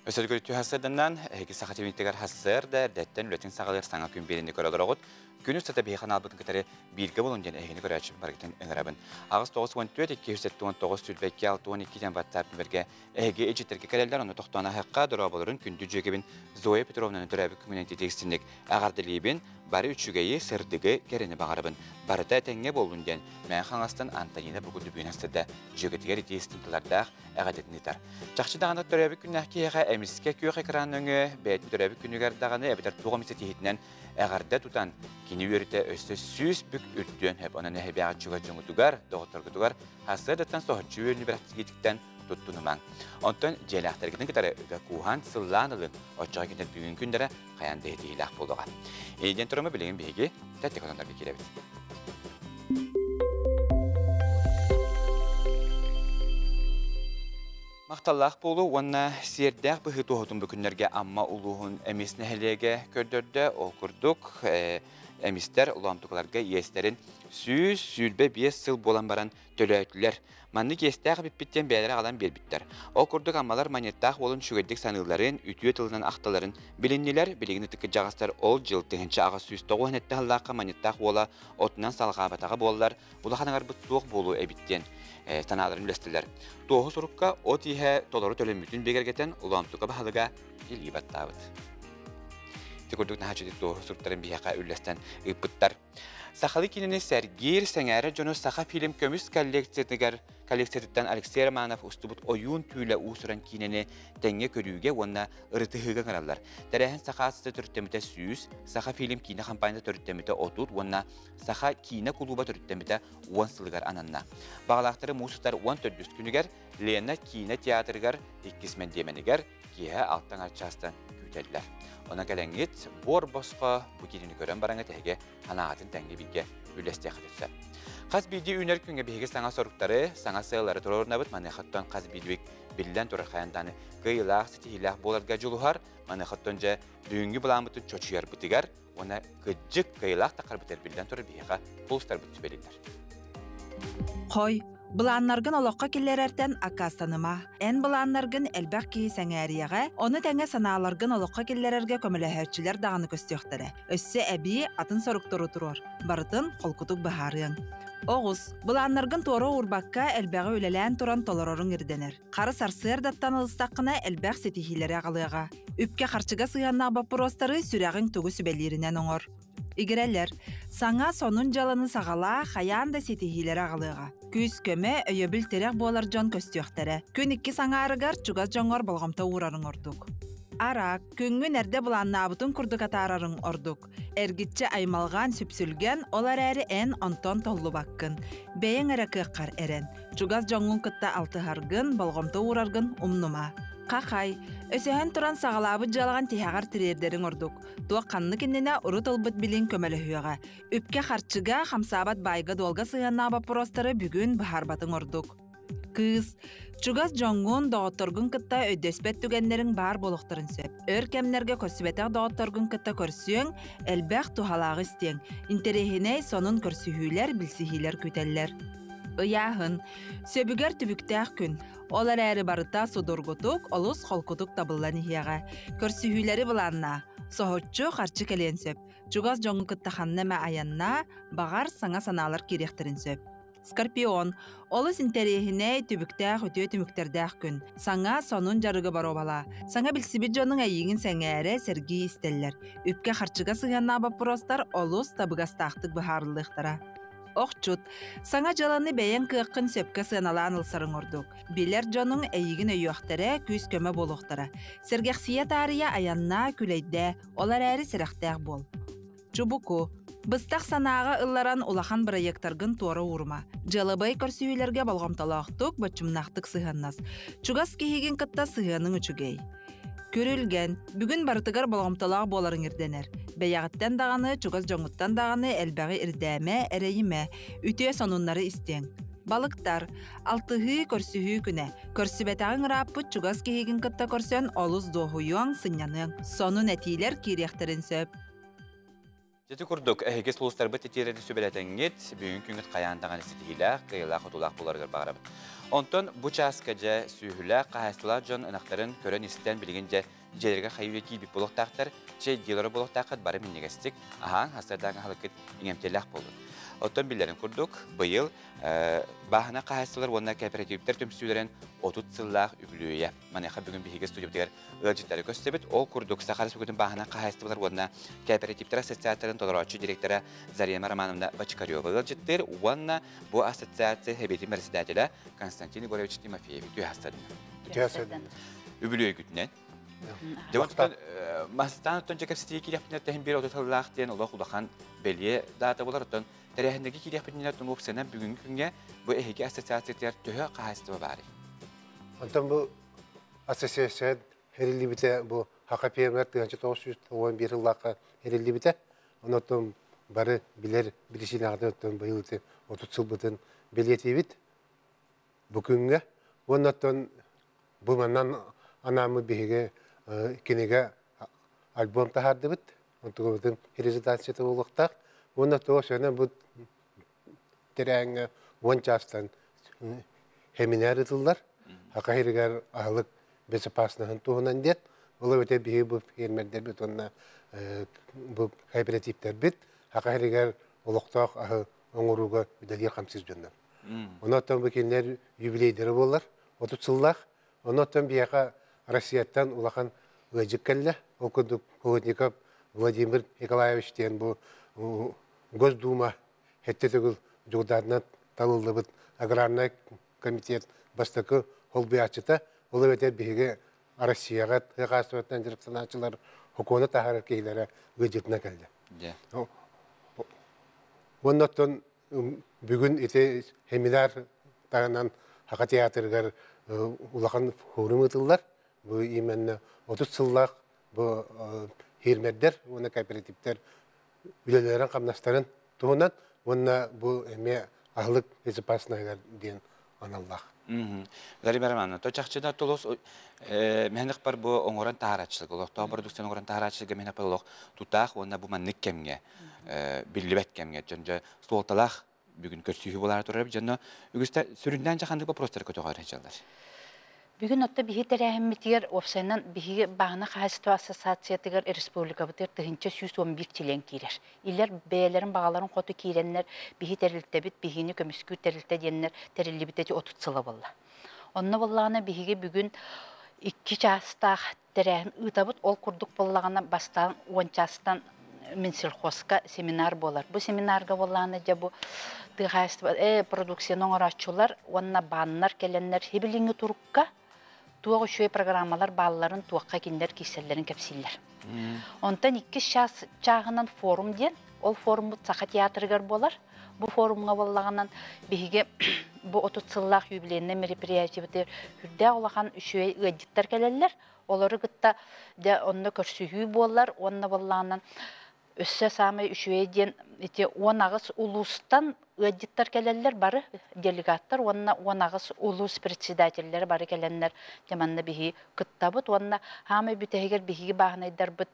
Өсөлгө түһасырданнан, эһиги саха телевидениетигэр хассыар да эрдэттэн үлэтин саҕалыыр саҥа күн биэриини көрө олороҕут. Күн устата биһиги ханаалбытын кытары бииргэ буолун диэн эһигини көрөөччү барыгытын ыҥырабын. Аҕыс 94 279 22 62 диэн WhatsApp нүмергэ эһиги эдьиттэргэ кэлэллэр, ону тохтоон аһыахха дорооболорун күндү дьүөгэбин Зоя Петровнаны төрөөбүт күҥүнэн титиэксинник эҕэрдэлиибин, бары үчүгэйи, сырдыгы, кэрэни баҕарабын. Барыта этэҥҥэ буоллун диэн Мэҥэ Хаҥаластан Антонина Бугунду бүгүн астыда дьүөгэтигэр итии истинталардаах эҕэрдэтин ыытар. Чахчы даҕаны төрөөбүт күннээх киһиэхэ эмискэ күөх экран өҥө бэйэтин төрөөбүт күнүгэр даҕаны эбэтэр туох эмит ситиһиитинэн эҕэрдэ тутан кини үөрүтэ өссө сүүс бүк үрдүөн сөп. Онон эһэбээҕи чугас дьоҥутугар, доҕотторгутугар сарсыардаттан соһуччу үөрүүнү бэлэхтиигититтэн туттунумаҥ. Онтон дьиэлээхтэргитин кытары ыга кууһан, сыллаан ылын, оччоҕо кинилэр бүгүн күннэрэ хайаан да иһитиилээх буолуоҕа. Ийден туруму билигин биһиги тэттик отоннорго киирэбит. Махталлаах буолуу уонна сиэрдээх быһыы туоһутун бу күннэргэ Амма улууһун Эмис нэһилиэгэ көрдөрдө. Ол курдук, эмистэр Лоомтукаларга иэстэрин 125 сыл буолан баран төлөөтүлэр. Маннык иэстээх эбиппит диэн бэйэлэрэ аҕалан биэрбиттэр. Ол курдук Аммалар Манньыттаах уолун үчүгэйдик саныылларын, үтүө тылынан ахталарын билиннилэр. Билигин ытык кырдьаҕастар ол дьыл 1897 сыллаахха Манньыттаах уола отунан салҕаабатаҕа буоллар, улахан аҥарбыт суох буолуо эбит диэн санааларын үлэстилэр. Туоһу сурукка от иһэ толору төлөммүтүн бигэргэтэн Улаантука баһылыга илии баттаабыт. Ити курдук наһаа үчүгэй туоһу суруктарын биһиэхэ үллэстэн ыыппыттар. Сахалыы киинэни сэргиир, сэҥээрэр дьону Саха фильм көмүс коллекциятыгар коллекциятыттан Алексей Романов устубут Ойуун түүлэ уус-уран киинэни тэҥҥэ көрүүгэ уонна ырытыһыыга ыҥыраллар. Тэрээһин Саха АСТ төрүттэммитэ 100, Саха фильм киинэ хампаанньата төрүттэммитэ 30 уонна Саха киинэ кулууба төрүттэммитэ 10 сылыгар ананна. Баҕалаахтары муус устар 14 күнүгэр Лена киинэ театрыгар иккис мэндиэмэнигэр киэһэ 6 чаастан күүтэллэр. Онон кэлэҥҥит буор босхо бу киинэни көрөн бараҥҥыт эһиги санааҕытын тэҥҥэ бииргэ үллэстиэххитин сөп. Хас биирдии үүнэр күҥҥэ биһиги саҥа соруктары, саҥа сыаллары туруорунабыт. Маныаха хас биирдии биллэн турар хайаан кыайыылаах, ситиһиилээх буоларга дьулуһар. Маныаха дьэ бүгүҥҥү былааммытын чочуйарбытыгар уонна кыдьык кыайыылаах таххарбытыгар биллэн турар биһиэхэ улуустарбыт сүбэлииллэр. Хой, былааннаргын олоххо киллэрэртэн аккаастаныма. Эн былааннаргын элбэх киһи сэҥээриэҕэ, ону тэҥэ санааларгын олоххо киллэрэргэ көмөлөһөөччүлэр даҕаны көстүөхтэрэ. Өссө эбии атын соруктары туруор. Барытын холкутук быһаарыаҥ. Оҕус, былааннаргын туора уурбакка элбэҕи үлэлээн туран толороруҥ ирдэнэр. Хара сарсыардаттан ылыстаххына элбэх ситиһиилэри аҕалыаҕа. Үпкэ-харчыга сыһыаннаах боппуруостары сүрэҕиҥ тугу сүбэлииринэн оҥор. Игирэлэр, саҥа сонун дьыаланы саҕалаа, хайаан да ситиһиилэри аҕалыаҕа. Күүс-көмө, өйөбүл-тирэх буолар дьон көстүөхтэрэ. Күн иккис аҥаарыгар чугас дьоҥҥор болҕомто уурарыҥ ордук. Араак, күҥҥүн эрдэ былааннаабытыҥ курдук атаарарыҥ ордук. Эргиччи аймалҕаан сүпсүлгэн, ол эрээри эн онтон толлубаккын. Бэйэҥ эрэ кыаххар эрэн. Чугас дьоҥҥун кытта алтыһаргын, болҕомто уураргын умнума. Хахай, өсөһөн туран саҕалаабыт дьыалаҕын тиһэҕэр тириэрдэриҥ ордук. Туох ханнык иннинэ урут ылбыт билиҥ көмөлөһүөҕэ. Үпкэ-харчыга, хамсаабат баайга-дуолга сыһыаннаах боппуруостары бүгүн быһаарбатыҥ ордук. Кыыс, чугас дьоҥҥун, доҕотторгун кытта өйдөспөт түгэннэриҥ баар буолуохтарын сөп. Өр кэмнэргэ көрсүбэтэх доҕотторгун кытта көрсүөҥ, элбэх туһалааҕы истиэҥ. Интэриэһинэй сонун көрсүһүүлэр, билсиһиилэр күүтэллэр. Ыйааһын. Сөбүгэр түбүктээх күн. Ол эрээри барыта судургутук, олус холкутук табыллан иһиэҕэ. Көрсүһүүлэри былааннаа. Соһуччу харчы кэлиэн сөп. Чугас дьоҥҥун кытта ханна эмэ айаннаа, баҕар, саҥа санаалар киириэхтэрин сөп. Скорпион. Олус интэриэһинэй, түбүктээх үтүө түмүктэрдээх күн. Саҥа, сонун дьарыгы боруобалаа. Саҥа билсибит дьонуҥ эйиигин сэҥээрэ, сэргии истэллэр. Үпкэ-харчыга сыһыаннаах боппуруостар олус табыгастаахтык быһаарыллыахтара. Охчут, саҥа дьыаланы бэйэҥ кыаххын сөпкө сыаналаан ылсарыҥ ордук. Билэр дьонуҥ эйигин өйүөхтэрэ, күүс-көмө буолуохтара. Сэргэхсийэ таарыйа айаннаа, күлэйдээ, ол эрээри сэрэхтээх буол. Чубуку. Быстах санааҕа ылларан улахан бырайыактаргын туора уурума. Дьыалабыай көрсүһүүлэргэ болҕомтолоохтук, боччумнаахтык сыһыаннас. Чугас киһигин кытта сыһыаныҥ үчүгэй. Күрүлгэн, бүгүн барытыгар болҕомтолоох буоларыҥ ирдэнэр. Бэйэҕиттэн даҕаны, чугас дьоҥҥуттан даҕаны элбэҕи ирдээмэ, эрэйимэ, үтүө сонуннары истиэҥ. Балыктар, алтыһыы, көрсүһүү күнэ. Көрсүбэтэҕиҥ ырааппыт чугас киһигин кытта көрсөн олус дуоһуйуоҥ, сынньаныаҥ. Сонун этиилэр киириэхтэрин сөп. Ити курдук, эһиги сулустарбыт итиэрэ сүбэлэтэҥҥит, бүгүн күҥҥүт хайаан даҕаны ситиһиилээх, кыайыылаах-хотуулаах буоларыгар баҕарабыт. Онтон бу чааска дьэ сүөһүлээх, хаһаайыстыбалаах дьон ынахтарын көрөн-истэн билигин дьэ дьиэлэригэр хайыы киирбит буолуохтаахтар, чэйдиилэрэ буолуохтааххыт бары минньигэстик аһаан, хастардаан аһылыккыт иҥэмтиэлээх буоллун. Оттон биллэрин курдук, быйыл бааһына хаһаайыстыбалар уонна кооперативтэр түмсүүлэрин 30 сыллаах үбүлүөйэ. Маныаха бүгүн биһиги студиябытыгар ыалдьыттары көрсөбүт. Ол курдук, Саха Республикатын бааһына хаһаайыстыбалар уонна кооперативтэр ассоциацияларын толорооччу директора Зарема Романовна Бочкарева ыалдьыттыыр уонна бу ассоциация сэбиэтин председателэ Константин Егорович Тимофеев үтүө Үбүлүөйгүтүнэн. Дьэ, Мастаан оттон дьэ кэпсэтии киириэхпитинэ тэһин биир 30 сыллаах диэн олох улахан бэлиэ даата болар. Оттон тэрээһиннэргэ киириэхпитинэ оттон уопсайынан бүгүҥҥү күҥҥэ бу эһиги ассоциациятыгар төһө хаһаайыстыба баарый? Онтон бу ассоциация эриллибитэ бу Хака фермер 1991 сыллаахха эриллибитэ. Онон бары билэр биричиинэҕитин оттон быйыл 30 сылбытын бэлиэтиибит бу күҥҥэ. Уонна оттон Бу манан анааммыт биһиги кинигэ альбом таһаардыбыт. Онтугубутун презентацията буолуохтаах. Уонна туох сөнө бу тэрээҥҥэ уон чаастан семинар ытыллар. Ака сиригэр аһылык безопасноһын туһунан диэн. Ол эбэтэр биһиги бу фермердэрбит уонна бу кооперативтэрбит Ака сиригэр олохтоох аһы оҥорууга үлэлиир хамсыыр дьоннор. Онон бу кинилэр юбилейдара буолар, 30 сыллаах. Онон биһиэхэ Россияттан улахан ыалдьыт кэллэ. Ол курдук Плотников Владимир Николаевич диэн бу Госдума сэттэ төгүл дьокутаатынан талыллыбыт аграрнай комитет бастакы холбуйааччыта. Ол эбэтэр биһиги Россияҕа тыа хаһаайыстыбатынан дьарыктанааччылар сокуону таһаарар киһилэрэ ыалдьытынан кэллэ. Уонна оттон бүгүн ити семинар таһынан Саха театрыгар улахан форум ыытыллар. Бу именно 30 сыллаах бу фермердэр уонна кооперативтэр үлэлэрин-хамнастарын туһунан уонна бу эмиэ аһылык безопасноһыгар диэн аналлаах. Владимир Романовна, то чахчыда толос мэһэнэх бар бу оҥорон таһарааччылык, олохтоох продукцияны оҥорон таһарааччылыга мэһэнэх бар олох тутаах уонна бу маннык кэмҥэ биллибэт кэмҥэ дьон суолталаах бүгүн көрсүһүү буолаары турар дьонно үгүстэр сүрүннээн дьаханнык вопростары көтөҕөр дьаллар. Бүгүн отто биһи тэрээһиммитигэр уопсайынан биһиги бааһына хаһаайыстыба ассоциациятыгар республикабытыгар 1111 чилиэн киирэр. Илэр бэйэлэрин баҕаларын хоту киирэннэр биһи тэрилтэбит биһини көмүскүүр тэрилтэ диэннэр тэриллибит эти 30 сыла буолла. Онно буоллаҕына биһиги бүгүн икки чаастаах тэрээһин ыытабыт. Ол курдук буоллаҕына бастаан уон чаастан Минсельхозка семинар буолар. Бу семинарга буоллаҕына дьэ бу тыа хаһаайыстыба продукцияны оҥорооччулар уонна бааннар кэлэннэр сибилиҥҥи турукка туох үчүгэй программалар баалларын туохха кинилэр киирсэллэрин кэпсииллэр. Онтон иккис час чааһынан форум диэн, ол форуммут Саха театрыгар буолар. Бу форумҥа буоллаҕынан биһиги бу 30 сыллаах юбилейнай мероприятиебытыгар үрдээх улахан үчүгэй ыалдьыттар кэлэллэр. Олору кытта дьэ онно көрсүһүү буолар уонна буоллаҕынан өссө саамай үчүгэй диэн ити 18 улуустан ыалдьыттар кэлэллэр бары делегаттар уонна 18 улуус председателлэрэ бары кэлэннэр дьэ манна биһиги кыттабыт уонна хаамай бүтэһигэр биһиги бааһынайдарбыт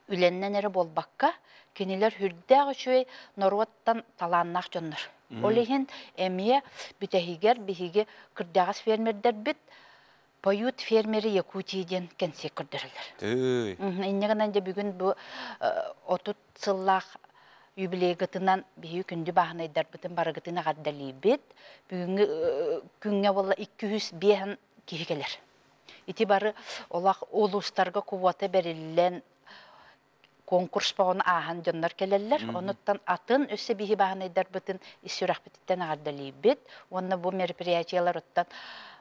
үлэннэн эрэ буолбакка, кинилэр сүрдээх үчүгэй норуоттан талааннаах дьоннор. Ол иһин эмиэ бүтэһигэр биһиги кырдьаҕас фермердэрбит «Поют фермеры Якутии» диэн кэнсиэр көрдөрөллөр. Инньэ гынан дьэ бүгүн бу 30 сыллаах юбилейгытынан биһиги күндү бааһынайдарбытын барыгытын эҕэрдэлиибит. Бүгүҥҥү күҥҥэ буолла 205 киһи кэлэр. Ити бары олох улуустарга квота бэриллэн конкурс боҕун ааһан дьоннор кэлэллэр. Онуттан атын өссө биһи бааһынайдарбытын ис сүрэхпититтэн эҕэрдэлиибит. Уонна бу мероприятиелар оттон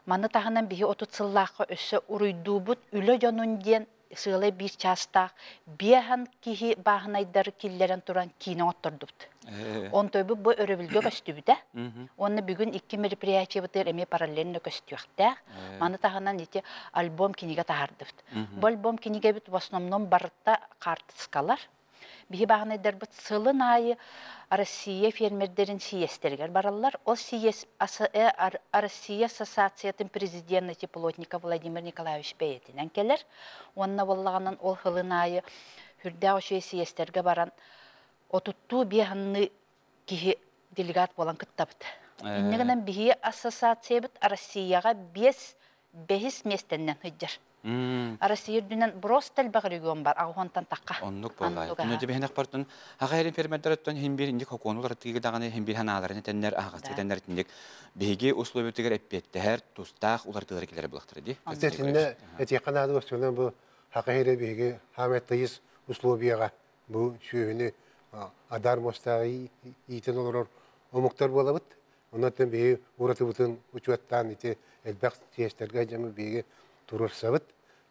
маны таһынан биһи 30 сыллаахха өссө уруйдуубут үлэ дьонун диэн сыалай биир чаастаах биэһэн киһи бааһынайдары киллэрэн туран киинэ оҥоттордубут. Онтойбут бу өрөбүлгэ көстүбүтэ. Уонна бүгүн икки мероприятиебытыгар эмиэ параллельно көстүөхтээх. Маны таһынан ити альбом кинигэ таһаардыбыт. Бу альбом кинигэбит в основном барыта хаартыскалар. Биһи бааһынайдарбыт сылын аайы Россия фермердэрин сийиэстэригэр бараллар. Ол сийиэс Россия Ассоциациятын президенэ Теплотников Владимир Николаевич бэйэтинэн кэлэр. Уонна буоллаҕынан ол сылын аайы сүрдээх үчүгэй сийиэстэргэ баран отуттуу биэһанныы киһи делегат буолан кыттабыт. Инньэ гынан биһиги ассоциациябыт Россияҕа биэс бэһис миэстэннэн сылдьар. Россия үрдүнэн просто элбэх регион бар, аҕыһонтан тахха. Оннук буолла. Түнэ дьэбэһинэх бартын аҕа эрин фермердэртэн хин бир инник хокуону уларытыыга даҕаны хин бир ханааларын этэннэр аһаҕастык этэннэр итинник биһиги условиятыгар эппиэттэһэр тустаах уларытыылары киллэрэ булахтара дии. Этинне этиэххэ наада бастыгынан бу хака иһирэ биһиги хаамай тыйыс условияҕа бу сүөһүнү адар муостааҕы иитэн олорор омуктар буолабыт. Онон биһиги уратыбытын учуоттаан ити элбэх тиэстэргэ дьамы биһиги туруорсабыт.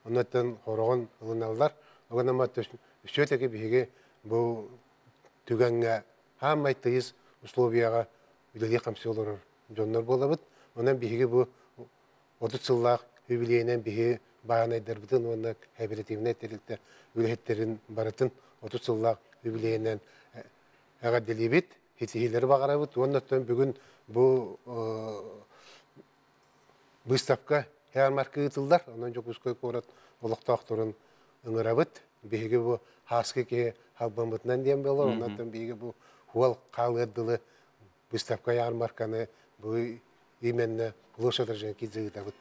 Онон хороҕун ылыналлар. Огонама все-таки биһиги бу түгэҥҥэ хаамай тыйыс условияҕа үлэлии хамсыы олорор дьоннор буолабыт. Онон биһиги бу 30 сыллаах юбилейинэн биһи баанайдарбытын уонна кооперативнай тэрилтэ үлэһиттэрин барытын 30 сыллаах юбилейинэн эҕэрдэлиибит, ситиһиилэри баҕарабыт уонна оттон бүгүн бу выставка Ярмарка ыытыллар. Онон Дьокуускай куорат олохтоохторун ыҥырабыт. Биһиги бу хааскы киһи халбаммытынан диэн буолар. Онон биһиги бу хуол хаалыар дылы выставка ярмарканы бу именно площадь Орджоникидзе ыытабыт.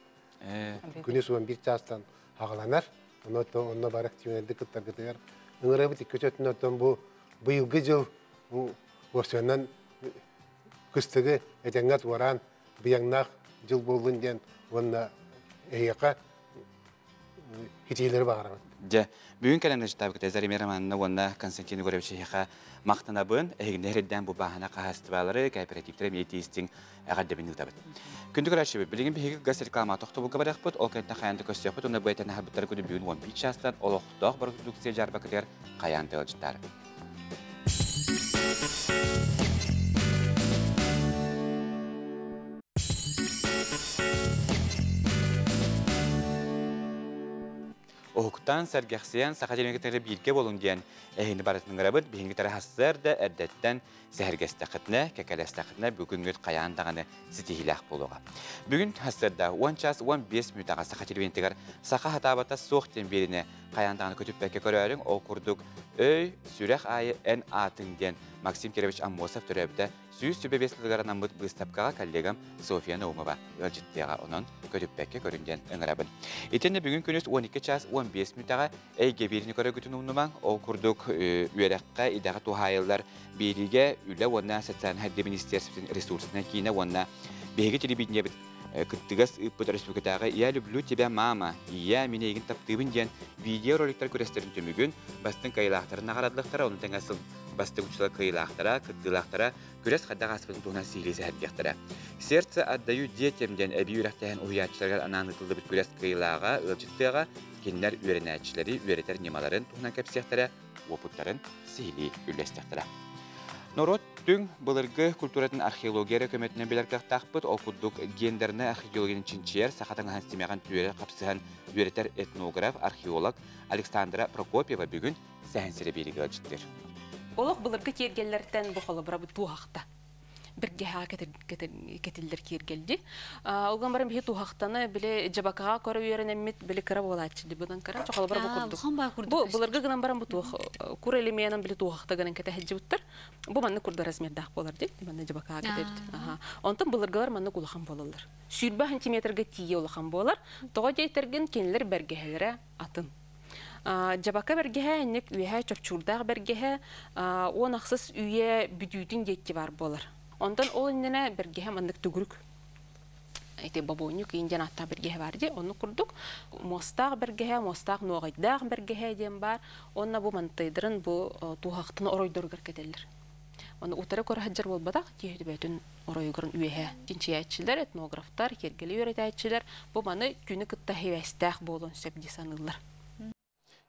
Күнүс 11 чаастан аҕаланар. Онно бар активнайдык кыттаргытыгар ыҥырабыт. Икки өттүнэн бу быйылгы жыл уопсайынан кыстыгы этэҥҥэ туораан быйаҥнаах дьыл буоллун диэн уонна эһиэхэ хитиилэри баҕарабын. Дьэ, бүгүн кэлэн ыжытаабыкта Заримир Романовна уонна Константин Егорович эһиэхэ махтанабын. Эһигини эрдээн бу бааһына хаһаайыстыбалары, кооперативтары эмиэ тиистиҥ эҕэрдэбин ыытабыт. Күндү көрөөччүбүт, билигин биһиги газ реклама тохтобулга барыахпыт, ол кэнниттэн хайаан да көрсүөхпүт уонна бу этэн аһарбыттары күнү бүгүн 11 чаастан олохтоох бородууксуйа дьаарбакытыгар хайаан да ыалдьыттаар. Уһуктан, сэргэхсийэн, саха телевидениетигэр бииргэ буолуҥ диэн эһигини барытын ыҥырабыт. Биһиги хассыар да эрдэттэн сэһэргэстэххитинэ, кэкэлэстэххитинэ бүгүҥҥүт хайаан даҕаны ситиһиилээх буолуоҕа. Бүгүн хассыарда 10 час 15 мүнүүтэҕэ саха телевидениетигэр саха хатаабата суох диэн биэриини хайаан даҕаны көтүппэккэ көрөөрүҥ. Ол курдук өй, сүрэх аайы эн аатыҥ диэн Максим Кирович Аммосов төрөөбүтэ 125 сылыгар анаммыт быыстапкаҕа коллегам Софья Наумова ыалдьыттыаҕа. Онон көтүппэккэ көрүн диэн ыҥырабын. Итиннэ бүгүн күнүс 12 час 15 мүнүүтэҕэ эйгэ биириини көрөгүтүн умнумаҥ. Ол курдук үөрэххэ, идэҕэ туһаайыллар биэриигэ үлэ уонна социальнай сайдыы министерствотын ресурсунай киинэ уонна биһиги телевидениебит кыттыгас ыыппыт республикатааҕы «Я люблю тебя, мама», «Ийээ, мин эйигин таптыыбын» диэн видеороликтар күрэстэрин түмүгүн бастыҥ кыайыылаахтарын наҕараадалыахтара, ону тэҥэ сыл бастыҥ учуутал кыайыылаахтара, кыттыылаахтара күрэс хайдах ааспытын туһунан сиһилии сэһэргиэхтэрэ. «Сердце отдаю детям» диэн эбии үөрэхтээһин уһуйааччыларыгар анаан ыытыллыбыт күрэс кыайыылааҕа ыалдьыттыаҕа, кинилэр үөрэнээччилэри үөрэтэр ньымаларын туһунан кэпсиэхтэрэ, уопуттарын сиһилии үллэстэхтэрэ. Норуот түҥ былыргы культуратын археология эрэ көмөтүнэн билэр кыахтаахпыт. Ол курдук гендернай археологияны чинчийэр, саха таҥаһын симэҕин түөрэ хапсыһан үөрэтэр этнограф, археолог Александра Прокопьева бүгүн сэһэн сирэ биэригэ ыалдьыттыыр. Олох былыргы киэргэллэртэн бу холобура бу туоһахта. Биргэһэҕэ кэтиллэр киэргэлди. Ол баран биһи туһахтаны били дьабакаҕа көрө үөрэнэммит били кыра буолааччы дибынан кыра чохолобура бу курдук. Бу былыргы гынан баран бу туох кур элеменын били туһахта гынан кэтэһэджибыттар. Бу манны курда размердаах буолар ди. Манны дьабакаҕа кэтэбит. Онтон былыргылар манны улахан буолаллар. 120 сантиметрга тиийэ улахан буолар. Тоҕо диэтэргин кинилэр бэргэһэлэрэ атын. Дьабака бэргэһэ инник үөһэ чопчуурдаах бэргэһэ 16 үйэ бүтүүтүн диэкки бар буолар. Онтон ол иннинэ бэргэһэ маннык түгүрүк. Ити бобонньук индиан аттаах бэргэһэ бар ди. Онну курдук муостаах бэргэһэ, муостаах нуоҕайдаах бэргэһэ диэн бар. Онна бу мантайдарын бу туһахтын оройдоругар кетеллер. Оны утары көрө буолбатах тиһи бөтүн оройугарын үөһэ. Чинчийээччилэр, этнографтар, кергели үөрэтээччилэр бу маны күнү кытта хивэстээх буолун сөп ди саныыллар.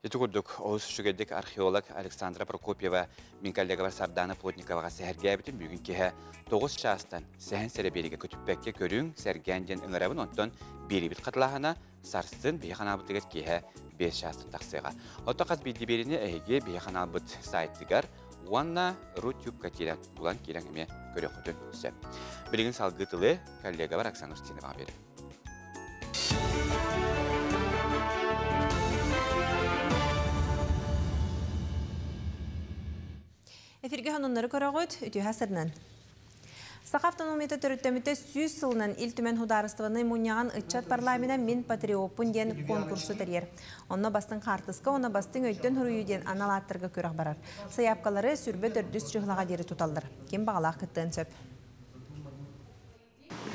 Ити курдук, олус үчүгэйдик археолог Александра Прокопьева мин коллегабар Сардана Плотниковаҕа сэһэргээбитин бүгүн киһэ 9 чаастан сэһэн сэрэ биэригэ көтүппэккэ көрүҥ, сэргээн диэн ыҥырабын, онтон биэрибит хатылаһына сарсын биһи ханаабытыгар киһэ 5 чаастан тахсыаҕа. Отто хас биирди биэрини эһиги биһи ханаабыт сайтыгар уонна Рутюбка киирэн булан киирэн эмиэ көрүөххүтүн сөп. Билигин салгыы тылы коллегабар Оксана Устиноваҕа биэрэбин. Эфирге хонуннары көрөҕүт, үтүһэ сырнан. Саха автономията төрүттэммитэ 100 сылынан Ил Түмэн Судаарыстыбаннай Мунньаҕын ыччат парламена Мин патриоппун диэн конкурсу тэрийэр. Онно бастыҥ хаартыска, онно бастыҥ өйтөн суруйуу диэн анал ааттарга күрэх барар. Сайаапкалары сүрбэ төрдүс чыһылаҕа диэри туталлар. Ким баҕалаах кыттыан сөп.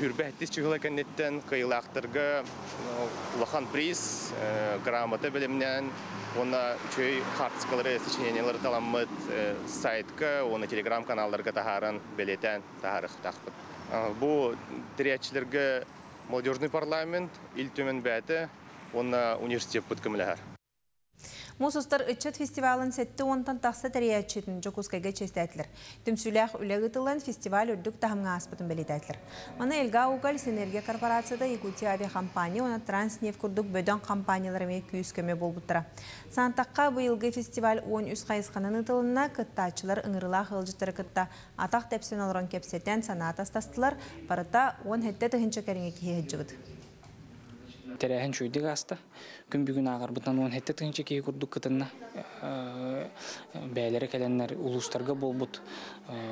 Хүрбэһиттис чыһыла кэнниттэн кыайыылаахтарга улахан приз, грамота бэлэмнээн уонна үчүгэй хаартыскалары, сочинениелары таламмыт сайтка уонна телеграм-каналларга таһааран бэлиэтээн таһаарыахтаахпыт. Бу тэрийээччилэргэ молодежный парламент, Ил Түмэн бэйэтэ уонна университеппыт көмөлөһөр. Муус устар ыччат фестивалын 70-тан тахса тэрийээччитин Дьокуускайга чиэстээтилэр. Түмсүүлээх үлэ ыытыллан фестиваль үрдүк таһымҥа ааспытын бэлиэтээтилэр. Маны Элга Уголь, Синергия корпорацията, Якутия авиакомпания уонна Транснефть курдук бөдөҥ компаниялар эмиэ күүс-көмө буолбуттара. Саантахха быйылгы фестиваль 13 хайысханан ыытылынна, кыттааччылар ыҥырыылаах ыалдьыттары кытта атах тэпсэн олорон кэпсэтэн санаа атастастылар, барыта 17 тыһыынча кэриҥэ киһи сылдьыбыт. Тэрээһин үчүгэйдик ааста. Күн бүгүн ааҕарбытынан 17 тыһыынча киһи курдук кытынна. Бэйэлэрэ кэлэннэр улуустарга буолбут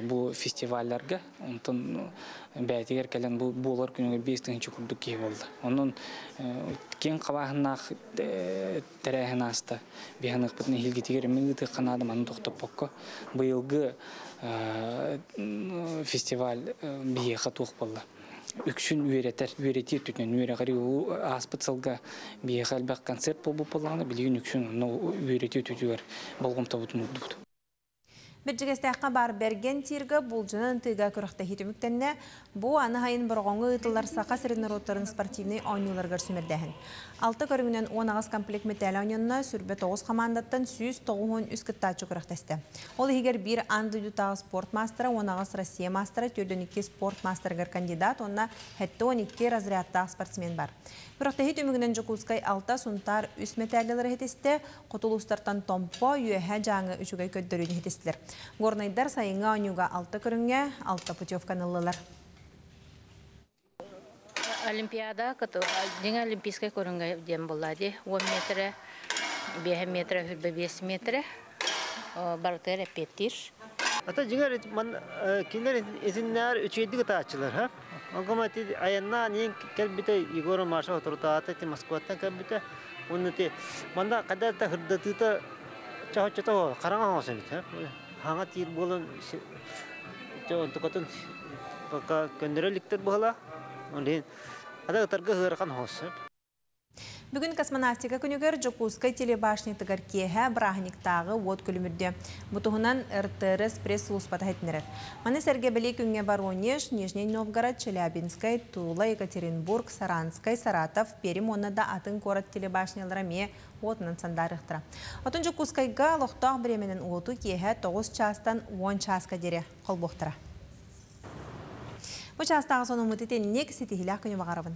бу фестивалларга, онтон бэйэтигэр кэлэн бу буолар күнүгэр 5 тыһыынча курдук киһи буолла. Онон киэҥ хабааһыннаах тэрээһин ааста. Биһаныахпытын эһиилгитигэр эмиэ ыытыахха наада, маны тохтоппокко. Быйылгы фестиваль биһиэхэ туох буолла? Үксүн үөрэтэр, үөрэтии өттүнэн үөрэҕири ааспыт сылга биһиэхэ элбэх концерт буолбут буоллаҕына, билигин үксүн онно үөрэтии өттүтүгэр болҕомтобутун уурдубут. Бэрдьигэстээххэ баар Бэргэн тииргэ булдьунан ытыыга күрэхтэһии түмүктэннэ. Бу аны сайын Бороҕоҥҥо ыытыллар Саха сирин норуоттарын спортивнай оонньууларыгар сүүмэрдээһин. Алта көрүҥүнэн 18 комплект мэтээл оонньонно, 29 хамаандаттан 193 кыттааччы күрэхтэстэ. Ол иһигэр биир аан дойдутааҕы спорт маастара, 18 Россия маастара, 42 спорт маастарыгар кандидат уонна 72 разрядтаах спортсмен бар. Күрэхтэһии түмүгүнэн Дьокуускай алта, Сунтаар үс мэтээллэри иһитистэ, хоту улуустартан Томпо, Үөһээ Дьааҥы үчүгэй көрдөрүүнү иһитистилэр. Горнайдар сайыҥҥы оонньууга алта көрүҥҥэ алта путевканы ыллылар. Олимпиада дьиҥэ олимпийскай көрүҥҥэ диэн буолла дии. 10 метрэ, 5 метрэ, 25 метрэ барытыгар эппиэттиир. Ата дьиҥэр кинилэр итиннээр үчүгэйдик ытааччылар, ха? Онком ити айаннаан иин кэлбитэ Егор Маша оторутаата ити Москваттан кэлбитэ. Уонна ити манна хайда да хырдатыыта чахчыта хараҥа оҥос эбит, ха? Хаҥа тиир буолан онтукатын пока көннөрө иликтэр быһыла. Ол иһин ата ытарга ыарахан оҥос. Бүгүн космонавтика күнүгэр Дьокуускай телебашнятыгар киэһэ бырааһынньыктааҕы уот күлүмүрдүө. Бу туһунан РТРС пресс-сулууспата иһитиннэрэр. Маны сэргэ бэлиэ күҥҥэ Воронеж, Нижний Новгород, Челябинскай, Тула, Екатеринбург, Саранскай, Саратов, Пермь уонна да атын куорат телебашнялара эмиэ уотунан сандаарыахтара. Оттон Дьокуускайга олохтоох бириэмэнэн уоту киэһэ 9 чаастан 10 чааска диэри холбуохтара. Бу чаастааҕы сонуммут итинник ситиһиилээх күнү баҕарабын.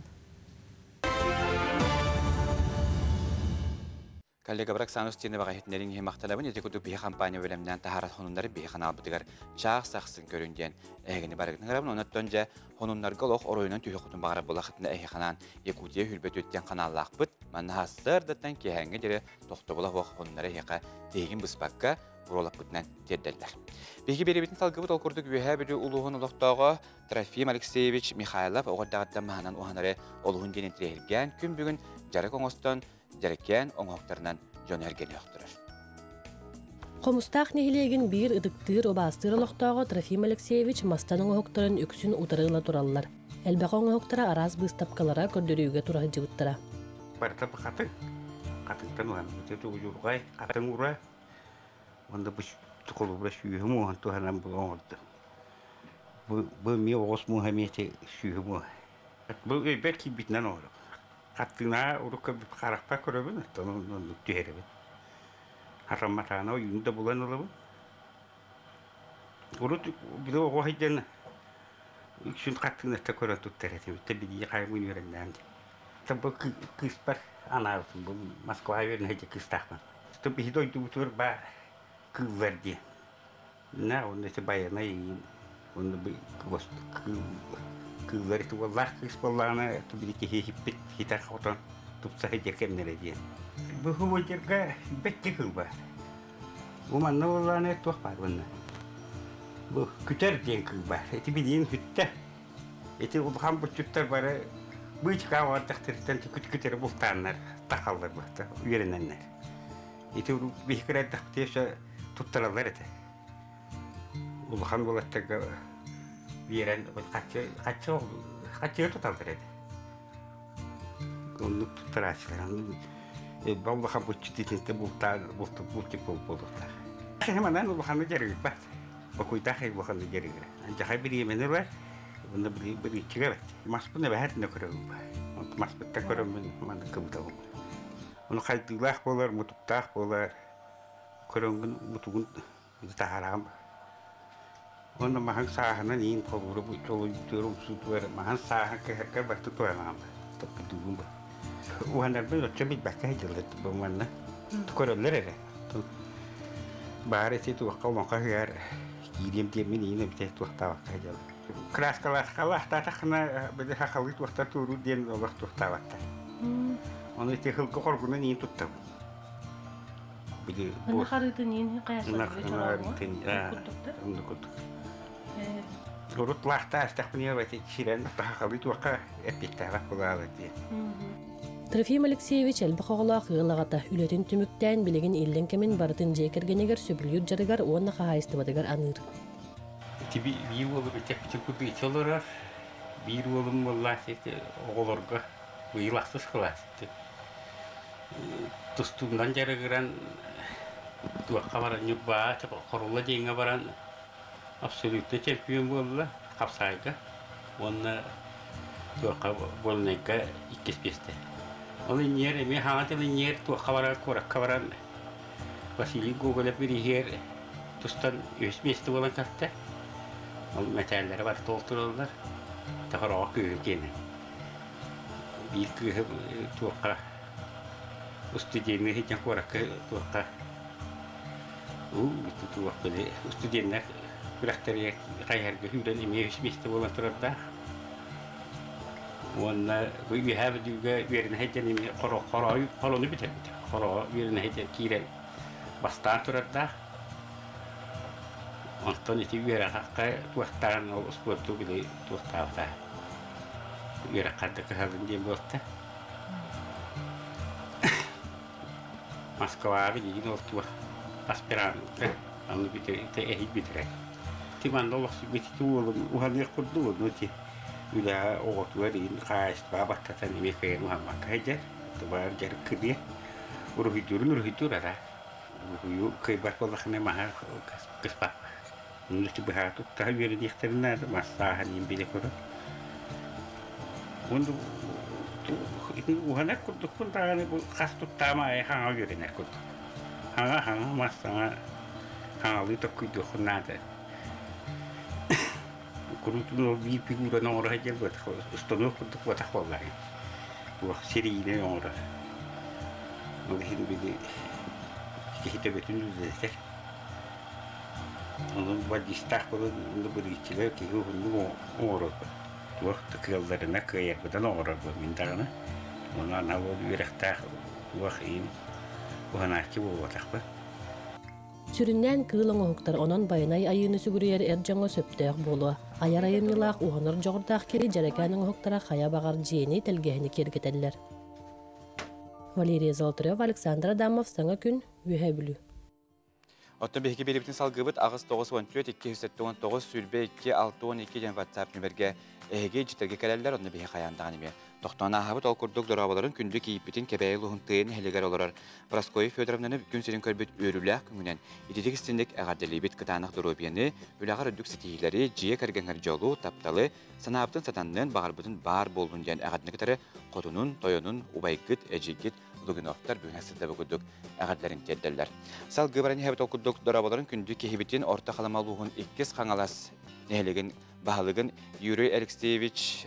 Коллега Оксана Устинова иһитиннэрин иһин махтанабын. Ити курдук биһи компания бэлэмнээн таһаарар хонуннары биһи ханаалбытыгар чаах сахсын көрүн диэн эһигини барыгытын ыҥырабын. Онон дьэ хонуннарга олох оройунан түһүөххүтүн баҕарар буоллаххытына эһи ханаан Якутия хүрбөтүттэн ханааллаахпыт. Манна хассыардаттан киэһээҥҥэ диэри тохтобула суох хонуннары эһиэхэ тиһигин быспакка буруолаппытынан тиэрдэллэр. Биһиги биэрэбитин салгыбыт ол курдук Үөһээ Бүлүү улууһун олохтооҕо Трофим Алексеевич Михайлов оҕо эрдэҕиттэн маһынан уһанары олуһун диэн интириэһиргээн күн бүгүн дьарык оҥостон дьэрэкээн оҥоһуктарынан дьону эргэни охторор. Хомустаах нэһилиэгин биир ытыктыыр, убаастыыр олохтооҕо Трофим Алексеевич мастан оҥоһуктарын үксүн утары ыла тураллар. Элбэх оҥоһуктара араас быыстапкалара көрдөрүүгэ тура сылдьыбыттара. Барыта хатыҥ. Хатыҥтан уһан. Удьурҕай, хатыҥ ура. Онда бу холобура сүүһүм уоһун туһанан бу оҥордум. Бу, бу эмиэ оҕус мууһа эмиэ сүүһүм мууһа. Бу өйбөр киирбитинэн оҥоробун. Хаттыынаа урукка харахпар көрөбүн, оттон оннук түһэрэбин. Хатамматаҕына ойууну да булан ылабын. Урут били оҕо сылдьан үксүн хаттыынатта көрөн туттар этим. Билии хайабын үөрэннээн. Бу кыыспар анаабытым. Бу Москваҕа үөрэнэ сылдьар кыыстаахпын. Биһи дойдубутугар баар кыыллар диэн. На, онно ити байанай иин, онно кыыллар ити уоллаах кыыс буоллаҕына, били киһи хиппит хитэр хотон тупса сылдьар кэмнэрэ диэн. Бу хуойдерга бэккэ кыыл баар. Бу манна буоллаҕына туох баар bunна? Бу күтэр диэн кыыл баар. Ити билиин хүттэ. Ити улахан булчуттар бары быычыкаа оҕордахтарыттан күтүрү бултааннар тахаллар быһта үөрэнэннэр. Ити биһи кырайдахпытыгар туттараллар этэ. Улахан уолаттарга биэрэн хаччы хаччы туталлар этэ. Оннук туттарааччылар. Улахан булчут итинтэ бултаан бултук буолуохтаах. Манан улаханны дьарыгырбат. Бокуйдаах улаханны дьарыгыра. Анчахай бириэмэни ылар, Онно билииччигэ бэт. Маспын эбэһэт көрөбүн. Маспытта көрөммүн маннык кыбытабын. Ону хайдыылаах буолар, мутуктаах буолар. Көрөҥгүн мутугун таһараҕын. Онно маһын сааһынан иин холууру чолуйдуур умсуутугар маһын сааһын кыһаргар барты туранаҕын топпутугун бу. Уһанарбын оччо билбэккэ сылдьаллар бу манна. Көрөллөр эрэ. Баар ити туохха олоҥхо ыһыар киириэм диэммин иин эбитэ туохтаабакка сылдьаллар. Краскалаахтаатаххына били хахалыы туохтар туоруур диэн олох туохтаабаттар. Оны ити хылгы хоргунан иин туттабын. Били Ынах арыытын иин хайасларга чорооҥҥо Оннук курдук. Урут лаахта астахпын эти сирен тахахалы туохха эппиттээбэт буолаалы диэн. Трофим Алексеевич элбэх оҕолоох ыал аҕата үлэтин түмүктээн билигин иллэҥ кэмин барытын дьиэ кэргэнигэр сөбүлүүр дьарыгар уонна хаһаайыстыбатыгар аныыр. Ити биир уолум ити курдук ити олорор. Биир уолум буоллаах ити оҕолорго быйыл ахсыс кылаас ити. Тустуунан дьарыгыран туохха баран Ньурбаҕа Хорула диэҥҥэ баран абсолютно чемпион буолла хапсаайга уонна туохха Горнайга иккис миэстэ. Ол иннигэр эмиэ хаҥа тыл иннигэр туохха баран куоракка баран Василий Гоголев бирииһигэр тустан үһүс миэстэ буолан кэлтэ. Ол мэтээллэрэ барыта ол тураллар. Тохороҕо кыыһы киэнэ. Биир кыыһы туохха устудьуонныы сылдьан куоракка туохха уу туох били устудьуоннар күрэхтэригэр хайыһарга сүүрэн эмиэ үс миэстэ буолан турардаах. Уонна бу Үөһээ Бүлүүгэ үөрэнэ сылдьан эмиэ хоро хороойу хорону бүтэрбитэ. Хороҕо үөрэнэ сылдьан киирэн бастаан турардаах. Онтон ити үөрэххэ туохтаан ол успуорту били туохтаабыта. Үөрэххэ да кыһалын диэн буолта. Москваҕа билигин ол туох аспирантка аны бүтэ эһий бүтэрэр. Ити манна олохсуйбут ити уолум уһаныах курдук ону ити үлэҕэ оҕотугар иһин хаһаайыстыбаҕа баттатан эмиэ кыайан уһаммакка сылдьар. Тубаар дьарык кырыа. Уруһуйдуурун уруһуйдуур ара. Уруһуйу кыайбат буоллахына маһа кыспат. Ону ити быһаа туттаһа үөрэниэхтэрин наада массааһын иин билэ көрөр. Уонна уһанар курдукпун даҕаны бу хас туттаама аайы хаҥа үөрэнэр курдук. Хаҥа хаҥа мас саҥа хаҥалыы токкуйдуоххун наада. Куруутун ол биир фигураны оҥоро сылдьар буотах устунуох курдук буотах буоллаҕай. Туох сириинэй оҥорор. Ол иһин били киһи төбөтүн үлэлэтэр. Онон бадьыыстаах буолан бырыыччыга киһи уһуннук оҥорор. Туох да кыалларына кыайарбытын оҥорорбун мин даҕаны. Ону анал ол үөрэхтээх туох иһин уһанааччы буолбатахпын. Сүрүннээн кыыл оҥоһуктар онон байанай айыыны сүгүрүйэр эр дьоҥҥо сөптөөх буолуо. Айар айымньылаах уһанар дьоҕурдаах киһи дьэрэкээн оҥоһуктара хайа баҕар дьиэни, тэлгэһэни киэргэтэллэр. Валерия Золотарева, Александр Адамов, Саҥа күн, Үөһээ Бүлүү. Оттон биһиги биэриибитин салгыыбыт 8 94 279 22 62 диэн WhatsApp нүмергэ эһиги дьитэргэ кэлэллэр, онно биһи хайаан даҕаны эмиэ тохтоон ааһабыт. Ол курдук дорооболорун күндү кийииппитин Кэбээйи улууһун Тыйын нэһилиэгэр олорор Прасковья Федоровнаны күн сирин көрбүт үөрүүлээх күҥүнэн ититик истинник эҕэрдэлиибит кытаанах доруобуйаны, үлэҕэр үрдүк ситиһиилэри, дьиэ кэргэҥҥэр дьолу, тапталы, санаабытын сатаннын, баҕарбытын баар буоллун диэн эҕэрдэни кытары хотунун, тойонун, убайгыт, эдьиийгит Лугиновтар бүгүн сырдабы курдук эҕэрдэлэрин тиэрдэллэр. Салгыы баран иһэбит ол курдук дорооболорун күндү киһибитин Орто Халыма улууһун иккис Хаҥалас нэһилигин баһылыгын Юрий Алексеевич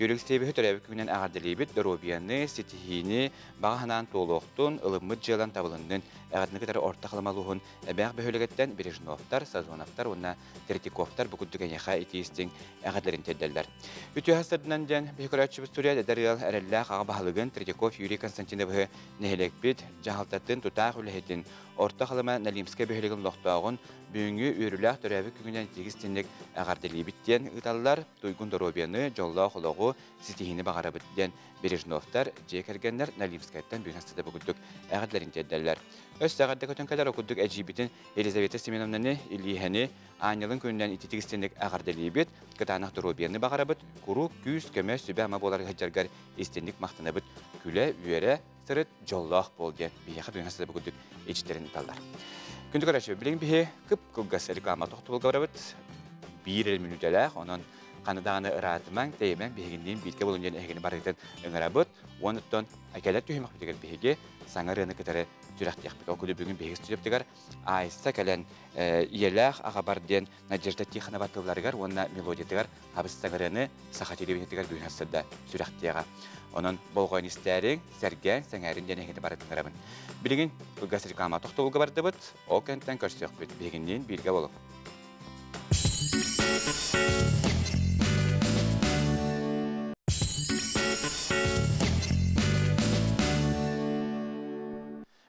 Юрий Алексеевиһы төрөөбүт күнүнэн эҕэрдэлиибит, доруобуйаны, ситиһиини, баҕа санаан туолуохтун, ылыммыт дьыалан табылыннын. Эҕэрдэни кытары Орто Халыма улууһун Эбээх бөһүөлэгиттэн Бережновтар, Сазоновтар уонна Третьяковтар бу курдук эйиэхэ итии-истиҥ эҕэрдэлэрин тиэрдэллэр. Үтүө сырдынан диэн биһи көрөөччүбүт суруйар эдэр ыал эрэллээх аҕа баһылыгын Третьяков Юрий Константиновиһы нэһилиэкпит дьаһалтатын тутаах үлэһитин Орто Халыма Налимскай бөһүөлэгин олохтооҕун бүгүҥҥү үөрүүлээх төрөөбүт күнүнэн итиигис-тинник эҕэрдэлиибит диэн ыыталлар. Туйгун доруобуйаны, дьоллоох олоҕу, ситиһиини баҕарабыт диэн Бережновтар дьиэ кэргэннэр Налимскайтан бүгүн астыда бу курдук эҕэрдэлэрин тиэрдэллэр. Өссө эҕэрдэ көтөн кэлэр ол курдук эдьиийбитин Елизавета Семеновнаны, Илииһэни Аанньалын күнүнэн ититик истинник эҕэрдэлиибит, кытаанах доруобуйаны баҕарабыт, куруук күүс-көмө, сүбэ-ама буолар сылдьаргар истинник махтанабыт, күлэ-үөрэ сырыт, дьоллоох буол диэн биһиэхэ бүгүн сылы курдук иччилэрин ыыталлар. Күндү көрөөччү, билигин биһи кып-кылгас реклама тохтобулга барабыт. Биир эрэ мүнүүтэлээх, онон ханна даҕаны ыраатымаҥ, тэйимэҥ, биһигинниин бииргэ буолун диэн эһигини барыгытын ыҥырабыт. Уонуттан кэлэр түһүмэхпитигэр биһиги саҥа ырыаны кытары сүрэхтиэхпит. Ол курдук бүгүн биһиги студиябытыгар Айса кэлэн ийэлээх аҕабар диэн Надежда Тихонова тылларыгар уонна мелодиятыгар хабыс-саҥарыаны саха телевидениетыгар бүгүн сырда сүрэхтиэҕэ. Онон болҕойон истээриҥ, сэргээҥ, сэҥээриҥ диэн эһигини барытын Билигин кылгас реклама тохтобулга бардыбыт, ол кэнниттэн көрсүөхпүт. Биһигинниин бииргэ болуҥ.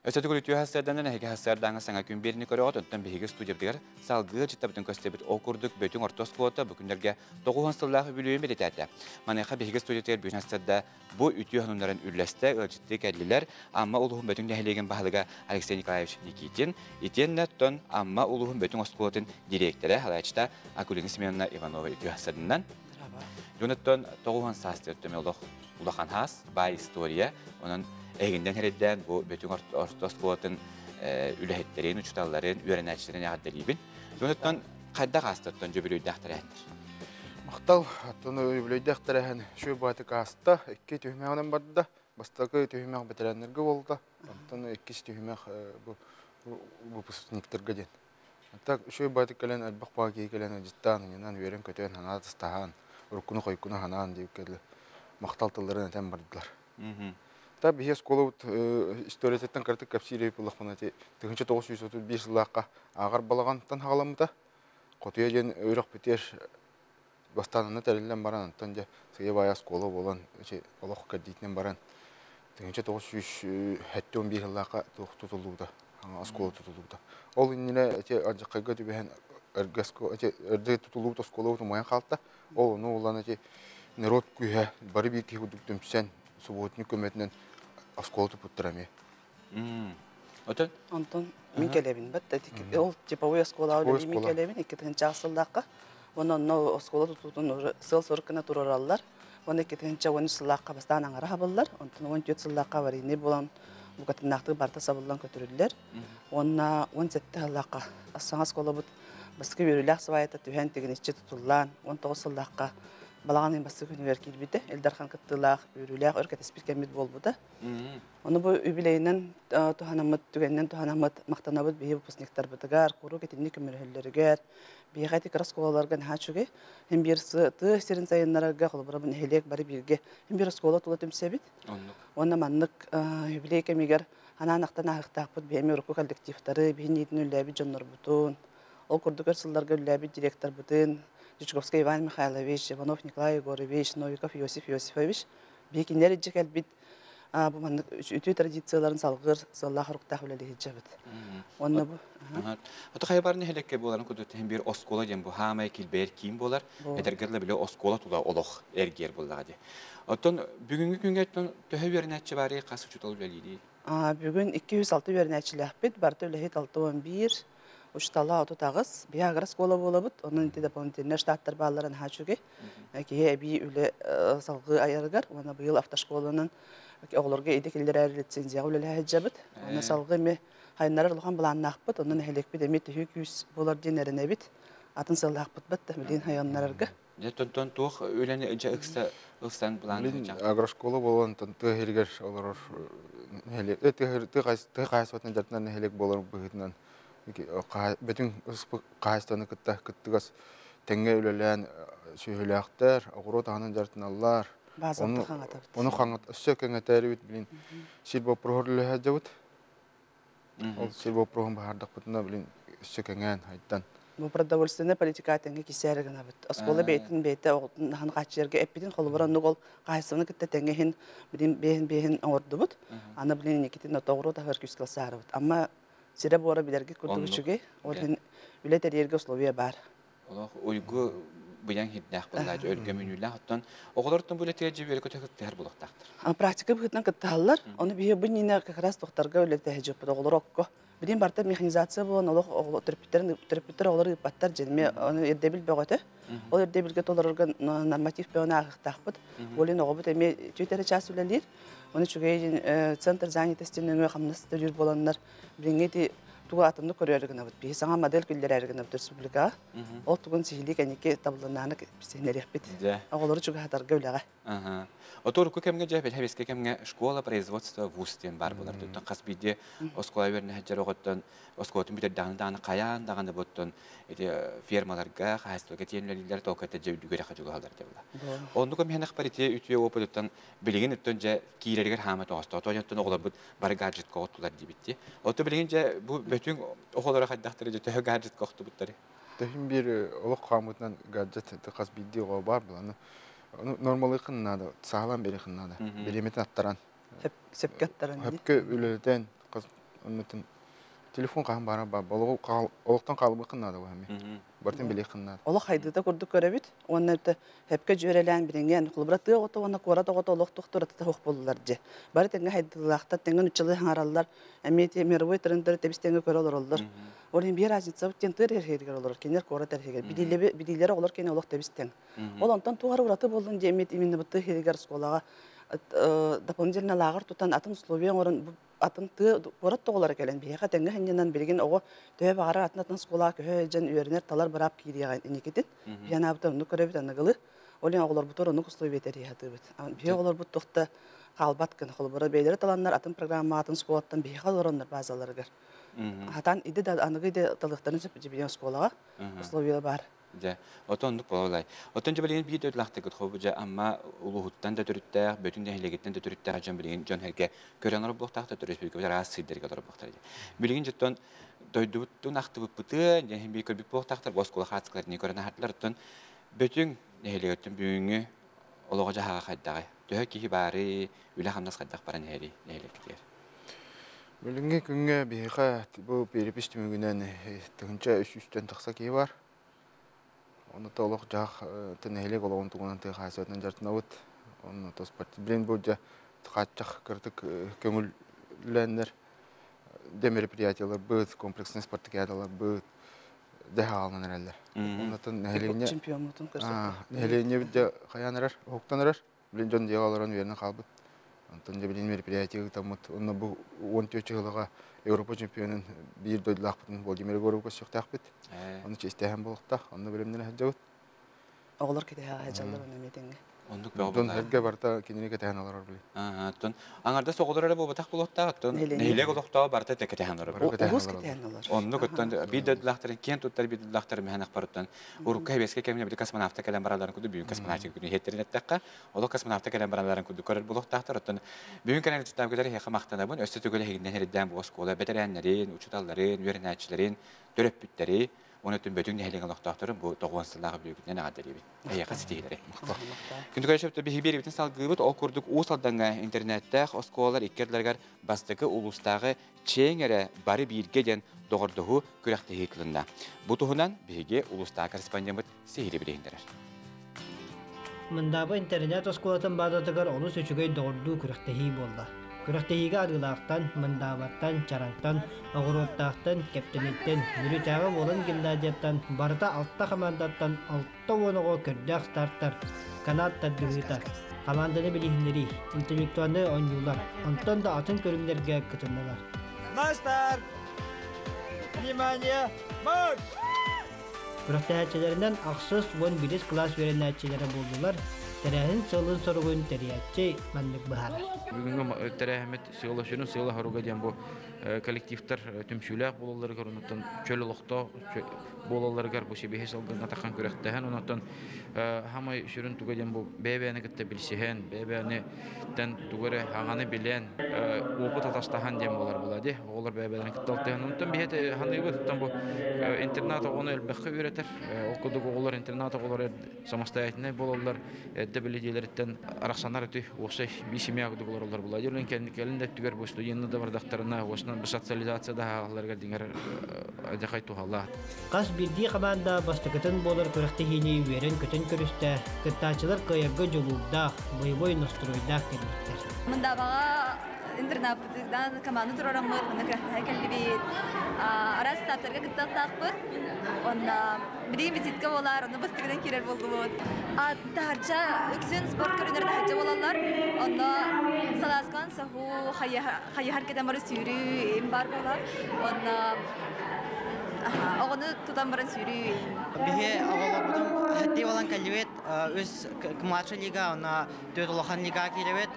Өссө төгүл үтүө хассыарданан эһиги хассыардааҥы саҥа күн биэриини көрөҕүт, онтон биһиги студиябытыгар салгыы дьыттабытын көстөбүт. Ол курдук Бөтүҥ орто оскуолата бу күннэргэ 90 сыллаах үбүлүөйүн бэлиэтээтэ. Маныаха биһиги студиятыгар бүгүн хассыарда бу үтүө сонуннарын үллэстэ ыалдьыттыы кэллилэр Амма улууһун Бөтүҥ нэһилиэгин баһылыга Алексей Николаевич Никитин, итиэннэ оттон Амма улууһун Бөтүҥ оскуолатын дириэктэрэ, салайааччыта Акулина Семеновна Иванова үтүө хассыарданан. Дьонуттан 90 саастыыр төмө олох улахан хаас, баай история. Онон эһигиннэн эрэйдээн бу Бөтүҥ орто оскуолатын үлэһиттэрин, учууталларын, үөрэнээччилэрин эҕэрдэлиибин. Дьонуттан хайдах аастаттан дьүбүлүйдээх тэрээһиннэр? Махтал, оттон үбүлүйдээх тэрээһин үчүгэй баатык ааста, икки түһүмэҕинэн барда. Бастакы түһүмэх бэтэрээннэргэ буолла, онтон иккис түһүмэх бу выпускниктарга диэн. Так үчүгэй баатык кэлэн элбэх баа киһи кэлэн ыдьыттаан, ыйынан үөрэн-көтөн, санаа тастаһаан, уруккуну-хойуккуну санаан диэбиккэ махтал тылларын этэн бардылар. Та биһи оскуолабыт историятыттан кыратык кэпсиир эбит буоллахпына ити 1931 сыллаахха ааҕар балаҕантан хаҕаламмыта. Хотуйа диэн үрэх бүтэр бастаан онно тэриллэн баран онтон дьэ сыыйа-баайа оскуола буолан ити олох кэрдиитинэн баран 1971 сыллаахха туох тутуллубута оскуола тутуллубута. Ол иннинэ ити алдьархайга түбэһэн эргэ ити эрдэ тутуллубут оскуолабыт умайан хаалта. Ол ону улан ити народ күүһэ бары биир киһи курдук түмсэн субботник көмөтүнэн оскуола туппуттара эмиэ. Отон? Онтон мин кэлэбин бат ол типовой оскуолаҕа үлэлии мин кэлэбин 2000 сыллаахха. Уонна онно оскуола тутуутун уже сыал-сорук гына туруораллар. Уонна 2013 сыллаахха бастаан аҥара хабыллар. Онтон 14 сыллаахха аварийнай буолан букатыннаахтык барыта сабыллан көтүрүллэр. Уонна 17 сыллаахха саҥа оскуолабыт бастакы үөрүүлээх сыбаайата түһэн тигиниччи тутуллаан 19 сыллаахха балаҕан ыйын бастакы күнүгэр киирбитэ. Ил Дархан кыттыылаах үөрүүлээх өр кэтэспит кэммит буолбута. Ону бу үбүлэйинэн туһанаммыт, түгэнинэн туһанаммыт махтанабыт биһи выпускниктарбытыгар, куруук итинник көмөлөһөллөрүгэр, биһиэхэ ити кыра оскуолаларга наһаа үчүгэй. Һин биир тыа сирин сайыннарарга, холобура бу нэһилиэк бары бииргэ һин биир оскуола тула түмсэбит. Уонна маннык юбилей кэмигэр анаан ахтан ааһыахтаахпыт биһи урукку коллективтары, биһи иннитин үлэлээбит дьоннорбутун, ол курдук өр сылларга үлэлээбит директорбытын Дьячковскай Иван Михайлович, Иванов Николай Егорович, Новиков Иосиф Иосифович биһи кинилэр илдьэ кэлбит бу маннык үтүө традицияларын салгыыр сыаллаах-соруктаах үлэлии сылдьабыт. Уонна бу Ото хайбар нэһилиэккэ буоларын курдук биир оскуола диэн бу хаамай килбэйэр киин буолар. Эдэргэр да били оскуола тула олох эргиэр буоллаҕа дии. Оттон бүгүҥҥү күҥҥэ төһө үөрэнээччи баарый, хас учуутал үлэлиирий? Бүгүн 206 үөрэнээччилээхпит, барыта үлэһит 61, учуутала 38. Биһи агрооскуола буолабыт, онон ити дополнительнай штаттар бааллара наһаа үчүгэй. Киһи эбии үлэ салгыы айарыгар уонна быйыл автошколанан оҕолорго идэ киллэрэр лицензияҕа үлэлэһэ сылдьабыт. Онно салгыы эмиэ хайыннарар улахан былааннаахпыт, онон нэһилиэкпит эмиэ төһүү күүс буолар диэн эрэнэбит. Атын сыаллаахпыт бат да билигин хайыннарарга. Дьэ, тон туох үлэни дьэ ыкса ылсан былаан Агрошкола буолан тыа сиригэр олорор нэһилиэк тыа хаһаайыстыбатын дьарыктанар нэһилиэк буолар быһыытынан бөтүҥ хаһаайыстыбаны кытта кыттыгас тэҥҥэ үлэлээн сүөһүлээхтэр, оҕуруот аһынан дьарыктаналлар. Баазатын хаҥатабыт. Ону хаҥат өссө кэҥэтээрибит билин сир боппуруоһун үлэһэ сылдьабыт. Ол сир боппуруоһун баһаардахпытына билин өссө кэҥээн хайдан. Бу продовольственная политика тэҥҥэ кисээр гынабыт. Оскуола бэйэтин бэйэтэ оҕотун аһын хааччыйарга эппитин холобура оннук ол хаһаайыстыбаны кытта тэҥҥэ иһин билин бэйэһин бэйэһин оҥордубут. Аны билин инникитин оҕуруот аһыгар күүскэ ылсаарыбыт. Амма сирэ-буора билэргит курдук үчүгэй. Ол иһин үлэ тэрийэргэ условия баар. Олох уйгу быйаҥ хирдээх буоллаачы өлгөм үнүүлээх оттон оҕолортон бу үлэтигэр дьэ үөрэ көтө кыттыһар буолуохтаахтар. Практика быһыытынан кыттыһаллар. Ону биһи бу иннинэ как раз тохтарга үлэлэһэ дьыппыт оҕолор окко. Билин барыта механизация буолан олох төрөппүттэрин төрөппүттэр оҕолору ыыппаттар дьэ ону ирдэбил бөҕөтө. Ол ирдэбилгэ толорорго норматив бөҕөнү ааһыахтаахпыт. Ол иһин оҕобут эмиэ түөрт эрэ чаас үлэлиир. Ону үчүгэй центр занятости нөҥүө хамнас төлүүр буоланнар билиҥҥи ити тугу атыннык көрөөрү гынабыт. Биһи саҥа модель киллэрээри гынабыт республикаҕа. Ол тугун сиһилии кэнники табыллынааны сиһинэриэхпит. Оҕолору чугаһатарга үлэҕэ. Ото урукку кэмҥэ дьэ бэлэбискэ кэмҥэ школа производства вуз диэн баар буолар. Оттон хас биирдии оскуола үөрэнэ сылдьар оҕоттон оскуолатын бүтэрдэҕинэ даҕаны хайаан даҕаны буттун ити фермаларга, хаһаайыстыбаларга тиийэн үлэлииллэр толкайда дьэ үрдүгэр дьулуһаллар дьэ була. Оннук эмиһэнэх бар ити үтүө опытыттан билигин өттөн дьэ киирэригэр хаама тоҕосто. Тоҕо оҕолорбут бары гаджетка оттулар диибит. Оту билигин дьэ бу бөтүҥ оҕолоро хайдахтары дьэ төһө гаджетка охтубуттары? Төһүн биир олох хаамытынан гаджет хас биирдии оҕо баар буолан нормалыахын наада, саалан берехин наада. Бириэмэтин аттаран. Сөпкө аттаран. Сөпкө үлэлэтэн. Оннотон телефон хаһан баара ба олохтон хаалбыккын наада бу Бартын билиэххин наада. Олох хайдыыта курдук көрөбүт. Уонна хөпкө дьүөрэлээн билиҥҥэ холобура тыа оҕото уонна куорат оҕото олох туох туратыта суох буоллулар дьэ. Бары тэҥҥэ хайдыылаахтар, тэҥҥэ нуччалыы хаҥараллар, эмиэ ти мировой трендери тэбис тэҥҥэ көрө олороллор. Ол иһин биир разница диэн тыа эрхигэр олорор, кинилэр куорат эрхигэр. Бидилери оҕолор кини олох тэбис тэҥ. Ол онтон туох эрэ ураты буоллун диэн эмиэ именно бу тыа иһигэр оскуолаҕа дополнительно лааҕыр тутан атын условия оҥорон атын тыа куорат тоҕолоро кэлэн биһиэхэ тэҥҥэ сынньанан билигин оҕо төһө баҕарар атын атын оскуолаҕа көһө сылдьан үөрэнэр талар быраап киириэҕэ инникитин. Биһи анаабыта оннук көрөбүт аныгылы. Ол иһин оҕолорбутугар оннук условия тэрийэ сатыыбыт. Биһи оҕолорбут туох да хаалбат гына холобура бэйэлэрэ таланнар атын программа атын оскуолаттан биһиэхэ олороннор базаларыгар. Хатан иди да аныгы иде талыахтарын сөп дьибиэн оскуолаҕа условия бар. Дьэ, отон оннук буолалай. Оттон дьэ билигин биир дойдулаахтаргыт хобу дьэ Амма улууһуттан да төрүттээх, Бөтүҥ нэһилиэгиттэн да төрүттээх дьон билигин дьон сэргэ көрөн олорбуохтаах да республикабыт араас сирдэргэ олорбуохтар. Билигин дьоттон дойдубуттун ахтыбыппытын, дьэ биир көрбүт буолуохтаахтар, бу оскуола хаацкаларын көрөн аһардылар. Оттон Бөтүҥ нэһилиэгиттэн бүгүҥҥү олоҕо-дьаһаҕа хайдаҕый? Төһө киһи баарый, үлэ-хамнас хайдах баран иһэрий нэһилиэккитигэр? Билиҥҥи күҥҥэ биһиэхэ бу перепись түмүгүнэн 1300-тэн тахса киһи бар. Онно олох-дьаһах нэһилиэк олоҕун тугунан тыа хаһаайыстыбатынан дьарыктанабыт. Онно билин бу дьэ хааччах кыратык көҥүллээннэр дэ мероприятияларбыт, комплекснай спартакиадаларбыт дэ хаалан эрэллэр. Оннотон нэһилиэнньэ чемпиоммутун көрсөттө. Нэһилиэнньэбит дьэ хайаан эрэр, уһуктан эрэр. Билин дьон дьиэҕэ олорон үөрэнэн хаалбыт. Онтон дьэ билин мероприятие ыытаммыт. Онно бу 14 сылга Европа чемпионун биир дойдулаахпытын Владимир Егоровы көрсүөхтээхпит. Ону чиэстээһин буолуохтаах. Онно бэлэмнэнэ сылдьабыт. Оҕолор кэтэһэ сылдьаллар онно эмиэ тэҥҥэ. Оннук бөҕө Дьон эргэ барыта кинини кэтэһэн олорор били. Оттон аҥардас оҕолор эрэ буолбатах буолуохтаах, оттон нэһилиэк олохтооҕо барыта кэтэһэн олорор. Улуус кэтэһэн олорор. Оннук оттон биир дойдулаахтарын киэн туттар биир дойдулаахтарын мэһэн ахпарыттан урукку сэбиэскэй кэмҥэ били космонавта кэлэн баралларын курдук бүгүн космонавтика күнү иһиттэрин эттэххэ, олох космонавта кэлэн баралларын курдук көрөр буолуохтаахтар. Оттон бүгүн кэлэн ыччаттаабытыгар эһиэхэ махтанабын. Өссө төгүл эһигиннэн эрэйдээн бу оскуола бэтэрээннэрин, учууталларын, үөрэнээччилэрин, төрөппүттэри уонна Бөтүҥ нэһилиэгин олохтоохторун бу тоҕуон сыллаах үбүлүөйгүтүнэн эҕэрдэлиибин. Эһиэхэ ситиһиилэри. Күндү көрөөччүлэр, биһиги биэриибитин салгыыбыт. Ол курдук Уус Алдаҥҥа интернеттээх оскуолалар икки ардыларыгар бастакы улуустааҕы Чээҥ эрэ бары бииргэ диэн доҕордоһуу күрэхтэһии ыытылынна. Бу туһунан биһиги улуустааҕы корреспондеммыт сиһилии билиһиннэрэр. Мындааба интэринээт оскуолатын баазатыгар олус үчүгэй доҕордуу күрэхтэһии буолла. Күрэхтэһиигэ Арыылаахтан, Мындаабаттан, Чараҥтан, Оҕуруоттаахтан, Кэптэниттэн, Мүрүтээҕи Уолан гимназияттан барыта алта хамаандаттан 60 оҕо көрдөөх стартар, канат тардыһыыта, хамаанданы билиһиннэрии, интеллектуальнай оонньуулар, онтон да атын көрүҥнэргэ кытыннылар. На старт! Внимание! Марш! Күрэхтэһээччилэринэн ахсыс уон биирис кылаас үөрэнээччилэрэ буоллулар. Тэрээһин сыалын-соругун тэрийээччи маннык быһаарар. Бүгүҥҥү тэрээһиммит сыала сүрүн сыала-соруга диэн бу коллективтар түмсүүлээх буолалларыгар, онуттан чөл олохтоох буолалларыгар бу сибиһи салгыҥҥа тахан күрэхтэһэн, онуттан хамай сүрүн туга диэн бу бэйэ-бэйэни кытта билсиһэн, бэйэ-бэйэни тугу эрэ аҥаны билэн, опыт атастаһан диэн буолар була ди. Оҕолор бэйэ-бэйэлэрин кытта алтыһан. Онтон биһи ханыыбыт, оттон бу интернат оҕону элбэххэ үөрэтэр. Ол курдук оҕолор интернат оҕолор самостоятельнай буолаллар, эрдэ билидиэлэриттэн арахсанар өтү уопсай биир семья курдук олороллор була. Дьон кэлин да өттүгэр бу студенты да бардахтарына, уосунан социализация да ааҕалларыгар диҥэр адьахай туһалаах. Хас биирдии хамаанда бастакытын буолар күрэхтэһиини үөрэн-көтөн көрүстэ, кыттааччылар кыайарга дьулуурдаах, боевой настройдаах кэлбиттэр. Мындабаҕа интернаппытыгар команда туруораммыт, манна күрэхтэһэ кэллибит. Араас этаптарга кыттыахтаахпыт. Онно билигин визитка буолар, онно бастакынан киирэр буоллубут. Таһырдьа үксүн спорт көрүнэр таһырдьа буолаллар. Онно салааскан соһуу, хайыһар кэтэн бары сүүрүү им бар буолар. Онно оҕону тутан баран сүүрүү. Биһи оҕолорбутун хаттыы болан кэллибит. Үс младший лига, онно төрт улахан лига киирэбит.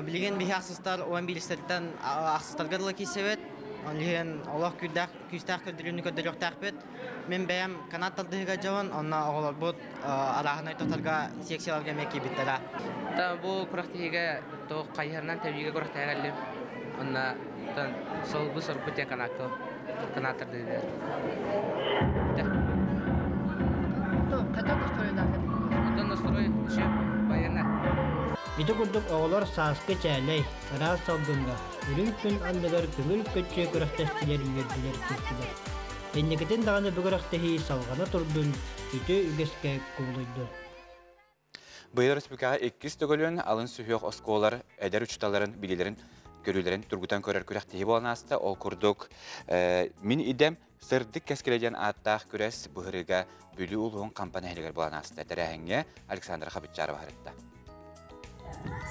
Билигин биһи ахсыстар 11-лэртэн ахсыстарга дылы киирсэбит. Онлиһин олох күүстээх күүстээх көрдөрүүнү көрдөрүөхтээхпит. Мин бэйэм канат тардыһыга дьон, онно оҕолорбут арааһынай тотарга секцияларга эмиэ киирбиттэрэ. Бу күрэхтэһиигэ туох хайыһарынан тэбиигэ күрэхтэһэ кэллим. Онно солбу сорбут диэн канаакка канат тардыһыга. Оттон настрой еще военно. Ити курдук оҕолор сааскы чээлэй, ыраас салгыҥҥа, үрүҥ күн анныгар көҥүл көччүө күрэхтэстилэр үөрдүлэр көттүлэр. Инникитин даҕаны бу күрэхтэһии салҕана турдун, үтүө үгэскэ кубулуйдун. Быйыл республикаҕа иккис төгүлүн алын сүһүөх оскуолалар эдэр учууталларын билиилэрин көрүүлэрин тургутан көрөр күрэхтэһии буолан ааста. Ол курдук, мин идэм сырдык кэскилэ диэн ааттаах күрэс быһырыыга Бүлүү улууһун Хампа нэһилиэгэр буолан ааста. Тэрээһиҥҥэ Александра Хабытчарова сырытта.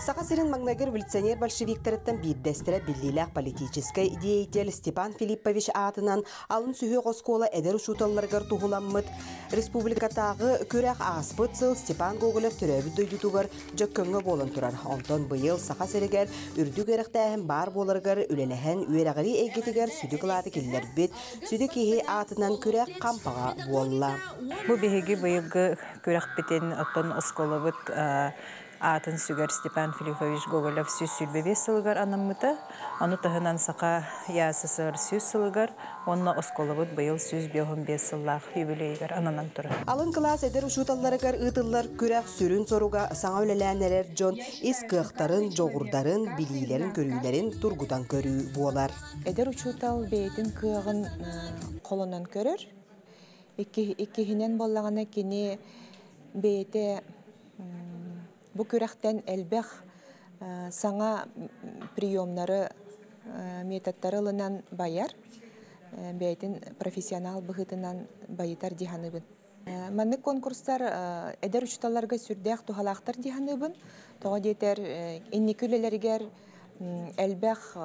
Саха сирин маҥнайгы революционер-большевиктарыттан биирдэстэрэ биллиилээх политическай деятель Степан Филиппович аатынан алын сүһүөх оскуола эдэр учууталларыгар туһуламмыт республикатааҕы күрэх ааспыт сыл Степан Гоголев төрөөбүт дойдутугар Дьөккөҥҥө буолан турар. Онтон быйыл Саха сиригэр үрдүк үөрэхтээһин баар буоларыгар үлэлэһэн үөрэҕирии эйгэтигэр сүдү кылааты киллэрбит сүдү киһи аатынан күрэх Хампаҕа буолла. Бу биһиги быйылгы күрэхпитин оттон оскуолабыт аатын сүгэр Степан Филиппович Гоголев 125 сылыгар анаммыта. Ону таһынан Саха ЯССР 100 сылыгар уонна оскуолабыт быйыл 155 сыллаах юбилейыгар ананан турар. Алын кылаас эдэр учууталларыгар ыытыллар күрэх сүрүн соруга саҥа үлэлээн эрэр дьон ис кыахтарын, дьоҕурдарын, билиилэрин-көрүүлэрин тургутан көрүү буолар. Эдэр учуутал бэйэтин кыаҕын холонон көрөр. Иккиһинэн буоллаҕына кини бэйэтэ бу күрэхтэн элбэх саҥа приемнары, методтары ылынан байар, бэйэтин профессионал быһыытынан байытар дии саныыбын. Маннык конкурстар эдэр учууталларга сүрдээх туһалаахтар дии саныыбын. Тоҕо диэтэр, инники үлэлэригэр элбэх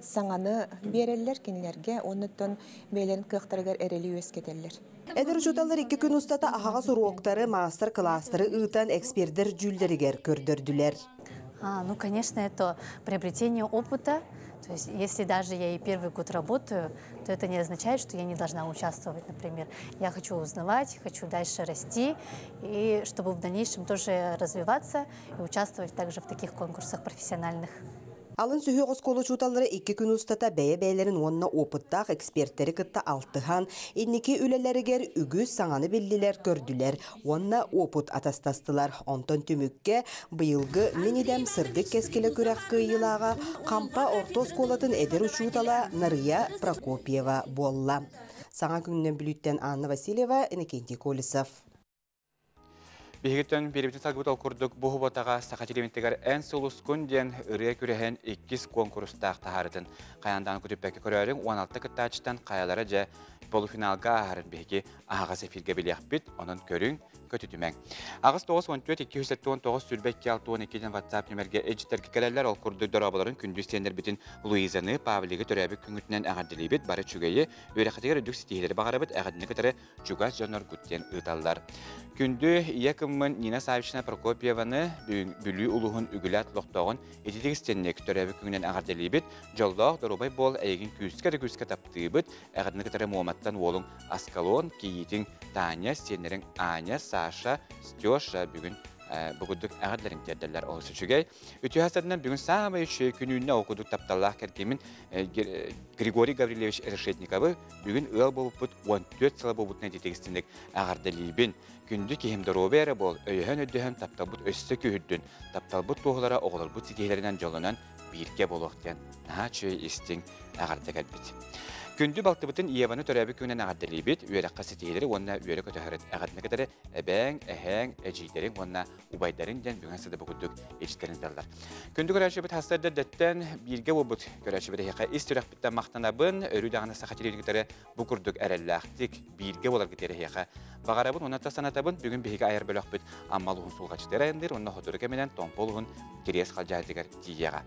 саҥаны биэрэллэр кинилэргэ, оннуттан бэйэлэрин кыахтарыгар эрэли үөскэтэллэр. Эдэр учууталлар икки күн устата аһаҕас уруоктары, маастар-кылаастары ыытан экспердэр дьүүллэригэр көрдөрдүлэр. Ну, конечно, это приобретение опыта. То есть, если даже я и первый год работаю, то это не означает, что я не должна участвовать, например. Я хочу узнавать, хочу дальше расти, и чтобы в дальнейшем тоже развиваться и участвовать также в таких конкурсах профессиональных. Алын сүһүөх оскуола учууталлара икки күн устата бэйэ-бэйэлэрин уонна опыттаах экспертэри кытта алтыһан, инники үлэлэригэр үгүс саҥаны биллилэр-көрдүлэр уонна опыт атастастылар. Онтон түмүккэ быйылгы Мин идэм сырдык кэскилэ күрэх кыайыылааҕа Хампа орто оскуолатын эдэр учуутала Нарыйа Прокопьева буолла. Саҥа күнүнэн Бүлүүттэн Анна Васильева, Иннокентий Колесов. Биһигиттэн биэрбитин салгыбыт ол курдук бу хуботаҕа Саха телевидениетигэр Эн сулускун диэн ырыа күрэһин иккис куонкурустаах таһаарытын хайаандаан күтүппэккэ көрөөрүҥ 16 кыттааччытан хайалара дьэ полуфиналга ааһарын биһиги аһаҕас эфиргэ билиэхпит, онон көрүҥ, көтүтүмэҥ. 8 94 279 22 62 диэн WhatsApp нүмергэ эдьиттэргэ кэлэллэр, ол курдук дорооболорун күндү сиэннэрбитин Луизаны, Павлигы төрөөбүт күҥҥүтүнэн эҕэрдэлиибит, бары үчүгэйи, үөрэххитигэр үрдүк ситиһиилэри баҕарабыт, эҕэрдэни кытары чугас дьонноргут диэн ыыталлар. Күндү ийэ кыммын Нина Савична Прокопьеваны Бүлүү улууһун Үгүлээт олохтооҕун ититик истинник төрөөбүт күҥүнэн эҕэрдэлиибит. Дьоллоох доруобай буол, эйигин күүскэ да күүскэ таптыыбыт. Эҕэрдэни кытары Муоматтан уолуҥ Аскалон, кийиитиҥ Таня, сиэннэриҥ Аня, Саша, Стеша бүгүн бу курдук эҕэрдэлэрин тиэрдэллэр олус үчүгэй. Үтүө хастарынан бүгүн саамай үчүгэй күнүүннэ ол курдук тапталлаах кэргэммин Григорий Гаврильевич Решетниковы бүгүн ыал буолбуппут 14 сыла буолбутунан ититигистинник эҕэрдэлиибин. Күндү киһим доруобай эрэ буол, өйөһөн-өйдөһөн тапталбыт өссө күүһүрдүн, тапталбыт туоһулара оҕолорбут ситиһиилэринэн дьоллонон бииргэ буолуох диэн наһаа үчүгэй истиҥ эҕэрдэ кэлбит. Күндү балтыбытын Еваны төрөөбүт күнүнэн эҕэрдэлиибит, үөрэххэ ситиһиилэри уонна үөрэ көтөһөрүт эҕэрдэни кытары эбээҥ, эһээҥ, эдьиийдэриҥ уонна убайдарыҥ диэн бүгүн сыда бу курдук ичтэрин таллар. Күндү көрөөччүбүт хастар дэттэн бииргэ буолбут көрөөччүбүт эһиэхэ ис сүрэхпиттэн махтанабын, өрүү даҕаны саха телевидениетигэр бу курдук эрэллээхтик бииргэ буоларгыт эһиэхэ баҕарабын уонна санатабын. Бүгүн биһиги айар бөлөхпүт Амма улуһун сулҕачытыгар айанныыр уонна хотуру кэминэн Томпо улуһун Кириэс Халдьаайытыгар тиийиэҕэ.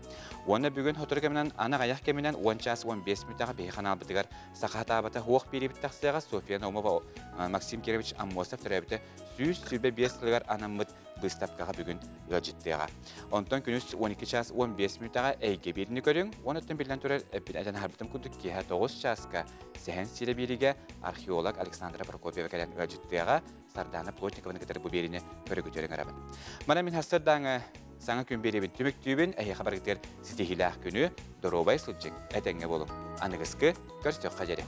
Уонна бүгүн хотуру кэминэн аны аҕыйах кэминэн 10 час 15 мүнүүтэҕэ биһиги ханаалбытыгар саха сатаабата хуох биэрибит тахсыаҕа Софья Наумова Максим Кирович Аммосов төрөөбүтэ 125 сылыгар анаммыт быыстапкаҕа бүгүн ыалдьыттыаҕа. Онтон күнүс 12 час 15 мүнүүтэҕэ эйгэ биэриини көрүҥ, уонна биллэн турар эппин этэн аһарбытым курдук киэһэ 9 чааска Сэһэн сирэ биэриигэ археолог Александра Прокопьева кэлэн ыалдьыттыаҕа, Сардаана Плотникованы кытары бу биэриини көрөгүтүөр ыҥырабын. Мана мин хастардааҥы саҥа күн биэриибин түмүктүүбүн, эһиэхэ барытыгар ситиһиилээх күнү, доруобай сылдьыҥ, этэҥҥэ буолуҥ. Аныгыскы көрсүөххэ диэри.